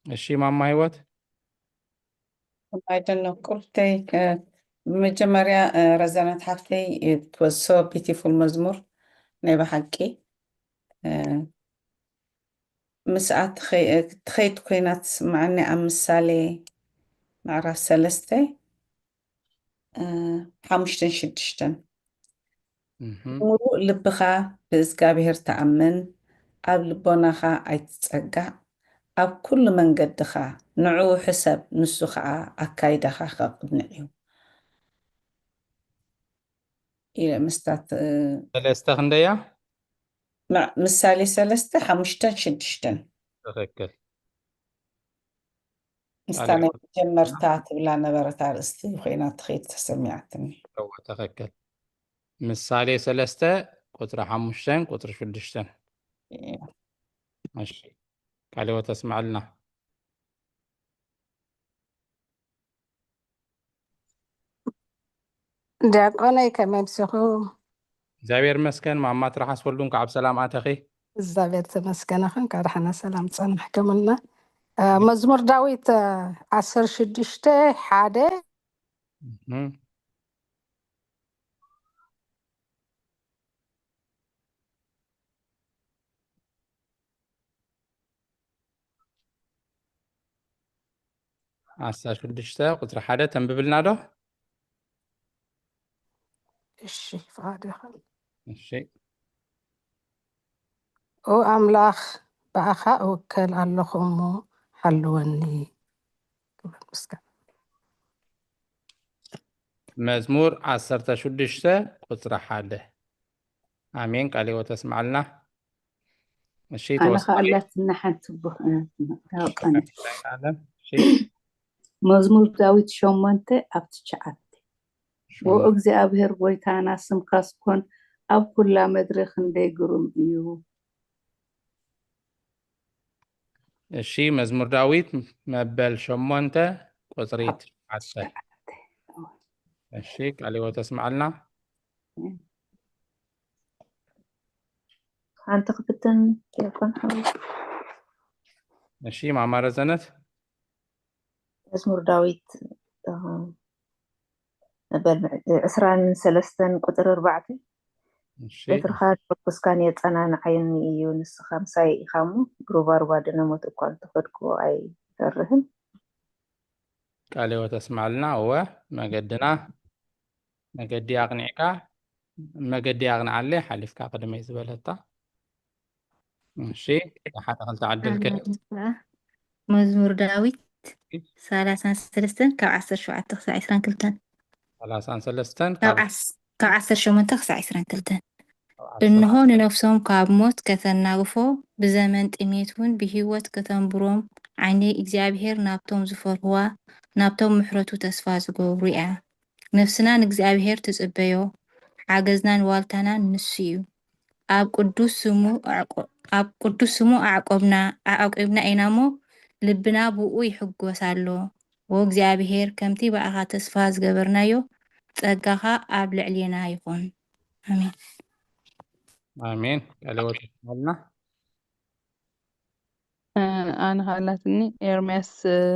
እሺ ማማ ህይወት። I don't know፣ ቁርተይ፣ እ፣ ብመጀመርያ፣ እ፣ ረዘነት ሓፍተይ፣ it was so beautiful መዝሙር ናይ ብሓቂ። እ፣ ምስኣ ትኸይ-፣ እ፣ ትኸይድ ኮይና ትስምዓኒ ኣብ ምሳሌ ምዕራፍ ሰለስተ፣ እ፣ ሓሙሽተን ሽዱሽተን። እህም። ብምሉእ ልብኻ ብእዝጋብሄር ተኣመን፣ ኣብ ልቦናኻ ኣይትጸጋዕ፣ ኣብ ኩሉ መንገድኻ ንዕኡ ሕሰብ፣ ንሱ ኸኣ ኣካይዳኻ ከቕንዕ እዩ። ኢለ ምስታት፣ እ፣ ሰለስተ ክንደያ? ም-፣ ምሳሌ ሰለስተ፣ ሓሙሽተን ሽዱሽተን። ትኽክል። ምስታ ኣነ ናይ መጀመርታ ትብላ ነበረት ኣርእስቲ ኮይና ትኸይድ ተሰሚዓትኒ። እወ፣ ትኽክል። ምሳሌ ሰለስተ ቁጽሪ ሓሙሽተን ቁጽሪ ሽዱሽተን። እያ። እሺ፣ ቃለ ሕይወት ተስምዐልና። ዲያቆነይ ከመይ ኣምሲኹም? እግዚኣብሔር ይመስገን። ማማ ትርሓስ ወልዱ፣ እንኳዕ ብሰላም ኣተኺ። እግዚኣብሔር ተመስገን ይኹን፣ እንኳዕ ደሓና ሰላም ጸናሕኩምና። እ፣ መዝሙር ዳዊት፣ እ፣ ዓሰርተ ሽዱሽተ ሓደ። እም። ዓሰርተ ሽዱሽተ ቁጽሪ ሓደ ተንብብልና ዶ? እሺ፣ ፍቓድኻ። እሺ። ኦ ኣምላኽ፣ ብኣኻ እውከል ኣለኹ እሞ ሓልወኒ። ክብርን ምስጋና። መዝሙር ዓሰርተ ሽዱሽተ ቁጽሪ ሓደ። ኣሜን። ቃለ ሕይወት ተስምዓልና። እሺ ኣነ ተወስኺ ከኣላትና ሓንቲ ብ- ታውቀነ ኣለ። እሺ መዝሙር ዳዊት ሸሞንተ ኣብ ትሽዓተ ሸሞንተ። ወእግዚኣብሔር ጎይታና ስምካስ ኮን ኣብ ኩላ መድሪ ክንደይ ግሩም እዩ። እሺ መዝሙር ዳዊት መበል ሸሞንተ ቁፅሪ ትሽዓተ። እሺ ቃለ ሕይወት ኣስምዓልና። ሓንቲ ክፍትን ዲያቆን ሓወይ። እሺ ማማ ረዘነት። መዝሙር ዳዊት እ፣ መበል ዕስራን ሰለስተን ቁፅሪ ኣርባዕተ። እሺ በትርኻ ተመርኩስካን የጸናንዓየኒ እዩ፣ ንስኻ ምሳይ ኢኻ እሞ፣ ብሩባሩባ ድነ ሞት እኳ እንተኸድኩ ኣይፈርህን። ቃለ ሕይወት ኣስምዓልና። እወ መገድና መገዲ ኣቕኒዕካ መገዲ ኣቕንዓለይ ሓሊፍካ ቅድመይ ዝበለታ። እሺ ሓደ ክልተ ዕድል ከ ኣላ ይስማዕ። መዝሙር ዳዊት ሰላሳን ሰለስተን ካብ ዓሰርተ ሸውዓተ ክሳብ ዕስራን ክልተን። ሰላሳን ሰለስተን ካብ ካብ ዓስ- ካብ ዓሰርተ ሸሞንተ ክሳብ ዕስራን ክልተን። ዓሰርተ እንሆ ንነፍሶም ካብ ሞት ከተናግፎ፣ ብዘመን ጥሜት እውን ብህይወት ከተንብሮም ዓይነይ እግዚኣብሔር ናብቶም ዝፈርህዋ ናብቶም ምሕረቱ ተስፋ ዝገብሩ እያ። ነፍስና ንእግዚኣብሔር ትጽበዮ፣ ሓገዝናን ዋልታናን ንሱ እዩ። ኣብ ቅዱስ ስሙ ኣዕቆ- ኣብ ቅዱስ ስሙ ኣዕቆብና ኣዕቆብና ኢና እሞ ልብና ብኡ ይሕጎስ ኣሎ። ዎ እግዚኣብሔር ከምቲ ብኣኻ ተስፋ ዝገበርናዮ ጸጋኻ ኣብ ልዕሌና ይኹን። ኣሜን። ኣሜን። ቃለ ሕይወት ኣስምዓልና። ኣነ ሃላትኒ ኤርምያስ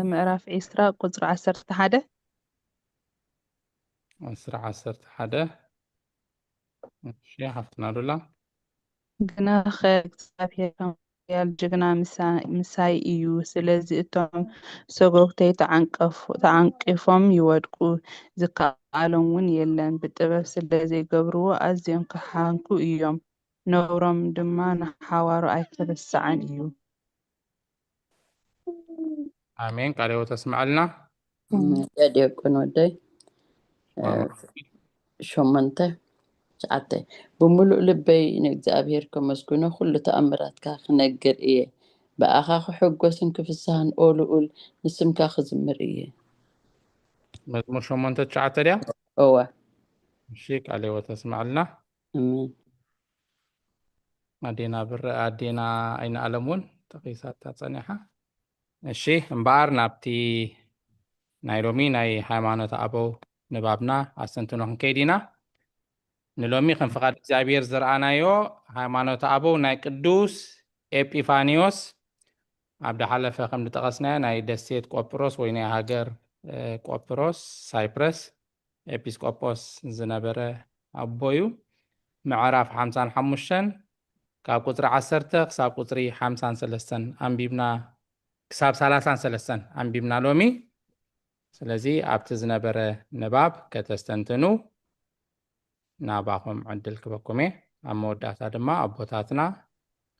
ምዕራፍ ዒስራ ቁፅሪ ዓሰርተ ሓደ። ዕስራ ዓሰርተ ሓደ። እሺ ሓፍትና ሉላ። ግናኸ እግዚኣብሔር ከም ሓያል ጅግና ምሳ- ምሳይ እዩ። ስለዚ እቶም ሰጎግተይ ተዓንቀፉ- ተዓንቂፎም ይወድቁ፣ ዝከኣሎም እውን የለን። ብጥበብ ስለ ዘይገብርዎ ኣዝዮም ክሃንኩ እዮም፣ ነውሮም ድማ ንሓዋሩ ኣይክርሳዕን እዩ። ኣሜን። ቃለ ሕይወት ኣስምዓልና። ያ ዲያቆን ወደይ እ፣ ሸሞንተ ትሽዓተ። ብምሉእ ልበይ ንእግዚኣብሔር ከመስግኖ፣ ኩሉ ተኣምራትካ ክነግር እየ። ብኣኻ ክሕጎስን ክፍስሃን፣ ኦ ልኡል፣ ንስምካ ክዝምር እየ። መዝሙር ሸሞንተ ትሽዓተ ድያ? እወ። እሺ ቃለ ሕይወት ኣስምዓልና። ኣሜን። ኣዴና ብረ ኣዴና ኣይነ ኣለም እውን ጠቒሳታ ጸኒሓ። እሺ እምበኣር ናብቲ ናይ ሎሚ ናይ ሃይማኖት ኣበው ንባብና ኣስተንትኖ ክንከይድ ኢና። ንሎሚ ከም ፍቓድ እግዚኣብሔር ዝረኣናዮ ሃይማኖት ኣበው ናይ ቅዱስ ኤጲፋኒዮስ ኣብ ዝሓለፈ ከም ዝጠቐስናዮ ናይ ደሴት ቆጵሮስ ወይ ናይ ሃገር እ፣ ቆጵሮስ ሳይፕረስ ኤጲስቆጶስ ዝነበረ ኣቦ እዩ። ምዕራፍ ሓምሳን ሓሙሽተን ካብ ቁፅሪ ዓሰርተ ክሳብ ቁፅሪ ሓምሳን ሰለስተን ኣንቢብና ክሳብ ሰላሳን ሰለስተን ኣንቢብና ሎሚ። ስለዚ ኣብቲ ዝነበረ ንባብ ከተስተንትኑ ናባኹም ዕድል ክበኩም እየ። ኣብ መወዳእታ ድማ ኣቦታትና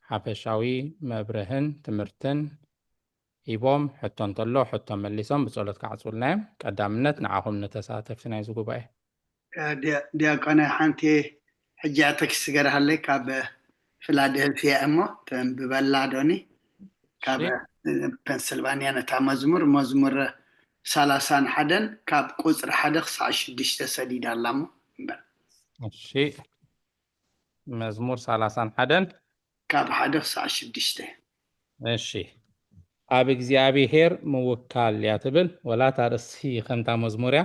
ሓፈሻዊ መብርህን ትምህርትን ሂቦም ሕቶ እንተሎ ሕቶ መሊሶም ብጸሎት ክዓጽውልና እዮም። ቀዳምነት ንዓኹም ንተሳተፍቲ ናይዚ ጉባኤ። እ፣ ዲያ- ዲያቆነ ሓንቲ ሕጂ እያ ተክስት ገርሃለይ ካብ ፊላደልፊያ እሞ ተንብበላ ዶኒ ካብ እሺ። እ፣ ፔንስልቫኒያ ነታ መዝሙር መዝሙር ሰላሳን ሓደን ካብ ቁፅሪ ሓደ ክሳዕ ሽዱሽተ ሰዲዳ ኣላ እሞ እምበር እሺ መዝሙር ሰላሳን ሓደን ካብ ሓደ ክሳዕ ሽዱሽተ እሺ ኣብ እግዚኣብሔር ምውካል እያ ትብል ወላ እታ ርእሲ ከምታ መዝሙር እያ።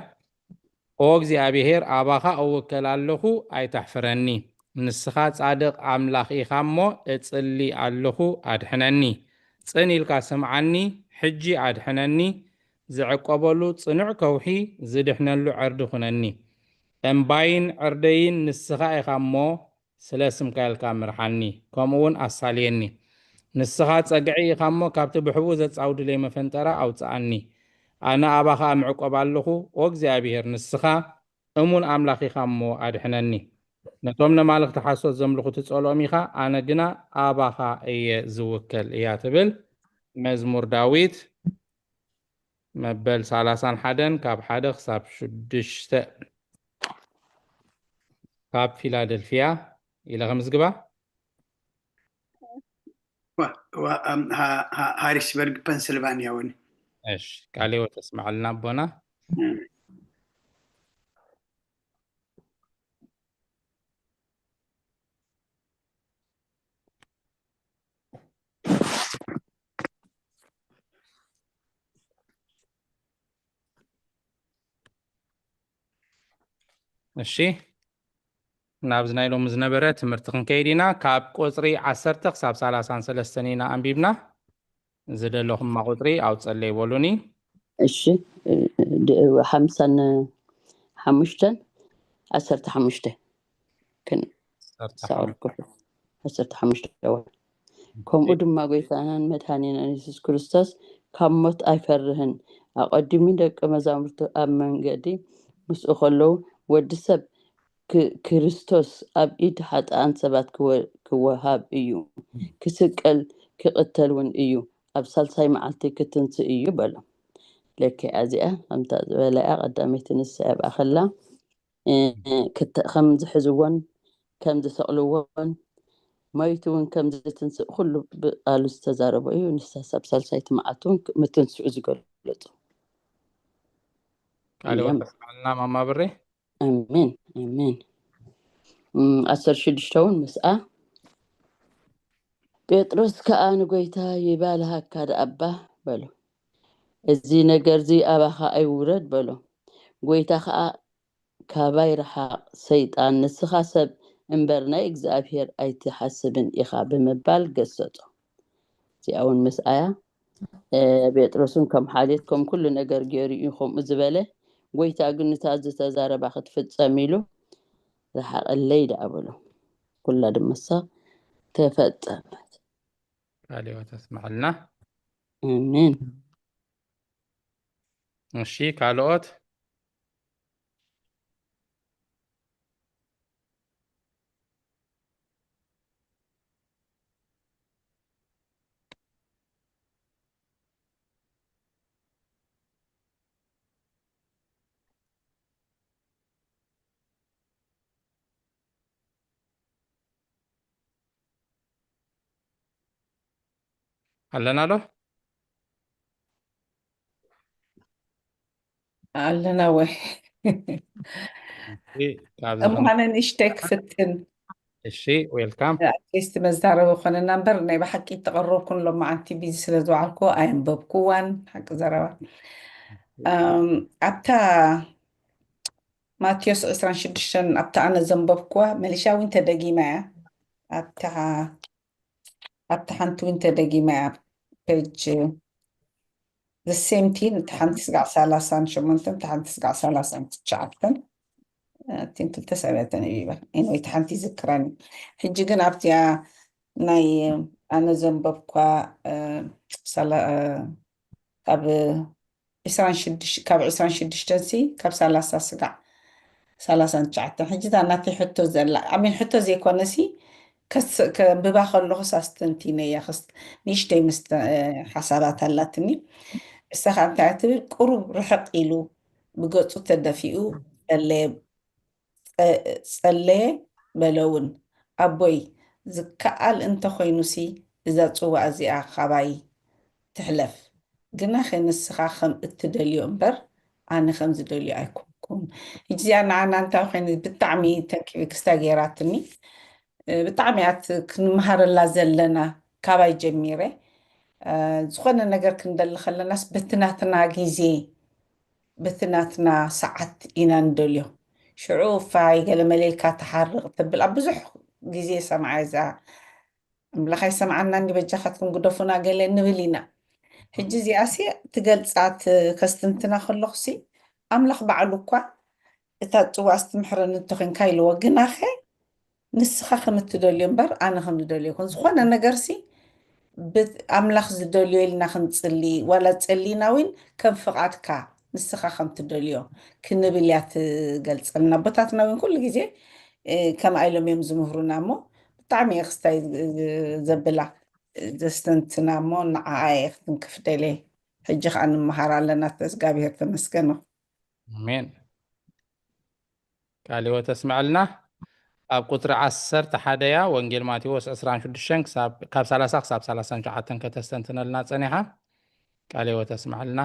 ኦ እግዚኣብሔር ኣባኻ እውከል ኣለኹ ኣይተሕፍረኒ። ንስኻ ጻድቕ ኣምላኽ ኢኻ እሞ እጽሊ ኣለኹ ኣድሕነኒ። ጽን ኢልካ ስምዓኒ ሕጂ ኣድሕነኒ። ዝዕቆበሉ ጽኑዕ ከውሒ ዝድሕነሉ ዕርዲ ኩነኒ። እምባይን ዕርደይን ንስኻ ኢኻ እሞ ስለ ስምካ ኢልካ ምርሓኒ፣ ከምኡ እውን ኣሳልየኒ። ንስኻ ጸግዒ ኢኻ እሞ፣ ካብቲ ብሕቡእ ዘጻውድለይ መፈንጠራ ኣውጽኣኒ። ኣነ ኣባኻ እምዕቆብ ኣለኹ፣ ኦ እግዚኣብሄር፣ ንስኻ እሙን ኣምላኽ ኢኻ እሞ ኣድሕነኒ። ነቶም ነማልኽቲ ሓሶት ዘምልኹ ትጸልኦም ኢኻ፣ ኣነ ግና ኣባኻ እየ ዝውከል እያ ትብል መዝሙር ዳዊት። መበል ሰላሳን ሓደን ካብ ሓደ ክሳብ ሽዱሽተ ካብ ፊላደልፊያ ኢለ ከምዝግባ። ሃሪስበርግ ፐንስልቫኒያ እውን። እሺ፣ ቃለ ሕይወት ተስምዓልና ኣቦና። እሺ፣ ናብዚ ናይ ሎሚ ዝነበረ ትምህርቲ ክንከይድ ኢና። ካብ ቁፅሪ ዓሰርተ ክሳብ ሰላሳን ሰለስተን ኢና ኣንቢብና። ዝደለኹማ ቁፅሪ ኣውፀለይ በሉኒ። እሺ፣ ሓምሳን ሓሙሽተን ዓሰርተ ሓሙሽተ ክን ሳውር ክፍል ዓሰርተ ሓሙሽተ። ከምኡ ድማ ጎይታናን መድሃኒናን የሱስ ክርስቶስ ካብ ሞት ኣይፈርህን። ኣቐዲሙ ደቂ መዛሙርቱ ኣብ መንገዲ ምስኡ ከለዉ፣ ወዲ ሰብ ክ- ክርስቶስ ኣብ ኢድ ሓጥኣን ሰባት ክወ- ክወሃብ እዩ፣ ክስቀል ክቕተል እውን እዩ፣ ኣብ ሳልሳይ መዓልቲ ክትንስእ እዩ በሎም። ለኪ እዚኣ ከምታ ዝበለያ ቀዳመይቲ ንሳ ኣብኣ ከላ እ፣ ክተ- ከም ዝሕዝዎን ከም ዝሰቕልዎን ሞይቱ እውን ከም ዝትንስእ ኩሉ ብቃሉ ዝተዛረቦ እዩ። ንሳ ሳብ ሳልሳይቲ መዓልቲ እውን ምትንስኡ ዝገለጹ ቃለ ሕይወት እዮም። ተስምዓልና ማማ ብሬ። ኣሜን ኣሜን። እም፣ ዓሰርተ ሽዱሽተ እውን ምስኣ ጴጥሮስ ከኣ ንጎይታ ይባልሃካ ደኣባ በሎ፣ እዚ ነገርዚ ኣባኻ ኣይውረድ በሎ። ጎይታ ከኣ ካባይ ረሓቕ ሰይጣን፣ ንስኻ ሰብ እምበር ናይ እግዚኣብሔር ኣይትሓስብን ኢኻ ብምባል ገሰጾ። እዚኣ እውን ምስኣያ ጴጥሮስን ከም ሓልዮት ከም ኩሉ ነገር ገይሩ እዩ ከምኡ ዝበለ። ጎይታ ግን ንታ ዝተዛረባ ክትፍጸም ኢሉ ረሓቐለይ ደኣ በሎ። ኩላ ድማ እሳ ተፈጸመት። ቃለ ሕይወት ኣስምዓልና። ኣሜን። እሺ፣ ካልኦት? ኣለና ዶ? ኣለና ወይ? እሺ፣ ካብዚ እሞ ኣነ ንእሽተይ ክፍትን እሺ፣ ዌልካም። ኣትሊስት መዛረቢ ኮነና እምበር ናይ ብሓቂ ተቐረብኩን ሎማዓንቲ ቢዚ ስለ ዝወዓልኩ ኣየንበብኩዋን። ሓቂ ዘረባ እም፣ ኣብታ ማቴዎስ ዕስራን ሽዱሽተን ኣብታ ኣነ ዘንበብኩዋ መሊሻ እውን ተደጊማ እያ። ኣብታ ኣብታ ሓንቲ እውን ተደጊማ እያ። ፔጅ the same thing፣ እቲ ሓንቲ ስጋዕ ሰላሳን ሸሞንተን፣ እቲ ሓንቲ ስጋዕ ሰላሳን ትሽዓተን። እቲን ክልተ ሰብያተን እዩ ይበል። ኤንወይ፣ እቲ ሓንቲ ይዝክረኒ። ሕጂ ግን ኣብቲኣ ናይ ኣነ ዘንበብኳ፣ እ፣ ሰላ-፣ እ፣ ካብ ዕስራን ሽዱሽተ፣ ካብ ዕስራን ሽዱሽተን ሲ፣ ካብ ሰላሳ ስጋዕ ሰላሳን ትሽዓተን። ሕጂ እታ ናተይ ሕቶ ዘላ፣ ኣሜን፣ ሕቶ ዘይኮነ ሲ፣ ከስ-፣ ከንብባ ከለኹስ ኣስተንቲነያ፣ ከስ-፣ ንእሽተይ ምስ-፣ እ፣ ሓሳባት ኣላትኒ። እሳ ኸኣ እንታይ እያ ትብል? ቁሩብ ርሕቕ ኢሉ ብገጹ ተደፊኡ ጸለየ፣ ጸ-፣ ጸለየ በለ እውን፣ ኣቦይ፣ ዝከኣል እንተኾይኑሲ እዛ ጽዋእ እዚኣ ኻባይ ትሕለፍ፣ ግናኸ ንስኻ ከም እትደልዮ እምበር ኣነ ከም ዝደልዮ ኣይኮንኩን። ሕጂ እዚኣ ንዓና እንታይ ኮይኑ ብጣዕሚ ተንኪ ክስታ ገይራትኒ። እ፣ ብጣዕሚ እያ ት-፣ ክንመሃረላ ዘለና ካባይ ጀሚረ። እ፣ ዝኾነ ነገር ክንደሊ ከለናስ በቲ ናትና ግዜ፣ በቲ ናትና ሰዓት ኢና ንደልዮ። ሽዑ ፋይ ገለ መሌልካ ትሓርቕ ተብል ኣብ ብዙሕ ግዜ ሰምዓ እዛ ኣምላኽ ኣይሰምዓና እንዲ በጃኻትኩም ግደፉና ገለ ንብል ኢና። ሕጂ እዚኣሲ ትገልጻት ከስትንትና ከለኹሲ ኣምላኽ ባዕሉ እኳ እታ ጽዋእ ስትምሕረኒ እንተኾይንካ ኢልዎ፣ ግናኸ ንስኻ ከም እትደልዮ እምበር ኣነ ከም ዝደልዮ ይኹን። ዝኾነ ነገርሲ ብት-፣ ኣምላኽ ዝደልዮ ኢልና ክንጽሊ፣ ዋላ ጸሊና እውን ከም ፍቓድካ ንስኻ ከም ትደልዮ ክንብል እያ ትገልጸልና። ኣቦታትና እውን ኩሉ ግዜ፣ እ፣ ከምኣ ኢሎም እዮም ዝምህሩና እሞ ብጣዕሚ እየ ክስታይ ዝ-፣ ዘብላ፣ ዘስተንትና እሞ ንዓኣ እየ ክትንክፍ ደልየ። ሕጂ ኸኣ ንምሃር ኣለና፣ እግዚኣብሔር ተመስገን። ኣሜን። ቃለ ሕይወት ተስምዐልና። ኣብ ቁጽሪ ዓሰርተ ሓደ እያ፣ ወንጌል ማቴዎስ ዕስራን ሽዱሽተን ክሳብ፣ ካብ ሰላሳ ክሳብ ሰላሳን ትሽዓተን ከተስተንትነልና ጸኒሓ። ቃለ ሕይወት ኣስምዓልና።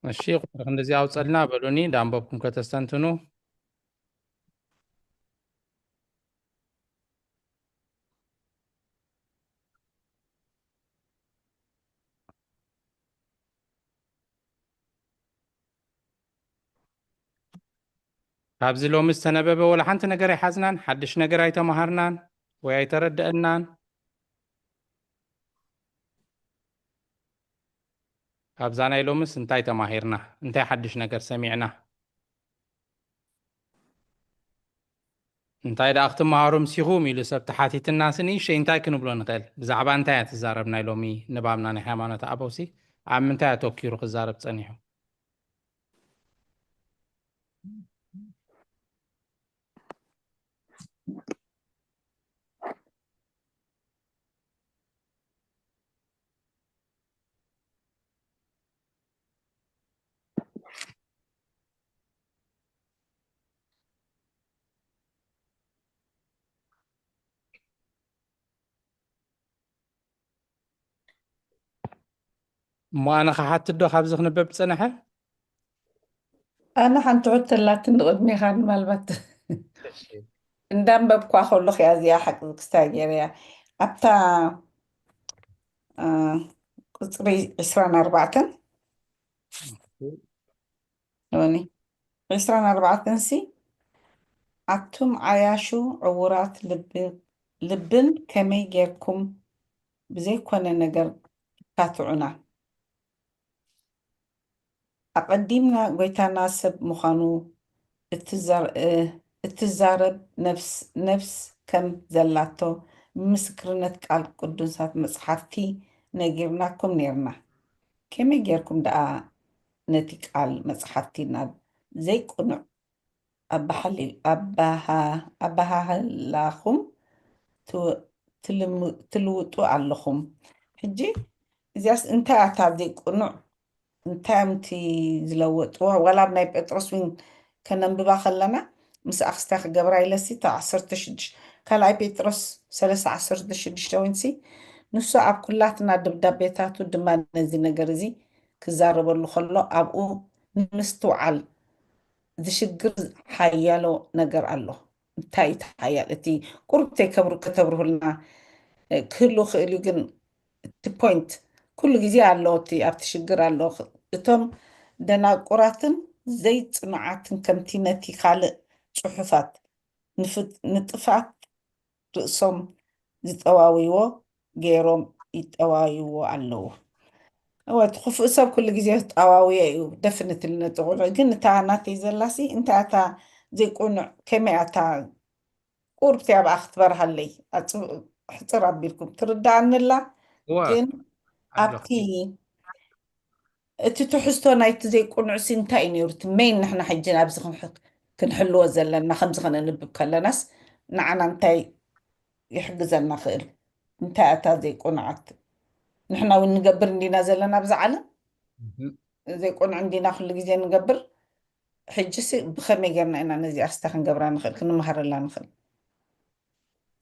እሺ፣ ቁጥሪ ክንድዚ ኣውፀልና በሉኒ፣ እንዳንበብኩም ከተስተንትኑ። ካብዚ ሎሚ ዝተነበበ ወላ ሓንቲ ነገር ኣይሓዝናን፣ ሓድሽ ነገር ኣይተማሃርናን ወይ ኣይተረደአናን። ካብዛ ናይ ሎምስ እንታይ ተማሂርና? እንታይ ሓድሽ ነገር ሰሚዕና? እንታይ ደኣ ክትመሃሩ ምሲኹም ኢሉ ሰብ ተሓቲትናስ ንእሽተይ እንታይ ክንብሎ ንኽእል? ብዛዕባ እንታይ እያ ትዛረብ ናይ ሎሚ ንባብና ናይ ሃይማኖት ኣበውሲ? ኣብ ምንታይ ኣተኪሩ ክዛረብ ጸኒሑ? እሞ ኣነ ክሓትት ዶ ካብዚ ክንበብ ዝጸንሐ? ኣነ ሓንቲ ሕቶ ኣላትኒ ቅድሜኻ፣ ምናልባት እንዳንበብኳ ከለኹ እያ እዚኣ ሓቂ ክስታይ ገይረያ። ኣብታ፣ እ፣ ቁጽሪ ዕስራን ኣርባዕተን ሎኒ ዕስራን ኣርባዕተን ሲ፣ ኣቱም ዓያሹ ዕዉራት ልቢ-፣ ልብን ከመይ ጌርኩም ብዘይኮነ ነገር ትካትዑና? ኣቐዲምና ጐይታና ሰብ ምዃኑ እትዘር-፣ እ-፣ እትዛረብ ነፍስ፣ ነፍስ ከም ዘላቶ ብምስክርነት ቃል ቅዱሳት መጽሓፍቲ ነጊርናኩም ኔርና። ከመይ ጌርኩም ደኣ ነቲ ቃል መጽሓፍቲ ናብ ዘይቅኑዕ ኣባሓሊ-፣ ኣባሃ-፣ ኣባሃህላኹም ትው-፣ ትልም-፣ ትልውጡ ኣለኹም? ሕጂ እዚኣስ እንታይ ኣታ ዘይቅኑዕ? እንታይ እዮም እቲ ዝለወጥዎ? ዋላ ኣብ ናይ ጴጥሮስ እውን ከነንብባ ከለና፣ ምስ ኣክስታይ ክገብራ ኢለሲ፣ እታ ዓሰርተ ሽዱሽተ፣ ካልኣይ ጴጥሮስ ሰለስተ ዓሰርተ ሽዱሽተ ወይንሲ፣ ንሱ ኣብ ኩላትና ደብዳቤታቱ ድማ ነዚ ነገር እዚ ክዛረበሉ ከሎ፣ ኣብኡ ንምስትውዓል ዝሽግር ሓያሎ ነገር ኣሎ። እንታይ እቲ ሓያል? እቲ ቁሩብ ተይከብሩ-፣ ከተብርሁልና፣ እ፣ ክህሉ ክእል እዩ፣ ግን እቲ ፖይንት ኩሉ ግዜ ኣሎ፣ እቲ ኣብቲ ሽግር ኣሎ። እቶም ደናቁራትን ዘይጽኑዓትን ከምቲ ነቲ ካልእ ጽሑፋት ንፍ-፣ ንጥፍኣት ርእሶም ዝጠዋውይዎ ገይሮም ይጠዋይዎ ኣለዉ። እወ፣ እቲ ክፉእ ሰብ ኩሉ ግዜ ጠዋውዮ እዩ፣ ደፍኒትሊ ነቲ ቁኑዕ። ግን እታ ናተይ ዘላሲ እንታይ ኣታ ዘይቁኑዕ፣ ከመይ ኣታ ቁርብቲ ኣብኣ ክትበርሃለይ? ኣጽብ-፣ ሕጽር ኣቢልኩም ትርድኣኒ ኣላ። እወ፣ ግን ኣለኹ። ኣብቲ እቲ ትሕዝቶ ናይቲ ዘይቁኑዕሲ እንታይ እዩ ነይሩ? እቲ ሜን ንሕና ሕጂ ኣብዚ ክንሕ-፣ ክንሕልዎ ዘለና፣ ከምዚ ከነንብብ ከለናስ ንዓና እንታይ ይሕግዘና ክእል? እንታይ እታ ዘይቁኑዓት? ንሕና እውን ንገብር እንዲና ዘለና ኣብዚ ዓለም? እህ። ዘይቁኑዕ እንዲና ኩሉ ግዜ ንገብር? ሕጂሲ ብኸመይ ጌርና ኢና ነዚኣስ እንታይ ክንገብራ ንኽእል፣ ክንመሃረላ ንኽእል?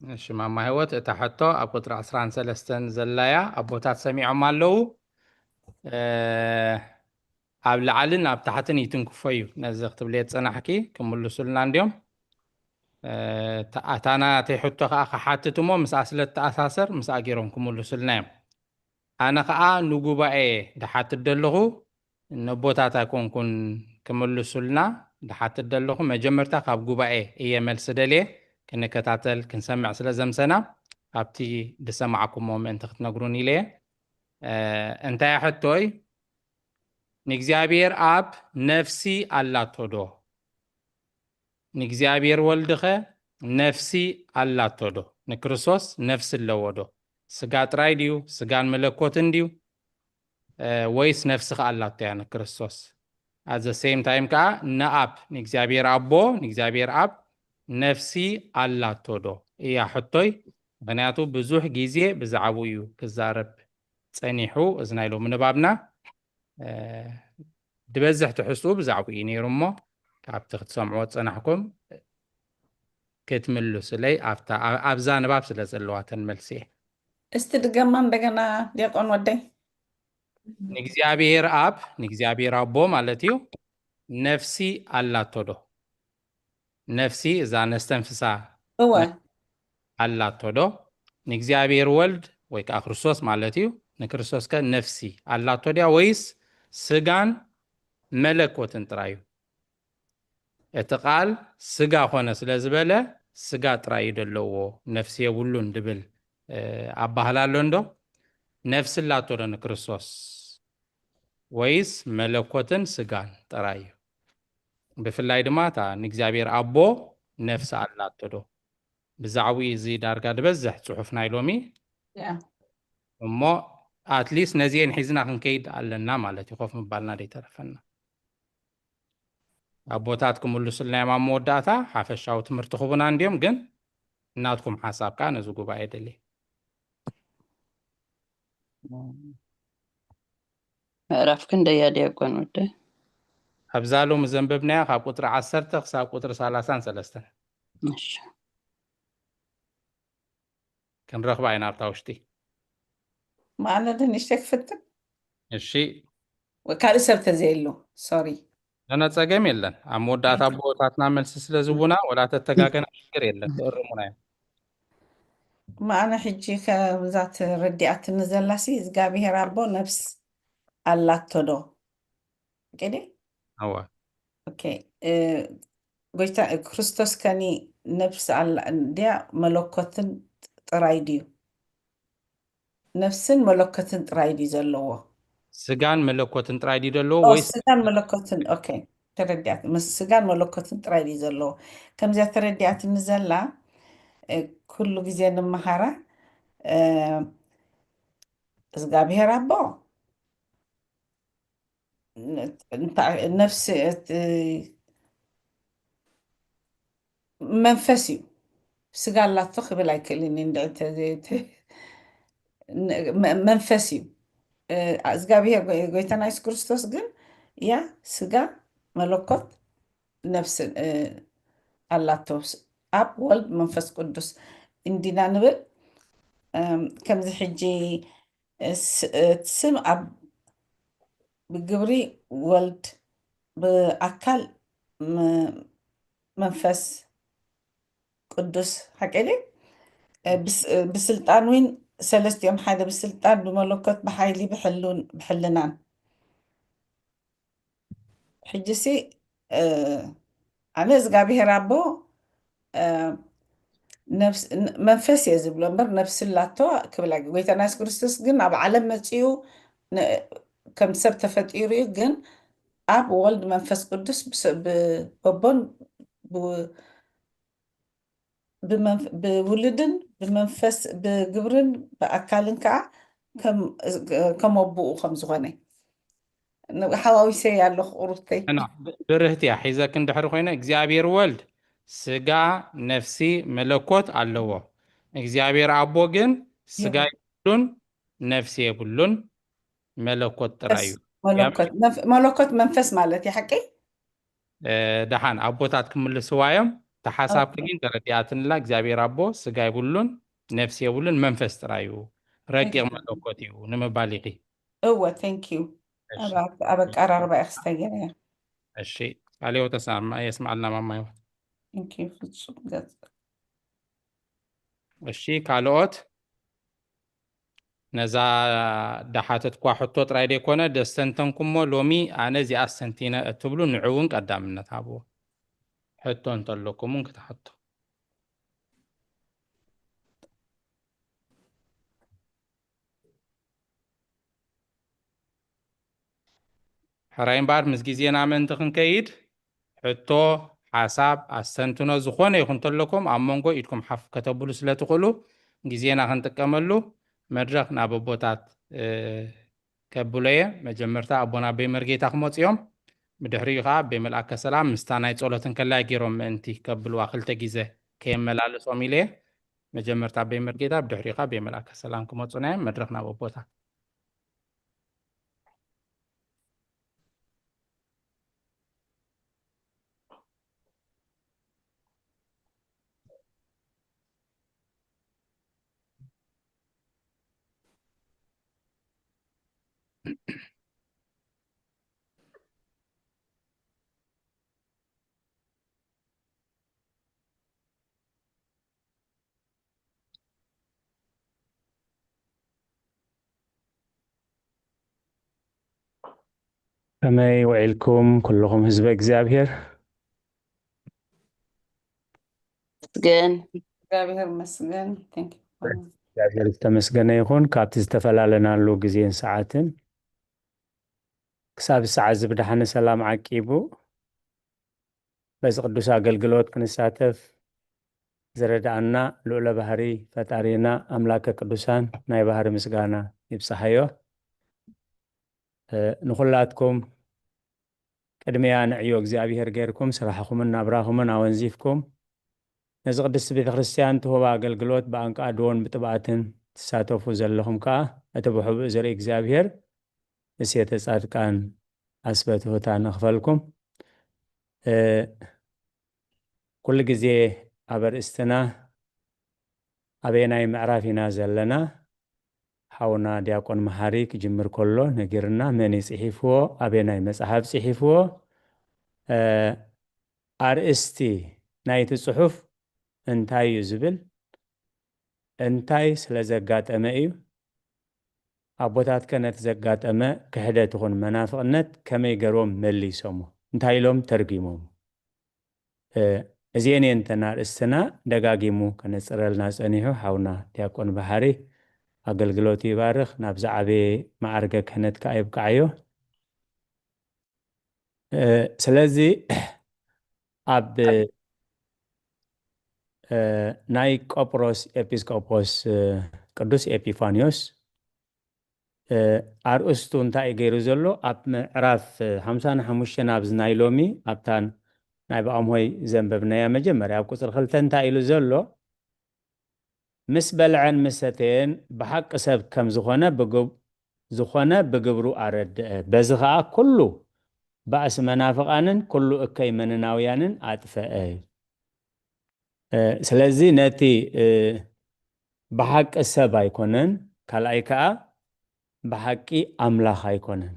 እሺ ማማ ህይወት፣ እታ ሕቶ ኣብ ቁፅሪ ዕስራን ሰለስተን ዘላያ ኣቦታት ሰሚዖም ኣለዉ። እ፣ ኣብ ላዕልን ኣብ ታሕትን ይትንክፎ እዩ። ነዚ ክትብልየ ዝፀናሕኪ ክምልሱልና እንዲዮም። እ፣ እታ ናተይ ሕቶ ከዓ ክሓትት እሞ ምስኣ ስለ ትተኣሳሰር ምስኣ ገይሮም ክምልሱልና እዮም። ኣነ ከዓ ንጉባኤ ድሓትት ደለኹ፣ ነቦታት ኣይኮንኩን ክምልሱልና ድሓትት ደለኹ። መጀመርታ ካብ ጉባኤ እየ መልሲ ደልየ ክንከታተል ክንሰምዕ ስለ ዘምሰና ኣብቲ ዝሰማዕኩሞ ምእንቲ ክትነግሩን ኢለ እየ። እ፣ እንታይ ሕቶይ? ንእግዚኣብሔር ኣብ ነፍሲ ኣላቶ ዶ? ንእግዚኣብሔር ወልድኸ ነፍሲ ኣላቶ ዶ? ንክርስቶስ ነፍሲ ኣለዎ ዶ? ስጋ ጥራይ ድዩ? ስጋን መለኮትን ድዩ? እ፣ ወይስ ነፍሲ ከኣ ኣላቶ እያ ንክርስቶስ? At the same time ከኣ ንኣብ፣ ንእግዚኣብሔር ኣቦ፣ ንእግዚኣብሔር ኣብ ነፍሲ ኣላቶ ዶ እያ ሕቶይ። ምኽንያቱ ብዙሕ ግዜ ብዛዕባኡ እዩ ክዛረብ ጸኒሑ። እዚ ናይ ሎሚ ንባብና፣ እ፣ ዝበዝሕ ትሕዝትኡ ብዛዕባኡ እዩ ነይሩ እሞ፣ ካብቲ ክትሰምዕዎ ዝጸናሕኩም ክትምልሱለይ ኣብታ፣ ኣብ-፣ ኣብዛ ንባብ ስለ ዘለዋ ተን መልሲ እየ። እስቲ ድገማ እንደገና ዲያቆን ወደይ። ንእግዚኣብሔር ኣብ፣ ንእግዚኣብሔር ኣቦ ማለት እዩ፣ ነፍሲ ኣላቶ ዶ? ነፍሲ እዛ ነስተንፍሳ እወ። ኣላቶ ዶ? ንእግዚኣብሔር ወልድ ወይ ከዓ ክርስቶስ ማለት እዩ፣ ንክርስቶስ ከ ነፍሲ ኣላቶ ድያ ወይስ ስጋን መለኮትን ጥራይ እዩ? እቲ ቃል ስጋ ኾነ ስለ ዝበለ ስጋ ጥራይ እዩ ዘለዎ፣ ነፍሲ የብሉን ድብል፣ እ፣ ኣባህላ ኣሎ እንዶ? ነፍሲ ኣላቶ ዶ ንክርስቶስ? ወይስ መለኮትን ስጋን ጥራይ እዩ? ብፍላይ ድማ እታ ንእግዚኣብሔር ኣቦ ነፍሲ ኣላቶ ዶ? ብዛዕባኡ እዚ ዳርጋ ዝበዝሕ ጽሑፍ ናይ ሎሚ። ያ። እሞ ኣትሊስት ነዚኤን ሒዝና ክንከይድ ኣለና ማለት እዩ፣ ኮፍ ምባልና ደይተረፈና። ኣቦታት ክምልሱልና እዮም ኣብ መወዳእታ፣ ሓፈሻዊ ትምህርቲ ክቡና እንድዮም፣ ግን ናትኩም ሓሳብ ከኣ ነዚ ጉባኤ ደሊ። ምዕራፍ ክንደይ እያ ዲያቆን ወደ? ኣብዛ ሎሚ ዘንበብናያ ካብ ቁጽሪ ዓሰርተ ክሳብ ቁጽሪ ሰላሳን ሰለስተን። እሺ። ክንረኽባ ኢና ኣብታ ውሽጢ። ማለት ንእሽተይ ክፍትን? እሺ። ወ-፣ ካልእ ሰብ ተዘየሉ፣ ሶሪ። ነነ ጸገም የለን። ኣብ መወዳእታ ኣቦታትና መልሲ ስለ ዝቡና፣ ወላ ተተጋገና ሽግር የለን። ክእርሙና እዮም። እማ ኣነ ሕጂ ከምዛ ተረዲኣትኒ ዘላሲ፣ እግዚኣብሔር ኣቦ ነፍስ ኣላቶ ዶ? ኦኬ ድየ? እወ። ኦኬ፣ እ፣ ጎይታ፣ እ፣ ክርስቶስ ከኒ ነፍሲ ኣላ ድያ መለኮትን ጥራይ ድዩ? ነፍስን መለኮትን ጥራይ ድዩ ዘለዎ? ስጋን መለኮትን ጥራይ ድዩ ዘለዎ ኦ፣ ወይስ ስጋን መለኮትን፣ ኦኬ፣ ተረዲኣት። ምስ ስጋን መለኮትን ጥራይ ድዩ ዘለዎ? ከምዚያ ተረዲኣትኒ ዘላ፣ እ፣ ኩሉ ግዜ ንመሃራ፣ እ፣ እግዚኣብሔር ኣቦ ን-፣ እንታይ፣ ነፍሲ፣ እቲ መንፈስ እዩ። ስጋ ኣላቶ ክብል ኣይክእልን እየ፣ እንድዒ እንተ-፣ እንተ-፣ ን-፣ መ-፣ መንፈስ እዩ። እ፣ እግዚኣብሔር ጎ-፣ ጎይታና የሱስ ክርስቶስ ግን፣ ያ፣ ስጋ፣ መለኮት፣ ነፍሲ፣ እ፣ ኣላቶ። ስ-፣ ኣብ፣ ወልድ፣ መንፈስ ቅዱስ እንዲና ንብል። እም፣ ከምዚ ሕጂ ስ-፣ እቲ ስም ኣብ፣ ብግብሪ ወልድ፣ ብኣካል ም-፣ መንፈስ ቅዱስ፣ ሓቂ ድዩ? እ፣ ብስ-፣ እ፣ ብስልጣን ዊን ሰለስቲኦም ሓደ፣ ብስልጣን፣ ብመለኮት፣ ብሓይሊ፣ ብሕሉን-፣ ብሕልናን። ሕጂሲ፣ እ፣ ኣነ እግዚኣብሔር ኣቦ፣ እ፣ ነፍስ-፣ ን-፣ መንፈስ እየ ዝብሎ እምበር ነፍሲ ኣላቶ ክብል ኣይገ-፣ ጎይታና የሱስ ክርስቶስ ግን ኣብ ዓለም መጺኡ ን-፣ ከም ሰብ ተፈጢሩ እዩ። ግን ኣብ ወልድ መንፈስ ቅዱስ ብሰ-፣ ብ-፣ በቦን ብ-፣ ብመንፍ-፣ ብውሉድን ብመንፈስ፣ ብግብርን ብኣካልን ከኣ ከም፣ ከም ኣቦኡ ከም ዝኾነ ን-፣ ሓዋዊሰ ኣለኹ ቁሩብተይ። እና ብ-፣ ብርህቲ እያ ሒዘክ እንድሕሪ ኮይነ፣ እግዚኣብሔር ወልድ ስጋ፣ ነፍሲ፣ መለኮት ኣለዎ። እግዚኣብሔር ኣቦ ግን ስጋ የብሉን። የብሉን፣ ነፍሲ የብሉን፣ መለኮት ጥራይ እዩ። መለኮት፣ መንፍ-፣ መለኮት መንፈስ ማለት እዩ፣ ሓቀይ? እ፣ ደሓን ኣቦታት ክምልስዋ እዮም። ተሓሳብኪ ግን ተረዲኣትንላ እግዚኣብሔር ኣቦ ስጋ የብሉን ነፍሲ የብሉን መንፈስ ጥራይ እዩ ረቂቕ መለኮት እዩ ንምባል ኢኺ። እወ thank you። ኣብ ኣቀራርባ ኢኽስተገረ። እሺ ቃልዮ ተሰማ የስማዕልና ማማዮ። ፍጹም ገጽ እሺ ካልኦት ነዛ ዳሓተትኳ ሕቶ ጥራይ ደይኮነ ደስተንተንኩሞ ሎሚ ኣነ እዚኣ ኣስተንቲነ እትብሉ ንዕውን ቀዳምነት ሃብዎ። ሕቶ እንተለኩም እውን ክትሓቶ። ሕራይ እምበኣር ምስ ግዜና ምእንቲ ክንከይድ ሕቶ፣ ሓሳብ፣ ኣስተንትኖ ዝኾነ ይኹን እንተለኩም ኣብ መንጎ ኢድኩም ሓፍ ከተብሉ ስለ ትኽእሉ ግዜና ክንጥቀመሉ መድረኽ ናብ ኣቦታት ከብሎ እየ። መጀመርታ ኣቦና ኣበይ መርጌታ ክመፁ እዮም። ብድሕሪኡ ከዓ ኣበይ መልኣከ ሰላም ምስታ ናይ ጸሎት እንከላይ ገይሮም ምእንቲ ከብልዋ ክልተ ግዜ ከየመላልሶም ኢለ እየ። መጀመርታ ኣበይ መርጌታ ብድሕሪኡ ከዓ ኣበይ መልኣከ ሰላም ክመፁና እዮም። መድረኽ ናብ ኣቦታት። ከመይ ውዒልኩም ኩልኹም ህዝበ እግዚኣብሔር? ግን እግዚኣብሔር ይመስገን። Thank you። እግዚኣብሔር ዝተመስገነ ይኹን። ካብቲ ዝተፈላለናሉ ግዜን ሰዓትን ክሳብ ሰዓት እዚ ብደሓነ ሰላም ዓቂቡ በዚ ቅዱስ ኣገልግሎት ክንሳተፍ ዝረድኣና ልዑለ ባህሪ ፈጣሪና ኣምላከ ቅዱሳን ናይ ባህሪ ምስጋና ይብጽሓዮ። ንኹላትኩም ቅድሚያ ንዕዮ እግዚኣብሔር ጌርኩም ስራሕኹምን ናብራኹምን ኣወንዚፍኩም ነዚ ቅድስቲ ቤተ ክርስቲያን ትህቦ ኣገልግሎት ብኣንቃድዎን ብጥብኣትን ትሳተፉ ዘለኹም ከኣ እቲ ብሕቡእ ዝርኢ እግዚኣብሔር እሴተ ጻድቃን ኣስበትሁታ ንኽፈልኩም። ኩሉ ግዜ ኣብ ኣርእስትና ኣበየናይ ምዕራፍ ኢና ዘለና? ሓውና ዲያቆን መሓሪ ክጅምር ከሎ ነጊርና፣ መን እዩ ጽሒፍዎ፣ ኣበየናይ መጽሓፍ ጽሒፍዎ፣ ኣርእስቲ ናይቲ ጽሑፍ እንታይ እዩ ዝብል፣ እንታይ ስለ ዘጋጠመ እዩ፣ ኣቦታትከ ነቲ ዘጋጠመ ክሕደት ይኹን መናፍቕነት ከመይ ገይሮም መሊሶሞ፣ እንታይ ኢሎም ተርጒሞም? እዚኤን እየን እተን ኣርእስትና። ደጋጊሙ ከነጽረልና ጸኒሑ ሓውና ዲያቆን ባሕሪ ኣገልግሎቱ ይባርኽ፣ ናብ ዝዓበየ መዓርገ ክህነት ከኣ ይብቅዓዮ። ስለዚ ኣብ ናይ ቆጵሮስ ኤጲስቆጶስ ቅዱስ ኤጲፋንዮስ ኣርእስቱ እንታይ እዩ ገይሩ ዘሎ? ኣብ ምዕራፍ ሓምሳን ሓሙሽተን ኣብዚ ናይ ሎሚ ኣብታ ናይ ብኣምሆይ ዘንበብናያ መጀመርያ ኣብ ቁፅሪ ክልተ እንታይ ኢሉ ዘሎ? ምስ በልዐን ምስ ሰተየን ብሓቂ ሰብ ከም ዝኾነ ብግብ ዝኾነ ብግብሩ ኣረድአ። በዚ ኸዓ ኩሉ ባእሲ መናፍቓንን ኩሉ እከይ መነናውያንን ኣጥፈአ። ስለዚ ነቲ ብሓቂ ሰብ ኣይኮነን፣ ካልኣይ ከዓ ብሓቂ ኣምላኽ ኣይኮነን።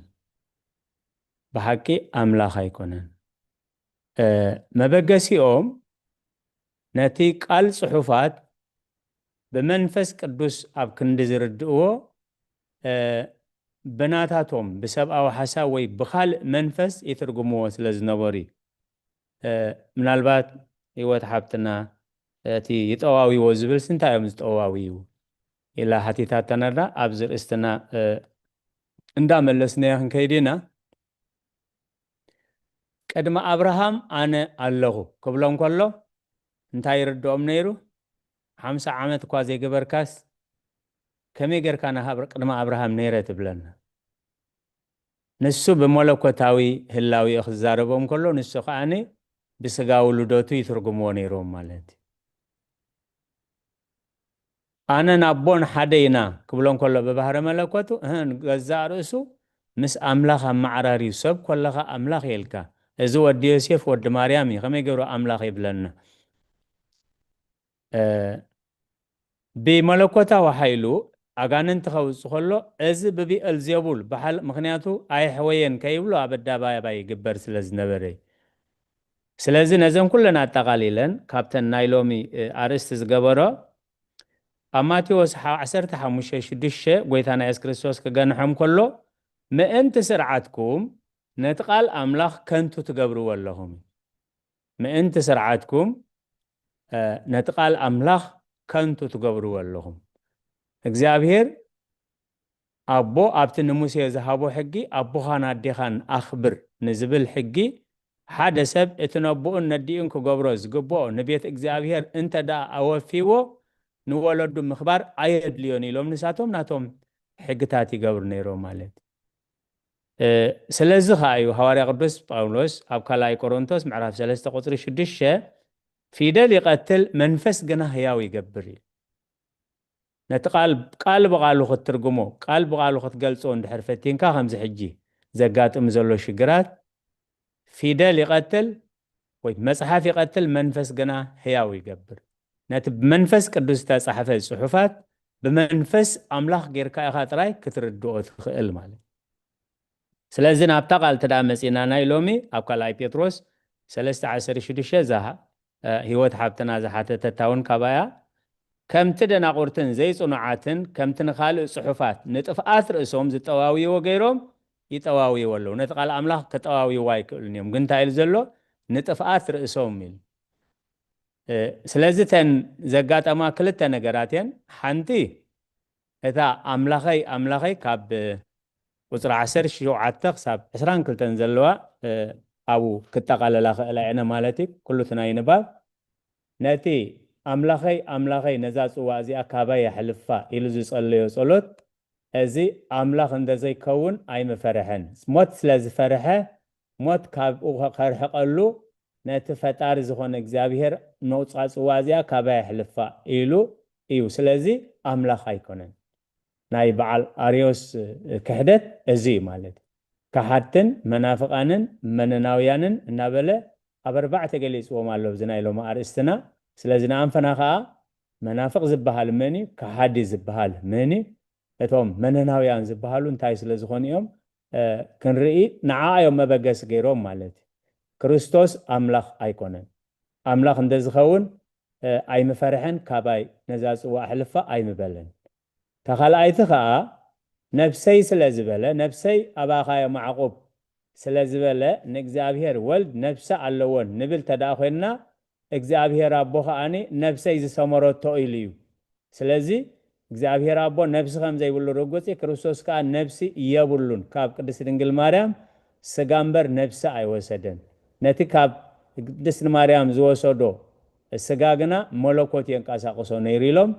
ብሓቂ ኣምላኽ ኣይኮነን። መበገሲኦም ነቲ ቃል ጽሑፋት ብመንፈስ ቅዱስ ኣብ ክንዲ ዝርድእዎ ብናታቶም ብሰብኣዊ ሓሳብ ወይ ብኻልእ መንፈስ ይትርጉምዎ ስለ ዝነበሩ እዩ። ምናልባት ህይወት ሓብትና እቲ ይጠዋዊዎ ዝብልስ እንታይ እዮም ዝጠዋውዩ ኢላ ሓቲታትና ኣላ። ኣብዚ ርእስትና እንዳመለስናዮ ክንከይድ ኢና። ቅድሚ ኣብርሃም ኣነ ኣለኹ ክብሎም ከሎ እንታይ ይርድኦም ነይሩ? ሓምሳ ዓመት እኳ ዘይገበርካስ ከመይ ጌርካ ናብ ቅድሚ ኣብርሃም ነይረ ትብለና? ንሱ ብመለኮታዊ ህላዊኡ ክዛረቦም ከሎ ንሱ ከኣ ብስጋዊ ልደቱ ይትርጉምዎ ነይሮም ማለት እዩ። ኣነን ኣቦን ሓደ ኢና ክብሎም ከሎ ብባህሪ መለኮቱ እህ ገዛእ ርእሱ ምስ ኣምላኽ ኣመዓራርዩ ሰብ ኮለኻ ኣምላኽ የልካ። እዚ ወዲ ዮሴፍ ወዲ ማርያም እዩ ከመይ ገይሩ ኣምላኽ ይብለና? ብመለኮታዊ ሓይሉ ኣጋንንቲ ከውፅእ ከሎ፣ እዚ ብብኤልዜቡል በሓል፣ ምክንያቱ ኣይሕወየን ከይብሎ ኣብ ኣደባባይ ይግበር ስለ ዝነበረ እዩ። ስለዚ ነዘን ኩለን ኣጠቓሊለን ካብተን ናይ ሎሚ ኣርእስቲ ዝገበሮ፣ ኣብ ማቴዎስ ዓሰርተ ሓሙሽተ ሽዱሽተ ጎይታና የሱስ ክርስቶስ ክገንሖም ከሎ፣ ምእንቲ ስርዓትኩም ነቲ ቃል ኣምላኽ ከንቱ ትገብርዎ ኣለኹም። ምእንቲ ስርዓትኩም ነቲ ቃል ኣምላኽ ከንቱ ትገብርዎ ኣለኹም። እግዚኣብሔር ኣቦ ኣብቲ ንሙሴ ዝሃቦ ሕጊ ኣቦኻን ኣዴኻን ኣኽብር ንዝብል ሕጊ፣ ሓደ ሰብ እቲ ነቦኡን ነዲኡን ክገብሮ ዝግብኦ ንቤት እግዚኣብሔር እንተ ደኣ ኣወፊዎ፣ ንወለዱ ምኽባር ኣየድልዮን ኢሎም ንሳቶም ናቶም ሕግታት ይገብሩ ነይሮም ማለት። ስለዚ ከኣ እዩ ሃዋርያ ቅዱስ ጳውሎስ ኣብ ካልኣይ ቆሮንቶስ ምዕራፍ ሰለስተ ቁጽሪ ሽዱሽተ፣ ፊደል ይቐትል መንፈስ ግና ህያው ይገብር እዩ። ነቲ ቃል ቃል ብቓሉ ክትትርጉሞ፣ ቃል ብቓሉ ክትገልጾ እንድሕር ፈቲንካ፣ ከምዚ ሕጂ ዘጋጥም ዘሎ ሽግራት፣ ፊደል ይቐትል ወይ መጽሓፍ ይቐትል መንፈስ ግና ህያው ይገብር። ነቲ ብመንፈስ ቅዱስ ዝተጻሕፈ ጽሑፋት ብመንፈስ ኣምላኽ ጌርካ ኢኻ ጥራይ ክትርድኦ ትኽእል ማለት። ስለዚ ናብታ ቃል ትዳ መጺና ናይ ሎሚ ኣብ ካልኣይ ጴጥሮስ ሰለስተ ዓሰርተ ሽዱሽተ እዛ ህይወት ሓብትና ዝሓተተታ እውን ካባያ፣ ከምቲ ደናቑርትን ዘይጽኑዓትን ከምቲ ንኻልእ ጽሑፋት ንጥፍኣት ርእሶም ዝጠዋውይዎ ገይሮም ይጠዋውይዎ ኣለዉ። ነቲ ቃል ኣምላኽ ክጠዋውይዎ ኣይክእሉን እዮም። ግን እንታይ ኢሉ ዘሎ? ንጥፍኣት ርእሶም ኢሉ። ስለዚ እተን ዘጋጠማ ክልተ ነገራት እየን። ሓንቲ እታ ኣምላኸይ ኣምላኸይ ካብ ቁፅሪ ዓሰርተ ሸውዓተ ክሳብ ዕስራን ክልተን ዘለዋ ኣብኡ ክጠቓለላ ክእላ እየን ማለት እዩ። ኩሉ እቲ ናይ ንባብ ነቲ ኣምላኸይ ኣምላኸይ ነዛ ፅዋ እዚኣ ካባይ ኣሕልፋ ኢሉ ዝፀለዮ ፀሎት፣ እዚ ኣምላኽ እንተዘይከውን ኣይምፈርሐን። ሞት ስለ ዝፈርሐ፣ ሞት ካብኡ ከርሕቐሉ ነቲ ፈጣሪ ዝኾነ እግዚኣብሔር ነውፃ ፅዋ እዚኣ ካባይ ኣሕልፋ ኢሉ እዩ። ስለዚ ኣምላኽ ኣይኮነን። ናይ በዓል ኣርዮስ ክሕደት እዚ እዩ ማለት። ከሓድትን መናፍቓንን መነናውያንን እናበለ ኣብ ኣርባዕተ ገሊፅዎም ኣሎ ኣብዚ ናይ ሎሚ ኣርእስትና። ስለዚ ንኣንፈና ከዓ መናፍቕ ዝበሃል መን እዩ? ከሓዲ ዝበሃል መን እዩ? እቶም መነናውያን ዝበሃሉ እንታይ ስለ ዝኾኑ እዮም ክንርኢ፣ ንዓ እዮም መበገሲ ገይሮም ማለት እዩ። ክርስቶስ ኣምላኽ ኣይኮነን። ኣምላኽ እንተዝኸውን ኣይምፈርሐን፣ ካባይ ነዛ ጽዋ ኣሕልፋ ኣይምበለን። ተኻልኣይቲ ኸኣ ነብሰይ ስለ ዝበለ፣ ነብሰይ ኣባኻዮ ማዕቑብ ስለ ዝበለ፣ ንእግዚኣብሔር ወልድ ነብሲ ኣለዎን ንብል ተደኣ ኮይንና፣ እግዚኣብሔር ኣቦ ኸኣኒ ነብሰይ ዝሰመረቶ ኢሉ እዩ። ስለዚ እግዚኣብሔር ኣቦ ነብሲ ከም ዘይብሉ ርጉጽ እዩ። ክርስቶስ ከኣ ነብሲ የብሉን። ካብ ቅድስት ድንግል ማርያም ስጋ እምበር ነብሲ ኣይወሰደን። ነቲ ካብ ቅድስት ማርያም ዝወሰዶ ስጋ ግና መለኮት የንቀሳቕሶ ነይሩ ኢሎም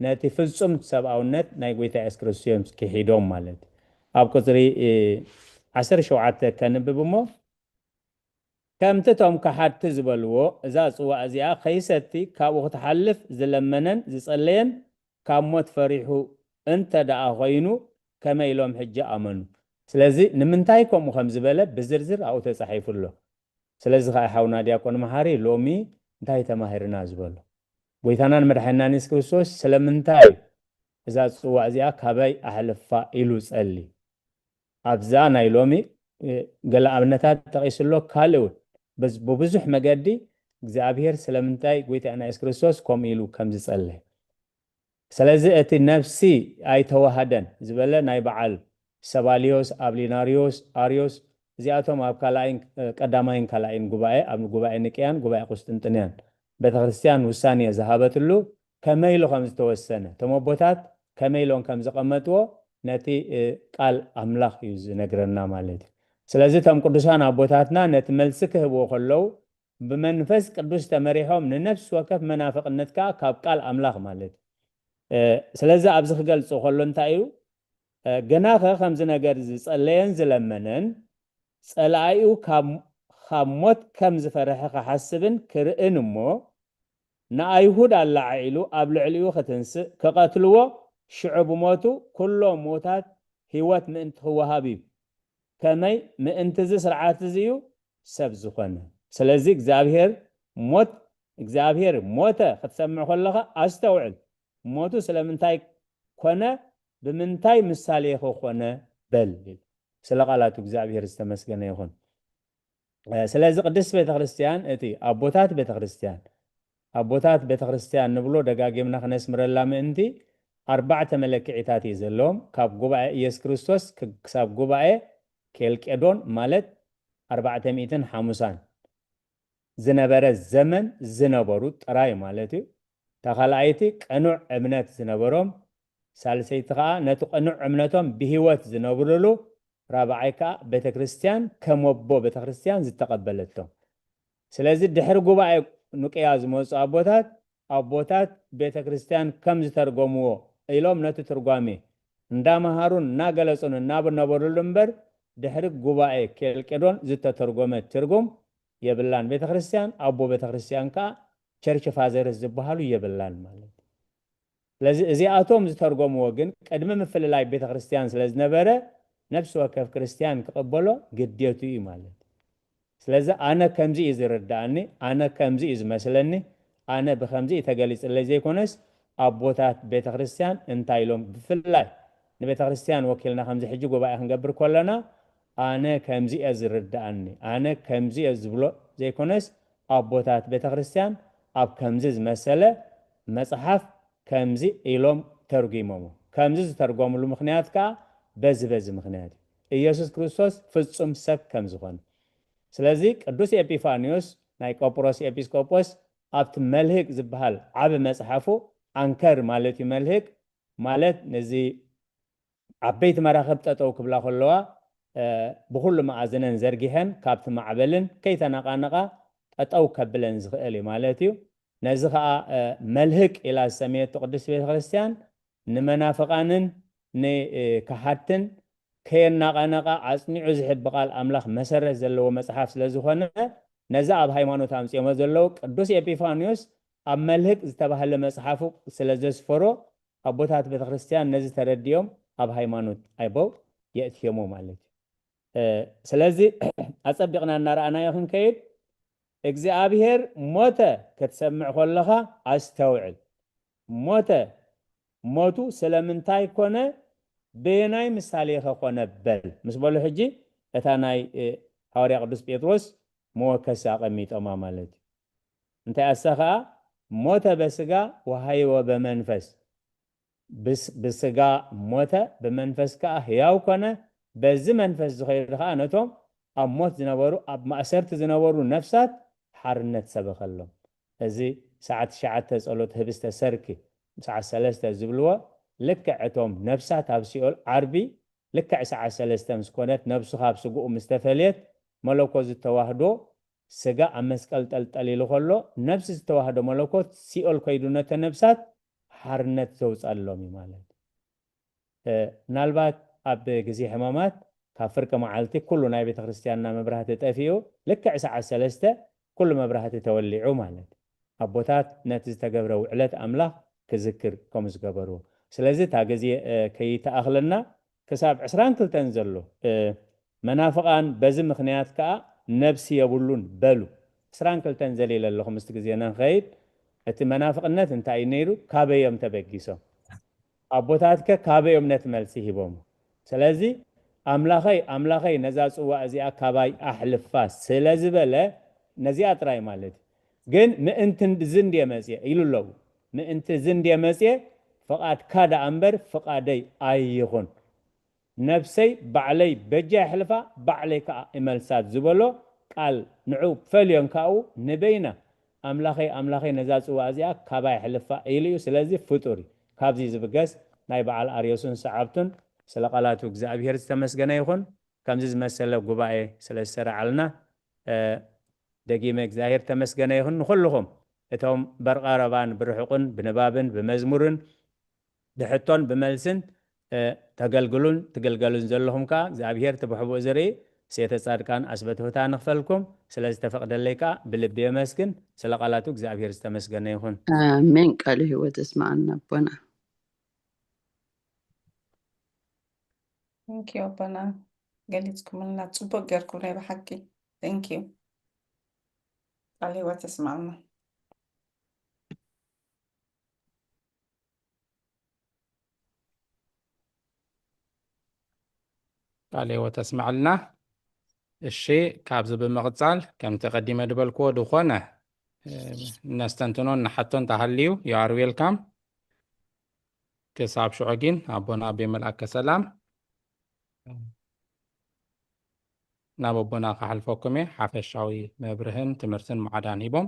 ነቲ ፍጹም ሰብኣውነት ናይ ጎይታ የሱስ ክርስቶስ ክሒዶም ማለት እዩ። ኣብ ቁጽሪ ዓሰርተ ሸውዓተ ከንብብ እሞ፣ ከምቲ እቶም ከሓድቲ ዝበልዎ፣ እዛ ጽዋ እዚኣ ከይሰቲ ካብኡ ክትሓልፍ ዝለመነን ዝጸለየን ካብ ሞት ፈሪሑ እንተ ደኣ ኾይኑ፣ ከመይ ኢሎም ሕጂ ኣመኑ? ስለዚ ንምንታይ ከምኡ ከም ዝበለ ብዝርዝር ኣብኡ ተጻሒፉ ኣሎ። ስለዚ ኸኣ ሓውና ዲያቆን መሓሪ ሎሚ እንታይ ተማሂርና ዝበሎ? ጎይታናን መድሓኒናን የሱስ ክርስቶስ ስለምንታይ እዛ ጽዋ እዚኣ ካባይ ኣሕልፋ ኢሉ ጸሊ? ኣብዛ ናይ ሎሚ ገለ ኣብነታት ጠቒሱ ኣሎ። ካልእ እውን ብብዙሕ መገዲ እግዚኣብሔር ስለምንታይ ጎይታና የሱስ ክርስቶስ ከምኡ ኢሉ ከም ዝጸለ። ስለዚ እቲ ነፍሲ ኣይተዋህደን ዝበለ ናይ በዓል ሰባልዮስ፣ ኣብሊናርዮስ፣ ኣርዮስ፣ እዚኣቶም ኣብ ካልኣይን ቀዳማይን ካልኣይን ጉባኤ፣ ኣብ ጉባኤ ንቅያን ጉባኤ ቁስጥንጥንያን ቤተክርስትያን ውሳኔ ዝሃበትሉ ከመይ ኢሉ ከም ዝተወሰነ፣ እቶም ኣቦታት ከመይ ኢሎም ከም ዘቐመጥዎ ነቲ ቃል ኣምላኽ እዩ ዝነግረና ማለት እዩ። ስለዚ እቶም ቅዱሳን ኣቦታትና ነቲ መልሲ ክህብዎ ከለዉ ብመንፈስ ቅዱስ ተመሪሖም ንነፍሲ ወከፍ መናፍቕነት ከኣ ካብ ቃል ኣምላኽ ማለት እዩ። ስለዚ ኣብዚ ክገልጾ ከሎ እንታይ እዩ? ግናኸ ከምዚ ነገር ዝጸለየን ዝለመነን ጸላኢኡ ካብ ሞት ከም ዝፈርሐ ክሓስብን ክርእን እሞ ንኣይሁድ ኣላዓዒሉ ኣብ ልዕሊኡ ክትንስእ ክቐትልዎ፣ ሽዑ ብሞቱ ኩሎም ምዉታት ህይወት ምእንቲ ክወሃብ እዩ። ከመይ ምእንቲ እዚ ስርዓት እዚ እዩ ሰብ ዝኾነ። ስለዚ እግዚኣብሔር ሞት እግዚኣብሔር ሞተ ክትሰምዕ ከለኻ ኣስተውዕል። ሞቱ ስለምንታይ ኮነ? ብምንታይ ምሳሌ ኸኾነ? በል። ስለ ቃላቱ እግዚኣብሔር ዝተመስገነ ይኹን። ስለዚ ቅድስት ቤተክርስትያን እቲ ኣቦታት ቤተክርስትያን ኣቦታት ቤተክርስትያን ንብሎ ደጋጊምና ክነስምረላ ምእንቲ ኣርባዕተ መለክዒታት እዩ ዘለዎም። ካብ ጉባኤ ኢየሱስ ክርስቶስ ክሳብ ጉባኤ ኬልቄዶን ማለት ኣርባዕተ ሚእትን ሓሙሳን ዝነበረ ዘመን ዝነበሩ ጥራይ ማለት እዩ። እታ ካልኣይቲ ቅኑዕ እምነት ዝነበሮም፣ ሳልሰይቲ ከዓ ነቲ ቅኑዕ እምነቶም ብህይወት ዝነብርሉ፣ ራብዓይ ከዓ ቤተክርስትያን ከም ኣቦ ቤተክርስትያን ዝተቐበለቶም። ስለዚ ድሕሪ ጉባኤ ኑቅያ ዝመፁ ኣቦታት ኣቦታት ቤተክርስትያን ከም ዝተርጎምዎ ኢሎም ነቲ ትርጓሜ እንዳመሃሩን እናገለፁን እናነበሩሉ እምበር ድሕሪ ጉባኤ ኬልቄዶን ዝተተርጎመ ትርጉም የብላን። ቤተክርስትያን ኣቦ ቤተክርስትያን ከዓ ቸርች ፋዘርስ ዝበሃሉ የብላን ማለት እዩ። ስለዚ እዚኣቶም ዝተርጎምዎ ግን ቅድሚ ምፍልላይ ቤተክርስትያን ስለ ዝነበረ ነፍሲ ወከፍ ክርስትያን ክቕበሎ ግዴቱ እዩ ማለት እዩ። ስለዚ ኣነ ከምዚ እዩ ዝርድኣኒ፣ ኣነ ከምዚ እዩ ዝመስለኒ፣ ኣነ ብከምዚ እዩ ተገሊፅለይ ዘይኮነስ ኣቦታት ቤተክርስትያን እንታይ ኢሎም ብፍላይ ንቤተክርስትያን ወኪልና ከምዚ ሕጂ ጉባኤ ክንገብር ከለና ኣነ ከምዚ እየ ዝርድኣኒ፣ ኣነ ከምዚ እየ ዝብሎ ዘይኮነስ ኣቦታት ቤተክርስትያን ኣብ ከምዚ ዝመሰለ መፅሓፍ ከምዚ ኢሎም ተርጉሞሞ። ከምዚ ዝተርጎምሉ ምኽንያት ከዓ በዚ በዚ ምኽንያት እዩ። ኢየሱስ ክርስቶስ ፍጹም ሰብ ከም ዝኾነ። ስለዚ ቅዱስ ኤጲፋንዮስ ናይ ቆጵሮስ ኤጲስቆጶስ ኣብቲ መልህቅ ዝበሃል ዓቢ መጽሓፉ ኣንከር ማለት እዩ። መልህቅ ማለት ነዚ ዓበይቲ መራኽብ ጠጠው ክብላ ከለዋ ብኩሉ መኣዝነን ዘርጊሐን ካብቲ ማዕበልን ከይተናቃነቃ ጠጠው ከብለን ዝኽእል እዩ ማለት እዩ። ነዚ ከዓ መልህቅ ኢላ ዝሰመየቶ ቅድስት ቤተክርስትያን ንመናፍቃንን ንከሓድትን ከየናቀነቃ ኣጽኒዑ ዝሕብ ብቃል ኣምላኽ መሰረት ዘለዎ መጽሓፍ ስለ ዝኾነ ነዚ ኣብ ሃይማኖት ኣምጺኦሞ ዘለዉ ቅዱስ ኤጲፋንዮስ ኣብ መልህቅ ዝተባህለ መጽሓፉ ስለ ዘስፈሮ ኣቦታት ቤተክርስትያን ነዚ ተረዲኦም ኣብ ሃይማኖት ኣይበው የእትዮሞ ማለት እዩ። ስለዚ ኣጸቢቕና እናረኣናዮ ክንከይድ እግዚኣብሔር ሞተ ክትሰምዕ ከለኻ ኣስተውዕል። ሞተ ሞቱ ስለምንታይ ኮነ? በየናይ ምሳሌ ከ ኮነ በል ምስ በሉ ሕጂ እታ ናይ ሃዋርያ ቅዱስ ጴጥሮስ መወከሲ ኣቐሚጦማ ማለት እዩ። እንታይ ኣሰ ከዓ ሞተ በስጋ ወሃይወ በመንፈስ ብስጋ ሞተ ብመንፈስ ከዓ ህያው ኮነ። በዚ መንፈስ ዝኸይዱ ከዓ ነቶም ኣብ ሞት ዝነበሩ ኣብ ማእሰርቲ ዝነበሩ ነፍሳት ሓርነት ሰበኸሎም። እዚ ሰዓት ትሽዓተ ጸሎት ህብስተ ሰርክ ሰዓት ሰለስተ ዝብልዎ ልክዕ እቶም ነፍሳት ኣብ ሲኦል ዓርቢ ልክዕ ሰዓት ሰለስተ ምስ ኮነት ነብሱ ካብ ስግኡ ምስ ተፈልየት መለኮት ዝተዋህዶ ስጋ ኣብ መስቀል ጠልጠሊሉ ከሎ ነብሲ ዝተዋህዶ መለኮት ሲኦል ከይዱ ነተ ነብሳት ሓርነት ዘውፀሎም እዩ ማለት ምናልባት ኣብ ግዜ ሕማማት ካብ ፍርቂ መዓልቲ ኩሉ ናይ ቤተ ክርስትያንና መብራህቲ ጠፊኡ ልክዕ ሰዓት ሰለስተ ኩሉ መብራህቲ ተወሊዑ ማለት ኣቦታት ነቲ ዝተገብረ ውዕለት ኣምላኽ ክዝክር ከም ዝገበርዎ ስለዚ እታ ግዜ ከይተኣኽለና ክሳብ ዕስራን ክልተን ዘሎ መናፍቓን በዚ ምኽንያት ከዓ ነብሲ የብሉን በሉ ዕስራን ክልተን ዘሊለ ኣለኹ ምስቲ ግዜና ንኸይድ እቲ መናፍቕነት እንታይ እዩ ነይሩ ካበዮም ተበጊሶም ኣቦታትከ ካበዮም ነቲ መልሲ ሂቦም ስለዚ ኣምላኸይ ኣምላኸይ ነዛ ፅዋ እዚኣ ካባይ ኣሕልፋ ስለ ዝበለ ነዚኣ ጥራይ ማለት እዩ ግን ምእንቲ እዚ እንድየ መፅየ ኢሉ ኣለዉ ምእንቲ እዚ እንድየ መፅየ ፍቓድካ ደኣ እምበር ፍቓደይ ኣይኹን ነብሰይ ባዕለይ በጃ የሕልፋ ባዕለይ ከዓ እመልሳ ዝበሎ ቃል ንዑ ፈልዮን ካብኡ ንበይና ኣምላኸይ ኣምላኸይ ነዛ ፅዋ እዚኣ ካባይ ኣሕልፋ ኢሉ እዩ ስለዚ ፍጡር እዩ ካብዚ ዝብገስ ናይ በዓል ኣርዮስን ሰዓብቱን ስለ ቃላቱ እግዚኣብሔር ዝተመስገነ ይኹን ከምዚ ዝመሰለ ጉባኤ ስለ ዝሰራዓልና ደጊመ እግዚኣብሔር ተመስገነ ይኹን ንኩልኹም እቶም በርቐረባን ብርሑቕን ብንባብን ብመዝሙርን ብሕቶን ብመልስን ተገልግሉን ትግልገሉን ዘለኹም ከዓ እግዚኣብሔር እቲ ብሕቡእ ዝርኢ ሴተ ጻድቃን ኣስበትሁታ ንኽፈልኩም ስለ ዝተፈቕደለይ ከዓ ብልቢ የመስግን ስለ ቃላቱ እግዚኣብሔር ዝተመስገነ ይኹን ኣሜን ቃሉ ህይወት እስማዓና ኣቦና ንኪ ኣቦና ገሊፅኩምልና ፅቡቅ ገርኩም ናይ ብሓቂ ንኪ ቃል ህይወት እስማዓና ቃለ ሕይወት ተስምዐልና። እሺ፣ ካብዚ ብምቕጻል ከምቲ ቀዲመ ዝበልክዎ ዝኾነ ነስተንትኖን ንሓቶን ተሃልዩ you are welcome። ክሳብ ሽዑ ግን ኣቦና ኣቤ መልኣከ ሰላም ናብ ኣቦና ክሓልፈኩም እየ። ሓፈሻዊ መብርህን ትምህርትን ማዕዳን ሂቦም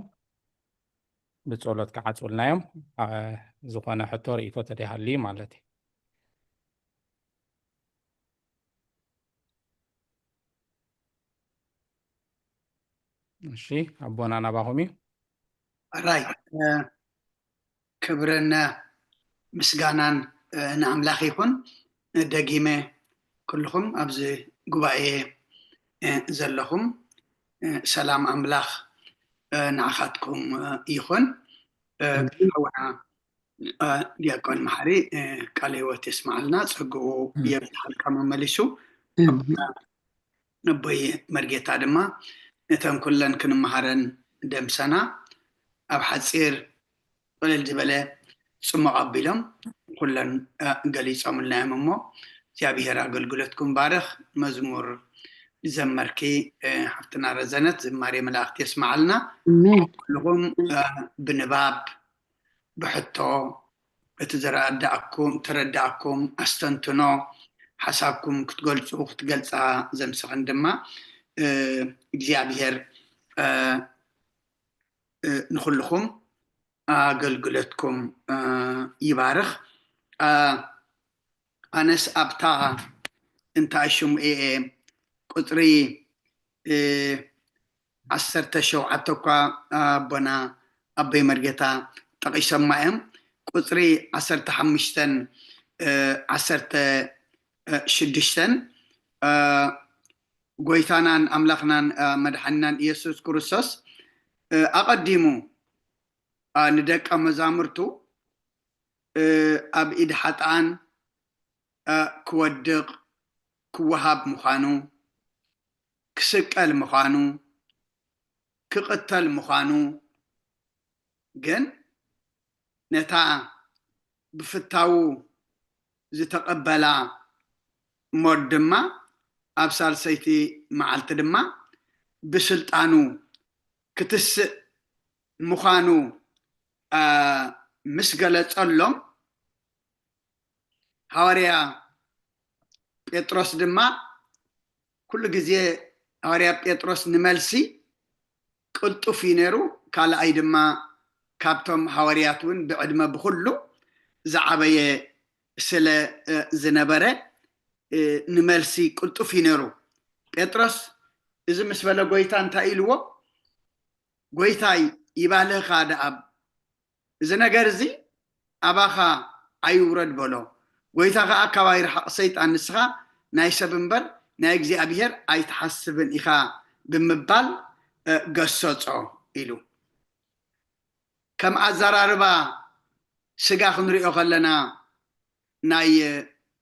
ብጸሎት ክዓጽውልና እዮም። ዝኾነ ሕቶ ርእይቶ ተደይሃልዩ ማለት እዩ። እሺ ኣቦና ናባኹም እዩ። ራይ ክብርን ምስጋናን ንኣምላኽ ይኹን። ደጊመ ኩልኹም ኣብዚ ጉባኤ ዘለኹም ሰላም ኣምላኽ ንዓኻትኩም ይኹን። ሓውና ዲያቆን መሓሪ ቃለ ህይወት የስማዓልና፣ ጸግኡ የብዝሓልካ መመሊሱ። ኣቦይ መርጌታ ድማ ነተን ኩለን ክንመሃረን ደምሰና ኣብ ሓጺር ቅልል ዝበለ ጽሙቕ ኣቢሎም ኩለን ገሊጾምልና እዮም። እሞ እግዚኣብሔር ኣገልግሎትኩም ባርኽ። መዝሙር ዝዘመርኪ ሓፍትና ረዘነት ዝማሬ መላእክት የስማዓልና። ኩልኹም ብንባብ ብሕቶ እቲ ዘረዳእኩም ተረዳእኩም ኣስተንትኖ ሓሳብኩም ክትገልጹ ክትገልጻ ዘምስኽን ድማ እግዚኣብሔር ንኹልኹም ኣገልግሎትኩም ይባርኽ። ኣነስ ኣብታ እንታይ ሽሙ እየ ቁፅሪ ዓሰርተ ሸውዓተ እኳ ኣቦና ኣቦይ መርጌታ ጠቒሶማ እዮም። ቁፅሪ ዓሰርተ ሓሙሽተን ዓሰርተ ሽዱሽተን ጎይታናን ኣምላኽናን መድሓኒናን ኢየሱስ ክርስቶስ ኣቐዲሙ ንደቀ መዛሙርቱ ኣብ ኢድ ሓጥኣን ክወድቕ ክወሃብ ምዃኑ፣ ክስቀል ምዃኑ፣ ክቕተል ምዃኑ ግን ነታ ብፍታዉ ዝተቐበላ ሞት ድማ ኣብ ሳልሰይቲ መዓልቲ ድማ ብስልጣኑ ክትስእ ምዃኑ ምስ ገለጸሎም፣ ሃዋርያ ጴጥሮስ ድማ ኩሉ ግዜ ሃዋርያ ጴጥሮስ ንመልሲ ቅልጡፍ እዩ ነይሩ። ካልኣይ ድማ ካብቶም ሃዋርያት እውን ብዕድመ ብኩሉ ዝዓበየ ስለ ዝነበረ ንመልሲ ቅልጡፍ እዩ ነይሩ። ጴጥሮስ እዚ ምስ በለ ጎይታ እንታይ ኢልዎ? ጎይታይ ይባልህኻ ደኣ እዚ ነገር እዚ ኣባኻ ኣይውረድ በሎ። ጎይታ ኸዓ ካባይ ርሓቕ ሰይጣን፣ ንስኻ ናይ ሰብ እምበር ናይ እግዚኣብሄር ኣይትሓስብን ኢኻ ብምባል ገሰጾ ኢሉ። ከም ኣዘራርባ ስጋ ክንሪኦ ከለና ናይ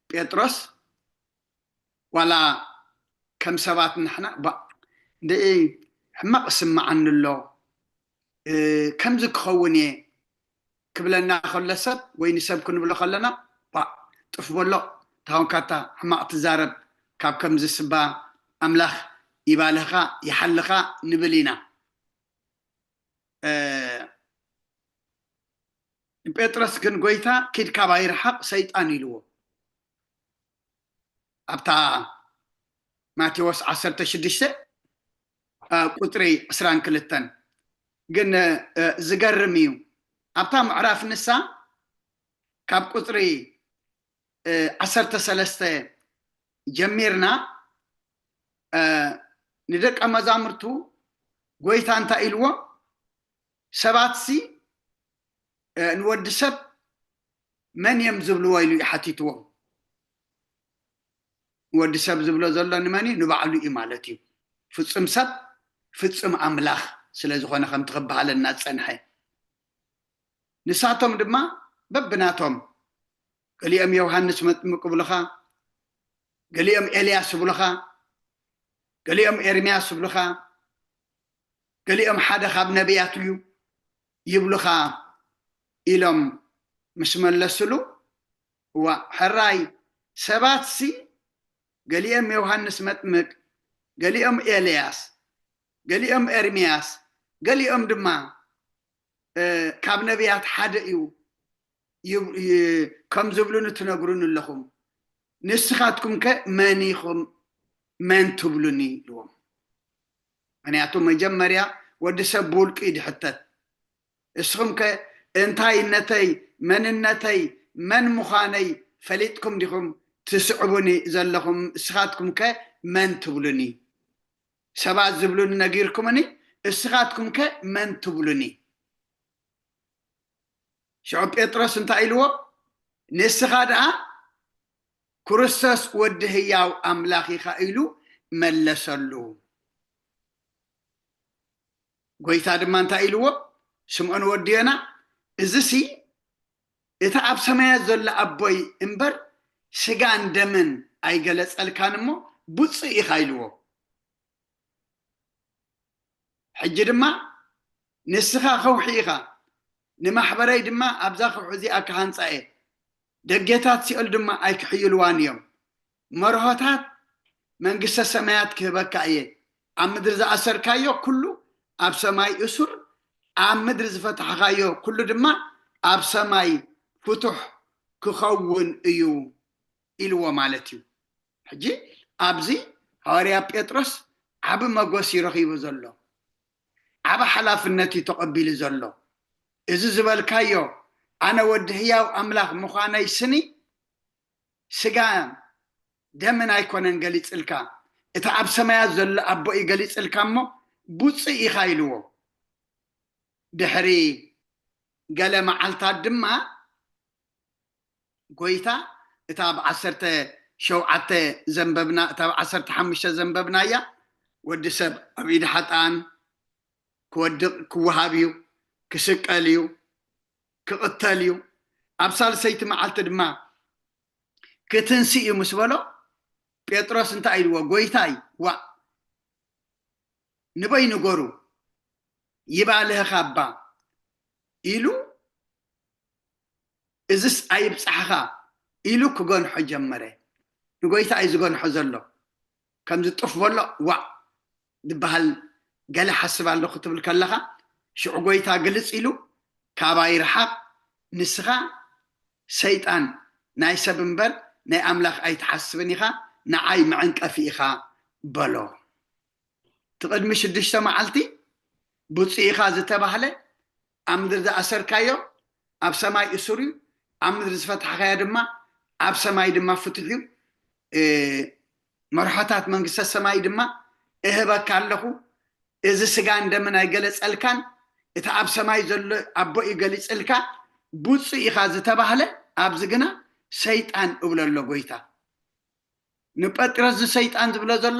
ጴጥሮስ ዋላ ከም ሰባት ንሕና ባ እንደ ሕማቕ ስምዓኒ ኣሎ ከምዚ ክኸውን እየ ክብለና ከሎ ሰብ ወይ ንሰብ ክንብሎ ከለና ባ ጥፍ በሎ ታኾንካታ ሕማቕ ትዛረብ ካብ ከምዚ ስባ ኣምላኽ ይባልኻ ይሓልኻ ንብል ኢና። ንጴጥሮስ ግን ጎይታ ኪድ ካባይ ርሓቕ ሰይጣን ኢልዎ። ኣብታ ማቴዎስ ዓሰርተ ሽዱሽተ ቁፅሪ ዕስራን ክልተን ግን ዝገርም እዩ። ኣብታ ምዕራፍ ንሳ ካብ ቁፅሪ ዓሰርተ ሰለስተ ጀሚርና ንደቀ መዛሙርቱ ጎይታ እንታይ ኢልዎም? ሰባትሲ ንወዲ ሰብ መን እዮም ዝብልዎ ኢሉ እዩ ሓቲትዎም። ንወዲ ሰብ ዝብሎ ዘሎ ንመን እዩ? ንባዕሉ እዩ ማለት እዩ። ፍጹም ሰብ ፍጹም ኣምላኽ ስለ ዝኾነ ከምቲ ክበሃለና ዝጸንሐ ንሳቶም ድማ በብናቶም ገሊኦም ዮሃንስ መጥምቅ ይብሉኻ፣ ገሊኦም ኤልያስ ይብሉኻ፣ ገሊኦም ኤርምያስ ይብሉኻ፣ ገሊኦም ሓደ ካብ ነቢያት እዩ ይብሉኻ ኢሎም ምስ መለስሉ፣ እዋ ሕራይ ሰባትሲ ገሊኦም ዮሃንስ መጥምቅ፣ ገሊኦም ኤልያስ፣ ገሊኦም ኤርምያስ፣ ገሊኦም ድማ ካብ ነቢያት ሓደ እዩ ከም ዝብሉኒ ትነግሩኒ ኣለኹም። ንስኻትኩም ከ መን ኢኹም? መን ትብሉኒ? ኢልዎም። ምክንያቱ መጀመርያ ወዲ ሰብ ብውልቂ እዩ ድሕተት። እስኹም ከ እንታይነተይ፣ መንነተይ፣ መን ምዃነይ ፈሊጥኩም ዲኹም ትስዕቡኒ ዘለኹም? እስኻትኩም ከ መን ትብሉኒ? ሰባት ዝብሉኒ ነጊርኩምኒ፣ እስኻትኩም ከ መን ትብሉኒ? ሽዑ ጴጥሮስ እንታይ ኢልዎ? ንስኻ ደኣ ክርስቶስ ወዲ ህያው ኣምላኽ ኢኻ ኢሉ መለሰሉ። ጎይታ ድማ እንታይ ኢልዎ? ስምዖን ወዲ ዮና፣ እዚሲ እቲ ኣብ ሰማያት ዘሎ ኣቦይ እምበር ስጋን ደምን ኣይገለጸልካን እሞ ብፁዕ ኢኻ ኢልዎ። ሕጂ ድማ ንስኻ ከውሒ ኢኻ፣ ንማሕበረይ ድማ ኣብዛ ከውሒ እዚኣ ክሃንጻ እየ። ደጌታት ሲኦል ድማ ኣይክሕይልዋን እዮም። መርሆታት መንግስተ ሰማያት ክህበካ እየ። ኣብ ምድሪ ዝኣሰርካዮ ኩሉ ኣብ ሰማይ እሱር፣ ኣብ ምድሪ ዝፈታሕኻዮ ኩሉ ድማ ኣብ ሰማይ ፍቱሕ ክኸውን እዩ ኢልዎ ማለት እዩ። ሕጂ ኣብዚ ሃዋርያ ጴጥሮስ ዓቢ መጎስ እዩ ረኺቡ ዘሎ። ዓቢ ሓላፍነት እዩ ተቐቢሉ ዘሎ። እዚ ዝበልካዮ ኣነ ወዲ ህያው ኣምላኽ ምዃነይ ስኒ ስጋ ደምን ኣይኮነን ገሊጽልካ፣ እቲ ኣብ ሰማያት ዘሎ ኣቦ እዩ ገሊጽልካ እሞ ብፁዕ ኢኻ ኢልዎ። ድሕሪ ገለ መዓልታት ድማ ጎይታ እታ ኣብ ዓሰርተ ሸውዓተ ዘንበብና እታ ኣብ ዓሰርተ ሓሙሽተ ዘንበብናያ ወዲ ሰብ ኣብ ኢድ ሓጣን ክወድቕ ክወሃብ እዩ፣ ክስቀል እዩ፣ ክቕተል እዩ። ኣብ ሳልሰይቲ መዓልቲ ድማ ክትንሲ እዩ ምስ በሎ ጴጥሮስ እንታይ ኢልዎ? ጎይታይ ዋእ ንበይ ንገሩ ይባልህኻ እባ ኢሉ እዝስ ኣይብጻሕኻ ኢሉ ክገንሖ ጀመረ። ንጎይታ እዩ ዝገንሖ ዘሎ። ከምዚ ጡፍ በሎ ዋእ ዝበሃል ገለ ሓስብ ኣለኹ ትብል ከለኻ ሽዑ ጎይታ ግልጽ ኢሉ ካባይ ርሓቕ ንስኻ ሰይጣን ናይ ሰብ እምበር ናይ ኣምላኽ ኣይትሓስብን ኢኻ ንዓይ መዕንቀፊ ኢኻ በሎ። እቲ ቅድሚ ሽዱሽተ መዓልቲ ብፁዕ ኢኻ ዝተባህለ ኣብ ምድሪ ዝኣሰርካዮ ኣብ ሰማይ እሱር እዩ፣ ኣብ ምድሪ ዝፈታሕካዮ ድማ ኣብ ሰማይ ድማ ፍቱሕ እዩ። መርሖታት መንግስተ ሰማይ ድማ እህበካ ኣለኹ። እዚ ስጋን ደምን ኣይገለጸልካን፣ እቲ ኣብ ሰማይ ዘሎ ኣቦ እዩ ገሊጽልካ። ብፁዕ ኢኻ ዝተባህለ ኣብዚ ግና ሰይጣን እብሎ ኣሎ ጎይታ። ንጴጥሮስ እዚ ሰይጣን ዝብሎ ዘሎ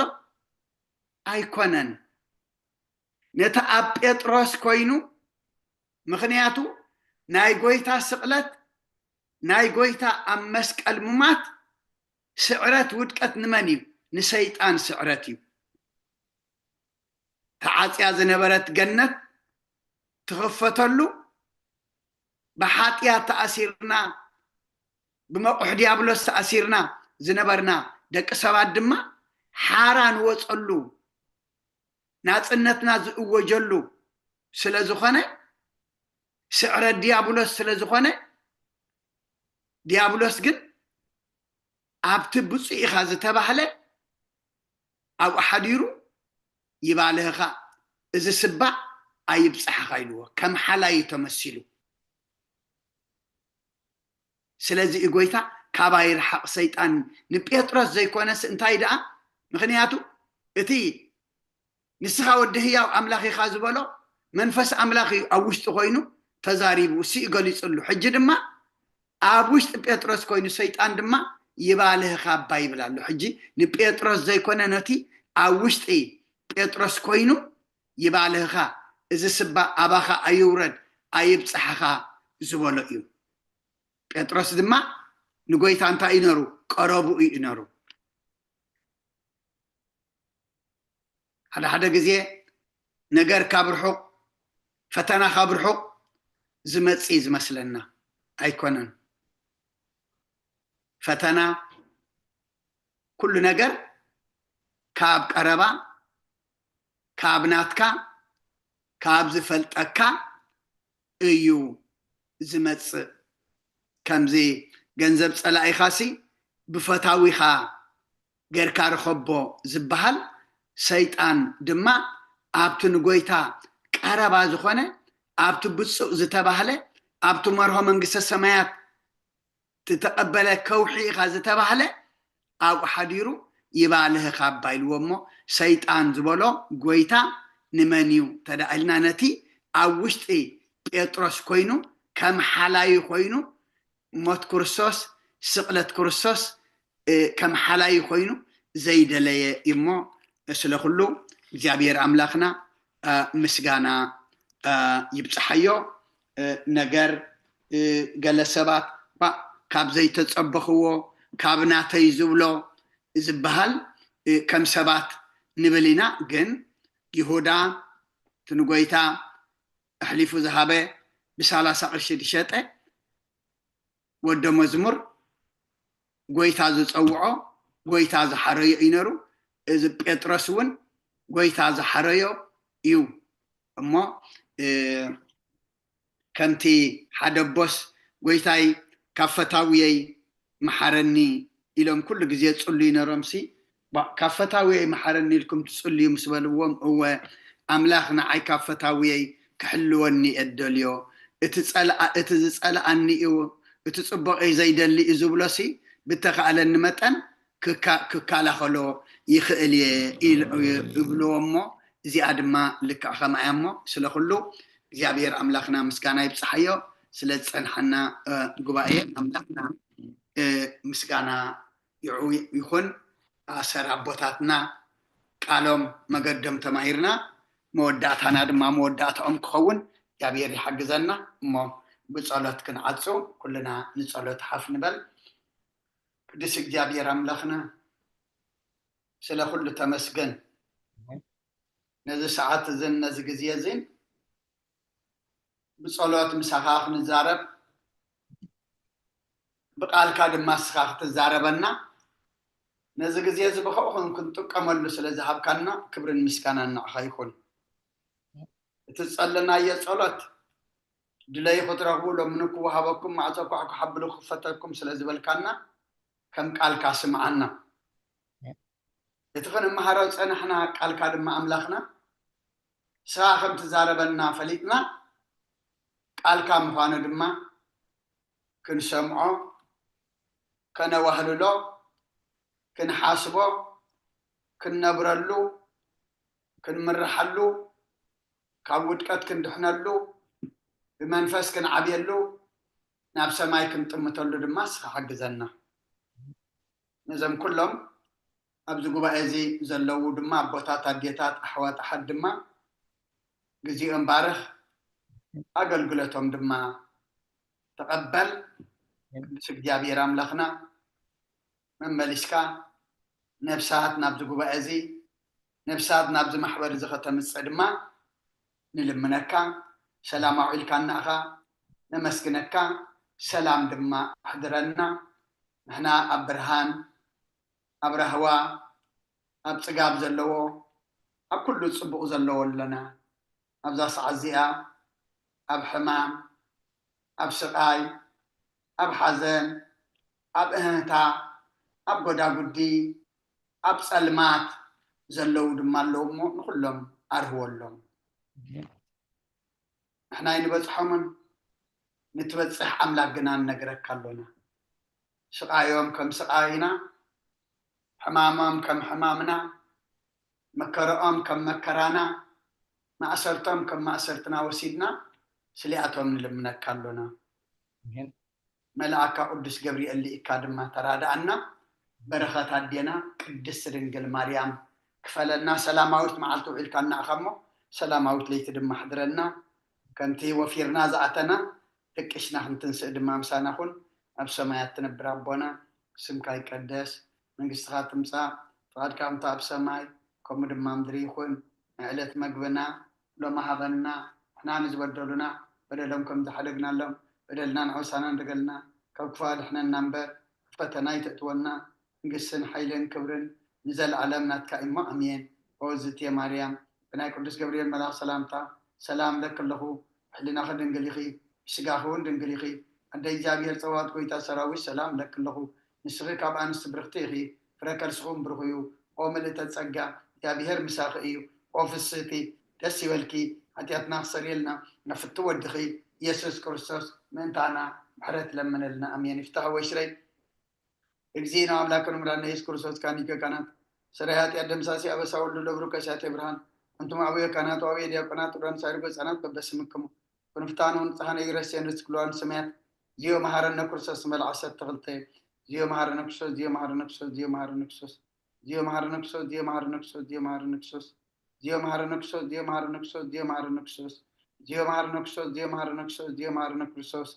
ኣይኮነን። ነቲ ኣብ ጴጥሮስ ኮይኑ፣ ምኽንያቱ ናይ ጎይታ ስቕለት፣ ናይ ጎይታ ኣብ መስቀል ሙማት ስዕረት ውድቀት ንመን እዩ? ንሰይጣን ስዕረት እዩ። ተዓጽያ ዝነበረት ገነት ትኽፈተሉ፣ ብሓጢኣት ተኣሲርና ብመቑሕ ዲያብሎስ ተኣሲርና ዝነበርና ደቂ ሰባት ድማ ሓራ ንወፀሉ ናፅነትና ዝእወጀሉ ስለ ዝኾነ ስዕረት ዲያብሎስ ስለ ዝኾነ ዲያብሎስ ግን ኣብቲ ብፁዕ ኢኻ ዝተባህለ ኣብኡ ሓዲሩ ይባልህኻ እዚ ስባእ ኣይብፃሕኻ ኢልዎ ከም ሓላይ ተመሲሉ ስለዚ እዩ ጎይታ ካባይ ርሓቕ ሰይጣን ንጴጥሮስ ዘይኮነስ እንታይ ደኣ ምኽንያቱ እቲ ንስኻ ወዲ ህያው ኣምላኽ ኢኻ ዝበሎ መንፈስ ኣምላኽ እዩ ኣብ ውሽጢ ኮይኑ ተዛሪቡ እሱ እዩ ገሊፅሉ ሕጂ ድማ ኣብ ውሽጢ ጴጥሮስ ኮይኑ ሰይጣን ድማ ይባልህኻ እባ ይብል ኣሎ ሕጂ ንጴጥሮስ ዘይኮነ ነቲ ኣብ ውሽጢ ጴጥሮስ ኮይኑ ይባልህኻ እዚ ስባ ኣባኻ ኣይውረድ ኣይብፅሕኻ ዝበሎ እዩ ጴጥሮስ ድማ ንጎይታ እንታይ እዩ ነሩ ቀረቡ እዩ ነሩ ሓደ ሓደ ግዜ ነገር ካብ ርሑቕ ፈተና ካብ ርሑቕ ዝመጽእ ዝመስለና ኣይኮነን ፈተና ኩሉ ነገር ካብ ቀረባ፣ ካብ ናትካ፣ ካብ ዝፈልጠካ እዩ ዝመጽእ። ከምዚ ገንዘብ ጸላኢኻሲ ብፈታዊኻ ጌርካ ርኸቦ ዝበሃል፣ ሰይጣን ድማ ኣብቲ ንጎይታ ቀረባ ዝኾነ፣ ኣብቲ ብፁዕ ዝተባህለ፣ ኣብቲ መርሆ መንግስተ ሰማያት ትተቐበለ ከውሒ ኢኻ ዝተባህለ ኣብኡ ሓዲሩ ይባልህኻ እባ ኢልዎ እሞ፣ ሰይጣን ዝበሎ ጎይታ ንመን እዩ ተዳ ኢልና፣ ነቲ ኣብ ውሽጢ ጴጥሮስ ኮይኑ ከም ሓላዩ ኮይኑ ሞት ክርስቶስ፣ ስቕለት ክርስቶስ ከም ሓላዩ ኮይኑ ዘይደለየ እዩ እሞ፣ ስለ ኩሉ እግዚኣብሔር ኣምላኽና ምስጋና ይብፅሓዮ። ነገር ገለ ሰባት ካብ ዘይተፀበኽዎ፣ ካብ ናተይ ዝብሎ ዝበሃል ከም ሰባት ንብል ኢና። ግን ይሁዳ እቲ ንጎይታ ኣሕሊፉ ዝሃበ፣ ብሳላሳ ቅርሺ ዝሸጠ ወደ መዝሙር፣ ጎይታ ዝፀውዖ፣ ጎይታ ዝሓረዮ እዩ ነሩ። እዚ ጴጥሮስ እውን ጎይታ ዝሓረዮ እዩ እሞ፣ ከምቲ ሓደ ኣቦስ፣ ጎይታይ ካብ ፈታውየይ መሓረኒ ኢሎም ኩሉ ግዜ ዝፅልዩ ነሮምሲ፣ ካብ ፈታውየይ መሓረኒ ኢልኩም ትፅልዩ ምስ በልዎም፣ እወ፣ ኣምላኽ ንዓይ ካብ ፈታውየይ ክሕልወኒ እየ ደልዮ። እቲ ዝፀልኣኒ እዩ፣ እቲ ፅቡቕ እዩ ዘይደሊ እዩ ዝብሎሲ፣ ብተኻእለኒ መጠን ክከላኸሎ ይኽእል እየ ይብልዎ እሞ፣ እዚኣ ድማ ልክዕ ከምኣ እያ እሞ፣ ስለ ኩሉ እግዚኣብሔር ኣምላኽና ምስጋና ይብፅሓዮ። ስለ ዝፀንሓና ጉባኤ ኣምላኽና ምስጋና ይኹን። ኣሰር ኣቦታትና ቃሎም መገዶም ተማሂርና፣ መወዳእታና ድማ መወዳእታኦም ክኸውን እግዚኣብሔር ይሓግዘና። እሞ ብጸሎት ክንዓጹ፣ ኩልና ንጸሎት ሓፍ ንበል። ቅዱስ እግዚኣብሔር ኣምላኽና፣ ስለ ኩሉ ተመስገን። ነዚ ሰዓት እዝን ነዚ ግዜ እዝን ብጸሎት ምሳኻ ክንዛረብ፣ ብቃልካ ድማ ንስኻ ክትዛረበና፣ ነዚ ግዜ እዚ ብኸምኡ ክንጥቀመሉ ስለ ዝሃብካና ክብርን ምስጋናን ንዓኻ ይኹን። እቲ ዝጸለናዮ ጸሎት ድለዩ ክትረኽቡ፣ ለምኑ ክወሃበኩም፣ ማዕጾ ኳዕኩ ሓብሉ ክኽፈተልኩም ስለ ዝበልካና፣ ከም ቃልካ ስምዓና። እቲ ክንመሃሮ ዝጸናሕና ቃልካ ድማ ኣምላኽና፣ ንስኻ ከም ትዛረበና ፈሊጥና፣ ቃልካ ምዃኑ ድማ ክንሰምዖ፣ ከነዋህልሎ፣ ክንሓስቦ፣ ክንነብረሉ፣ ክንምርሓሉ፣ ካብ ውድቀት ክንድሕነሉ፣ ብመንፈስ ክንዓብየሉ፣ ናብ ሰማይ ክንጥምተሉ ድማ ንስኻ ሓግዘና። ነዞም ኩሎም ኣብዚ ጉባኤ እዚ ዘለዉ ድማ ኣቦታት፣ ኣዴታት፣ ኣሕዋት፣ ኣሓት ድማ ግዜኦም ባርኽ፣ ኣገልግሎቶም ድማ ተቐበል። ቅዱስ እግዚኣብሔር ኣምላኽና፣ መመሊስካ ነፍሳት ናብዚ ጉባኤ እዚ፣ ነፍሳት ናብዚ ማሕበር እዚ ከተምጽእ ድማ ንልምነካ። ሰላም ኣውዒልካና ኢኻ፣ ነመስግነካ። ሰላም ድማ ኣሕድረና። ንሕና ኣብ ብርሃን፣ ኣብ ራህዋ፣ ኣብ ጽጋብ ዘለዎ፣ ኣብ ኩሉ ጽቡቕ ዘለዎ ኣለና። ኣብዛ ሰዓት እዚኣ ኣብ ሕማም፣ ኣብ ስቓይ፣ ኣብ ሓዘን፣ ኣብ እህህታ፣ ኣብ ጎዳጉዲ፣ ኣብ ጸልማት ዘለዉ ድማ ኣለዉ እሞ፣ ንኹሎም ኣርህወሎም። ንሕና ኣይንበጽሖምን፣ ንትበጽሕ ኣምላኽ ግና ንነግረካ ኣሎና። ስቓዮም ከም ስቓይና፣ ሕማሞም ከም ሕማምና፣ መከረኦም ከም መከራና፣ ማእሰርቶም ከም ማእሰርትና ወሲድና፣ ስሊኣቶም ንልምነካ ኣሎና። ኣሜን። መልኣካ ቅዱስ ገብርኤል ልኢካ ድማ ተራድኣና። በረኸት ኣዴና ቅድስት ድንግል ማርያም ክፈለና። ሰላማዊት መዓልቲ ውዒልካና ኢኻ እሞ፣ ሰላማዊት ለይቲ ድማ ኣሕድረና። ከምቲ ወፊርና ዝኣተና፣ ደቂስና ክንትንስእ ድማ ምሳና ኩን። ኣብ ሰማያት ትነብር ኣቦና፣ ስምካ ይቀደስ፣ መንግስትኻ ትምጻእ፣ ፍቓድካ ከምታ ኣብ ሰማይ፣ ከምኡ ድማ ምድሪ ይኹን። ናይ ዕለት መግብና ሎሚ ሃበና፣ ንሕና ንዝበደሉና በደሎም ከም ዝሓደግናሎም፣ በደልና ንዕውሳና እንደገልና፣ ካብ ክፉእ ኣድሕነና እምበር፣ ኣብ ፈተና ኣይተእትወና፣ መንግስትን ሓይልን ክብርን ንዘለዓለም ናትካ እሞ ኣሜን። ኦ ዝትየ ማርያም፣ ብናይ ቅዱስ ገብርኤል መልኣኽ ሰላምታ ሰላም እለኪ ኣለኹ። ብሕልናኺ ድንግል ኢኺ፣ ብስጋኺ እውን ድንግል ኢኺ። ኣደ እግዚኣብሔር ጸባኦት ጎይታ ሰራዊት ሰላም እለኪ ኣለኹ። ንስኺ ካብ ኣንስቲ ብርኽቲ ኢኺ፣ ፍረ ከርስኺ እውን ብሩኽ እዩ። ኦ ምልእተ ጸጋ፣ እግዚኣብሔር ምሳኺ እዩ። ኦ ፍስህቲ፣ ደስ ይበልኪ፣ ሓጢኣትና ክሰርየልና ናብ ፍትው ወድኺ ኢየሱስ ክርስቶስ ምእንታና ምሕረት ለምነልና። ኣሜን። ይፍታሕ ወይሽረይ እግዚእነ አምላክነ መድኃኒነ ኢየሱስ ክርስቶስ ካኒከ ካህናት ሰራይ ኃጢአት ደምሳሲ አበሳ ወልዱ ለብሩ ከሳቴ ብርሃን። አንቱም አቡየ ካህናት ወአቡየ ዲያቆናት ዑራን ሳይርጎ ህፃናት በበስምክሙ ክንፍታኑ ንጽሐነ ይረሴን ርስ ክልዋን ሰማያት። ዚዮ መሐረነ ክርስቶስ መልዓ ሰት ተኽልተ። ዚዮ መሐረነ ክርስቶስ ዚዮ መሐረነ ክርስቶስ ዚዮ መሐረነ ክርስቶስ ዚዮ መሐረነ ክርስቶስ ዚዮ መሐረነ ክርስቶስ ዚዮ መሐረነ ክርስቶስ ዚዮ መሐረነ ክርስቶስ ዚዮ መሐረነ ክርስቶስ ዚዮ መሐረነ ክርስቶስ ዚዮ መሐረነ ክርስቶስ ዚዮ መሐረነ ክርስቶስ ዚዮ መሐረነ ክርስቶስ።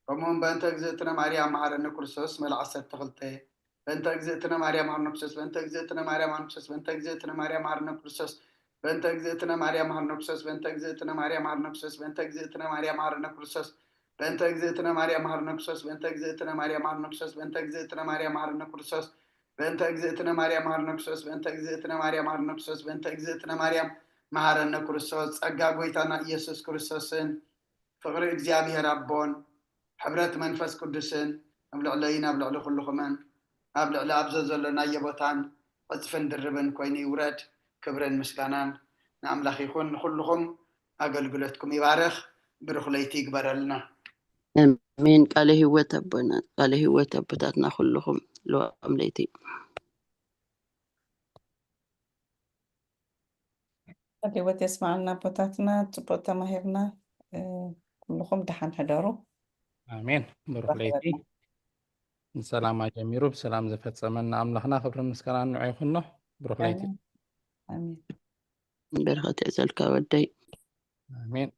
ከምኡውን በእንተ እግዝእትነ ማርያም መሐረነ ክርስቶስ መልዓ ሰት ተኽልተ። በእንተ እግዝእትነ ማርያም መሐረነ ክርስቶስ በእንተ እግዝእትነ ማርያም መሐረነ ክርስቶስ በእንተ እግዝእትነ ማርያም መሐረነ ክርስቶስ በእንተ እግዝእትነ ማርያም መሐረነ ክርስቶስ በእንተ እግዝእትነ ማርያም መሐረነ ክርስቶስ በእንተ እግዝእትነ ማርያም መሐረነ ክርስቶስ በእንተ እግዝእትነ ማርያም መሐረነ ክርስቶስ በእንተ እግዝእትነ ማርያም መሐረነ ክርስቶስ በእንተ እግዝእትነ ማርያም መሐረነ ክርስቶስ በእንተ እግዝእትነ ማርያም መሐረነ ክርስቶስ በእንተ እግዝእትነ ማርያም መሐረነ ክርስቶስ በእንተ እግዝእትነ ማርያም መሐረነ ክርስቶስ። ጸጋ ጎይታና ኢየሱስ ክርስቶስን ፍቕሪ እግዚኣብሔር ኣቦን ሕብረት መንፈስ ቅዱስን ኣብ ልዕለይን ኣብ ልዕሊ ኩልኹምን ኣብ ልዕሊ ኣብ ዘዘሎናዮ ቦታን ዕጽፍን ድርብን ኮይኑ ይውረድ። ክብርን ምስጋናን ንኣምላኽ ይኹን። ንኹልኹም ኣገልግሎትኩም ይባርኽ። ብሩኽ ለይቲ ይግበረልና። ኣሜን። ቃለ ህይወት ኣቦና፣ ቃለ ህይወት ኣቦታትና ኩልኹም ለዋም ለይቲ። ቃለ ህይወት የስማዓልና ኣቦታትና፣ ጽቡቕ ተማሂርና። እ፣ ኩልኹም ደሓን ሕደሩ። ኣሜን። ብሩኽ ለይቲ። ይባርኸልና። ንሰላም ኣጀሚሩ ብሰላም ዘፈጸመና ኣምላኽና ክብርን ምስጋናን ንዑ ይኹኖ። ብሩኽ ለይቲ። ኣሜን። ኣሜን። በረኸት የዕዘልካ ወደይ። ኣሜን።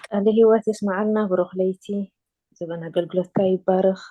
ቃለ ህይወት የስማዓልና። ብሩኽ ለይቲ። ዘበን ኣገልግሎትካ ይባረኽ።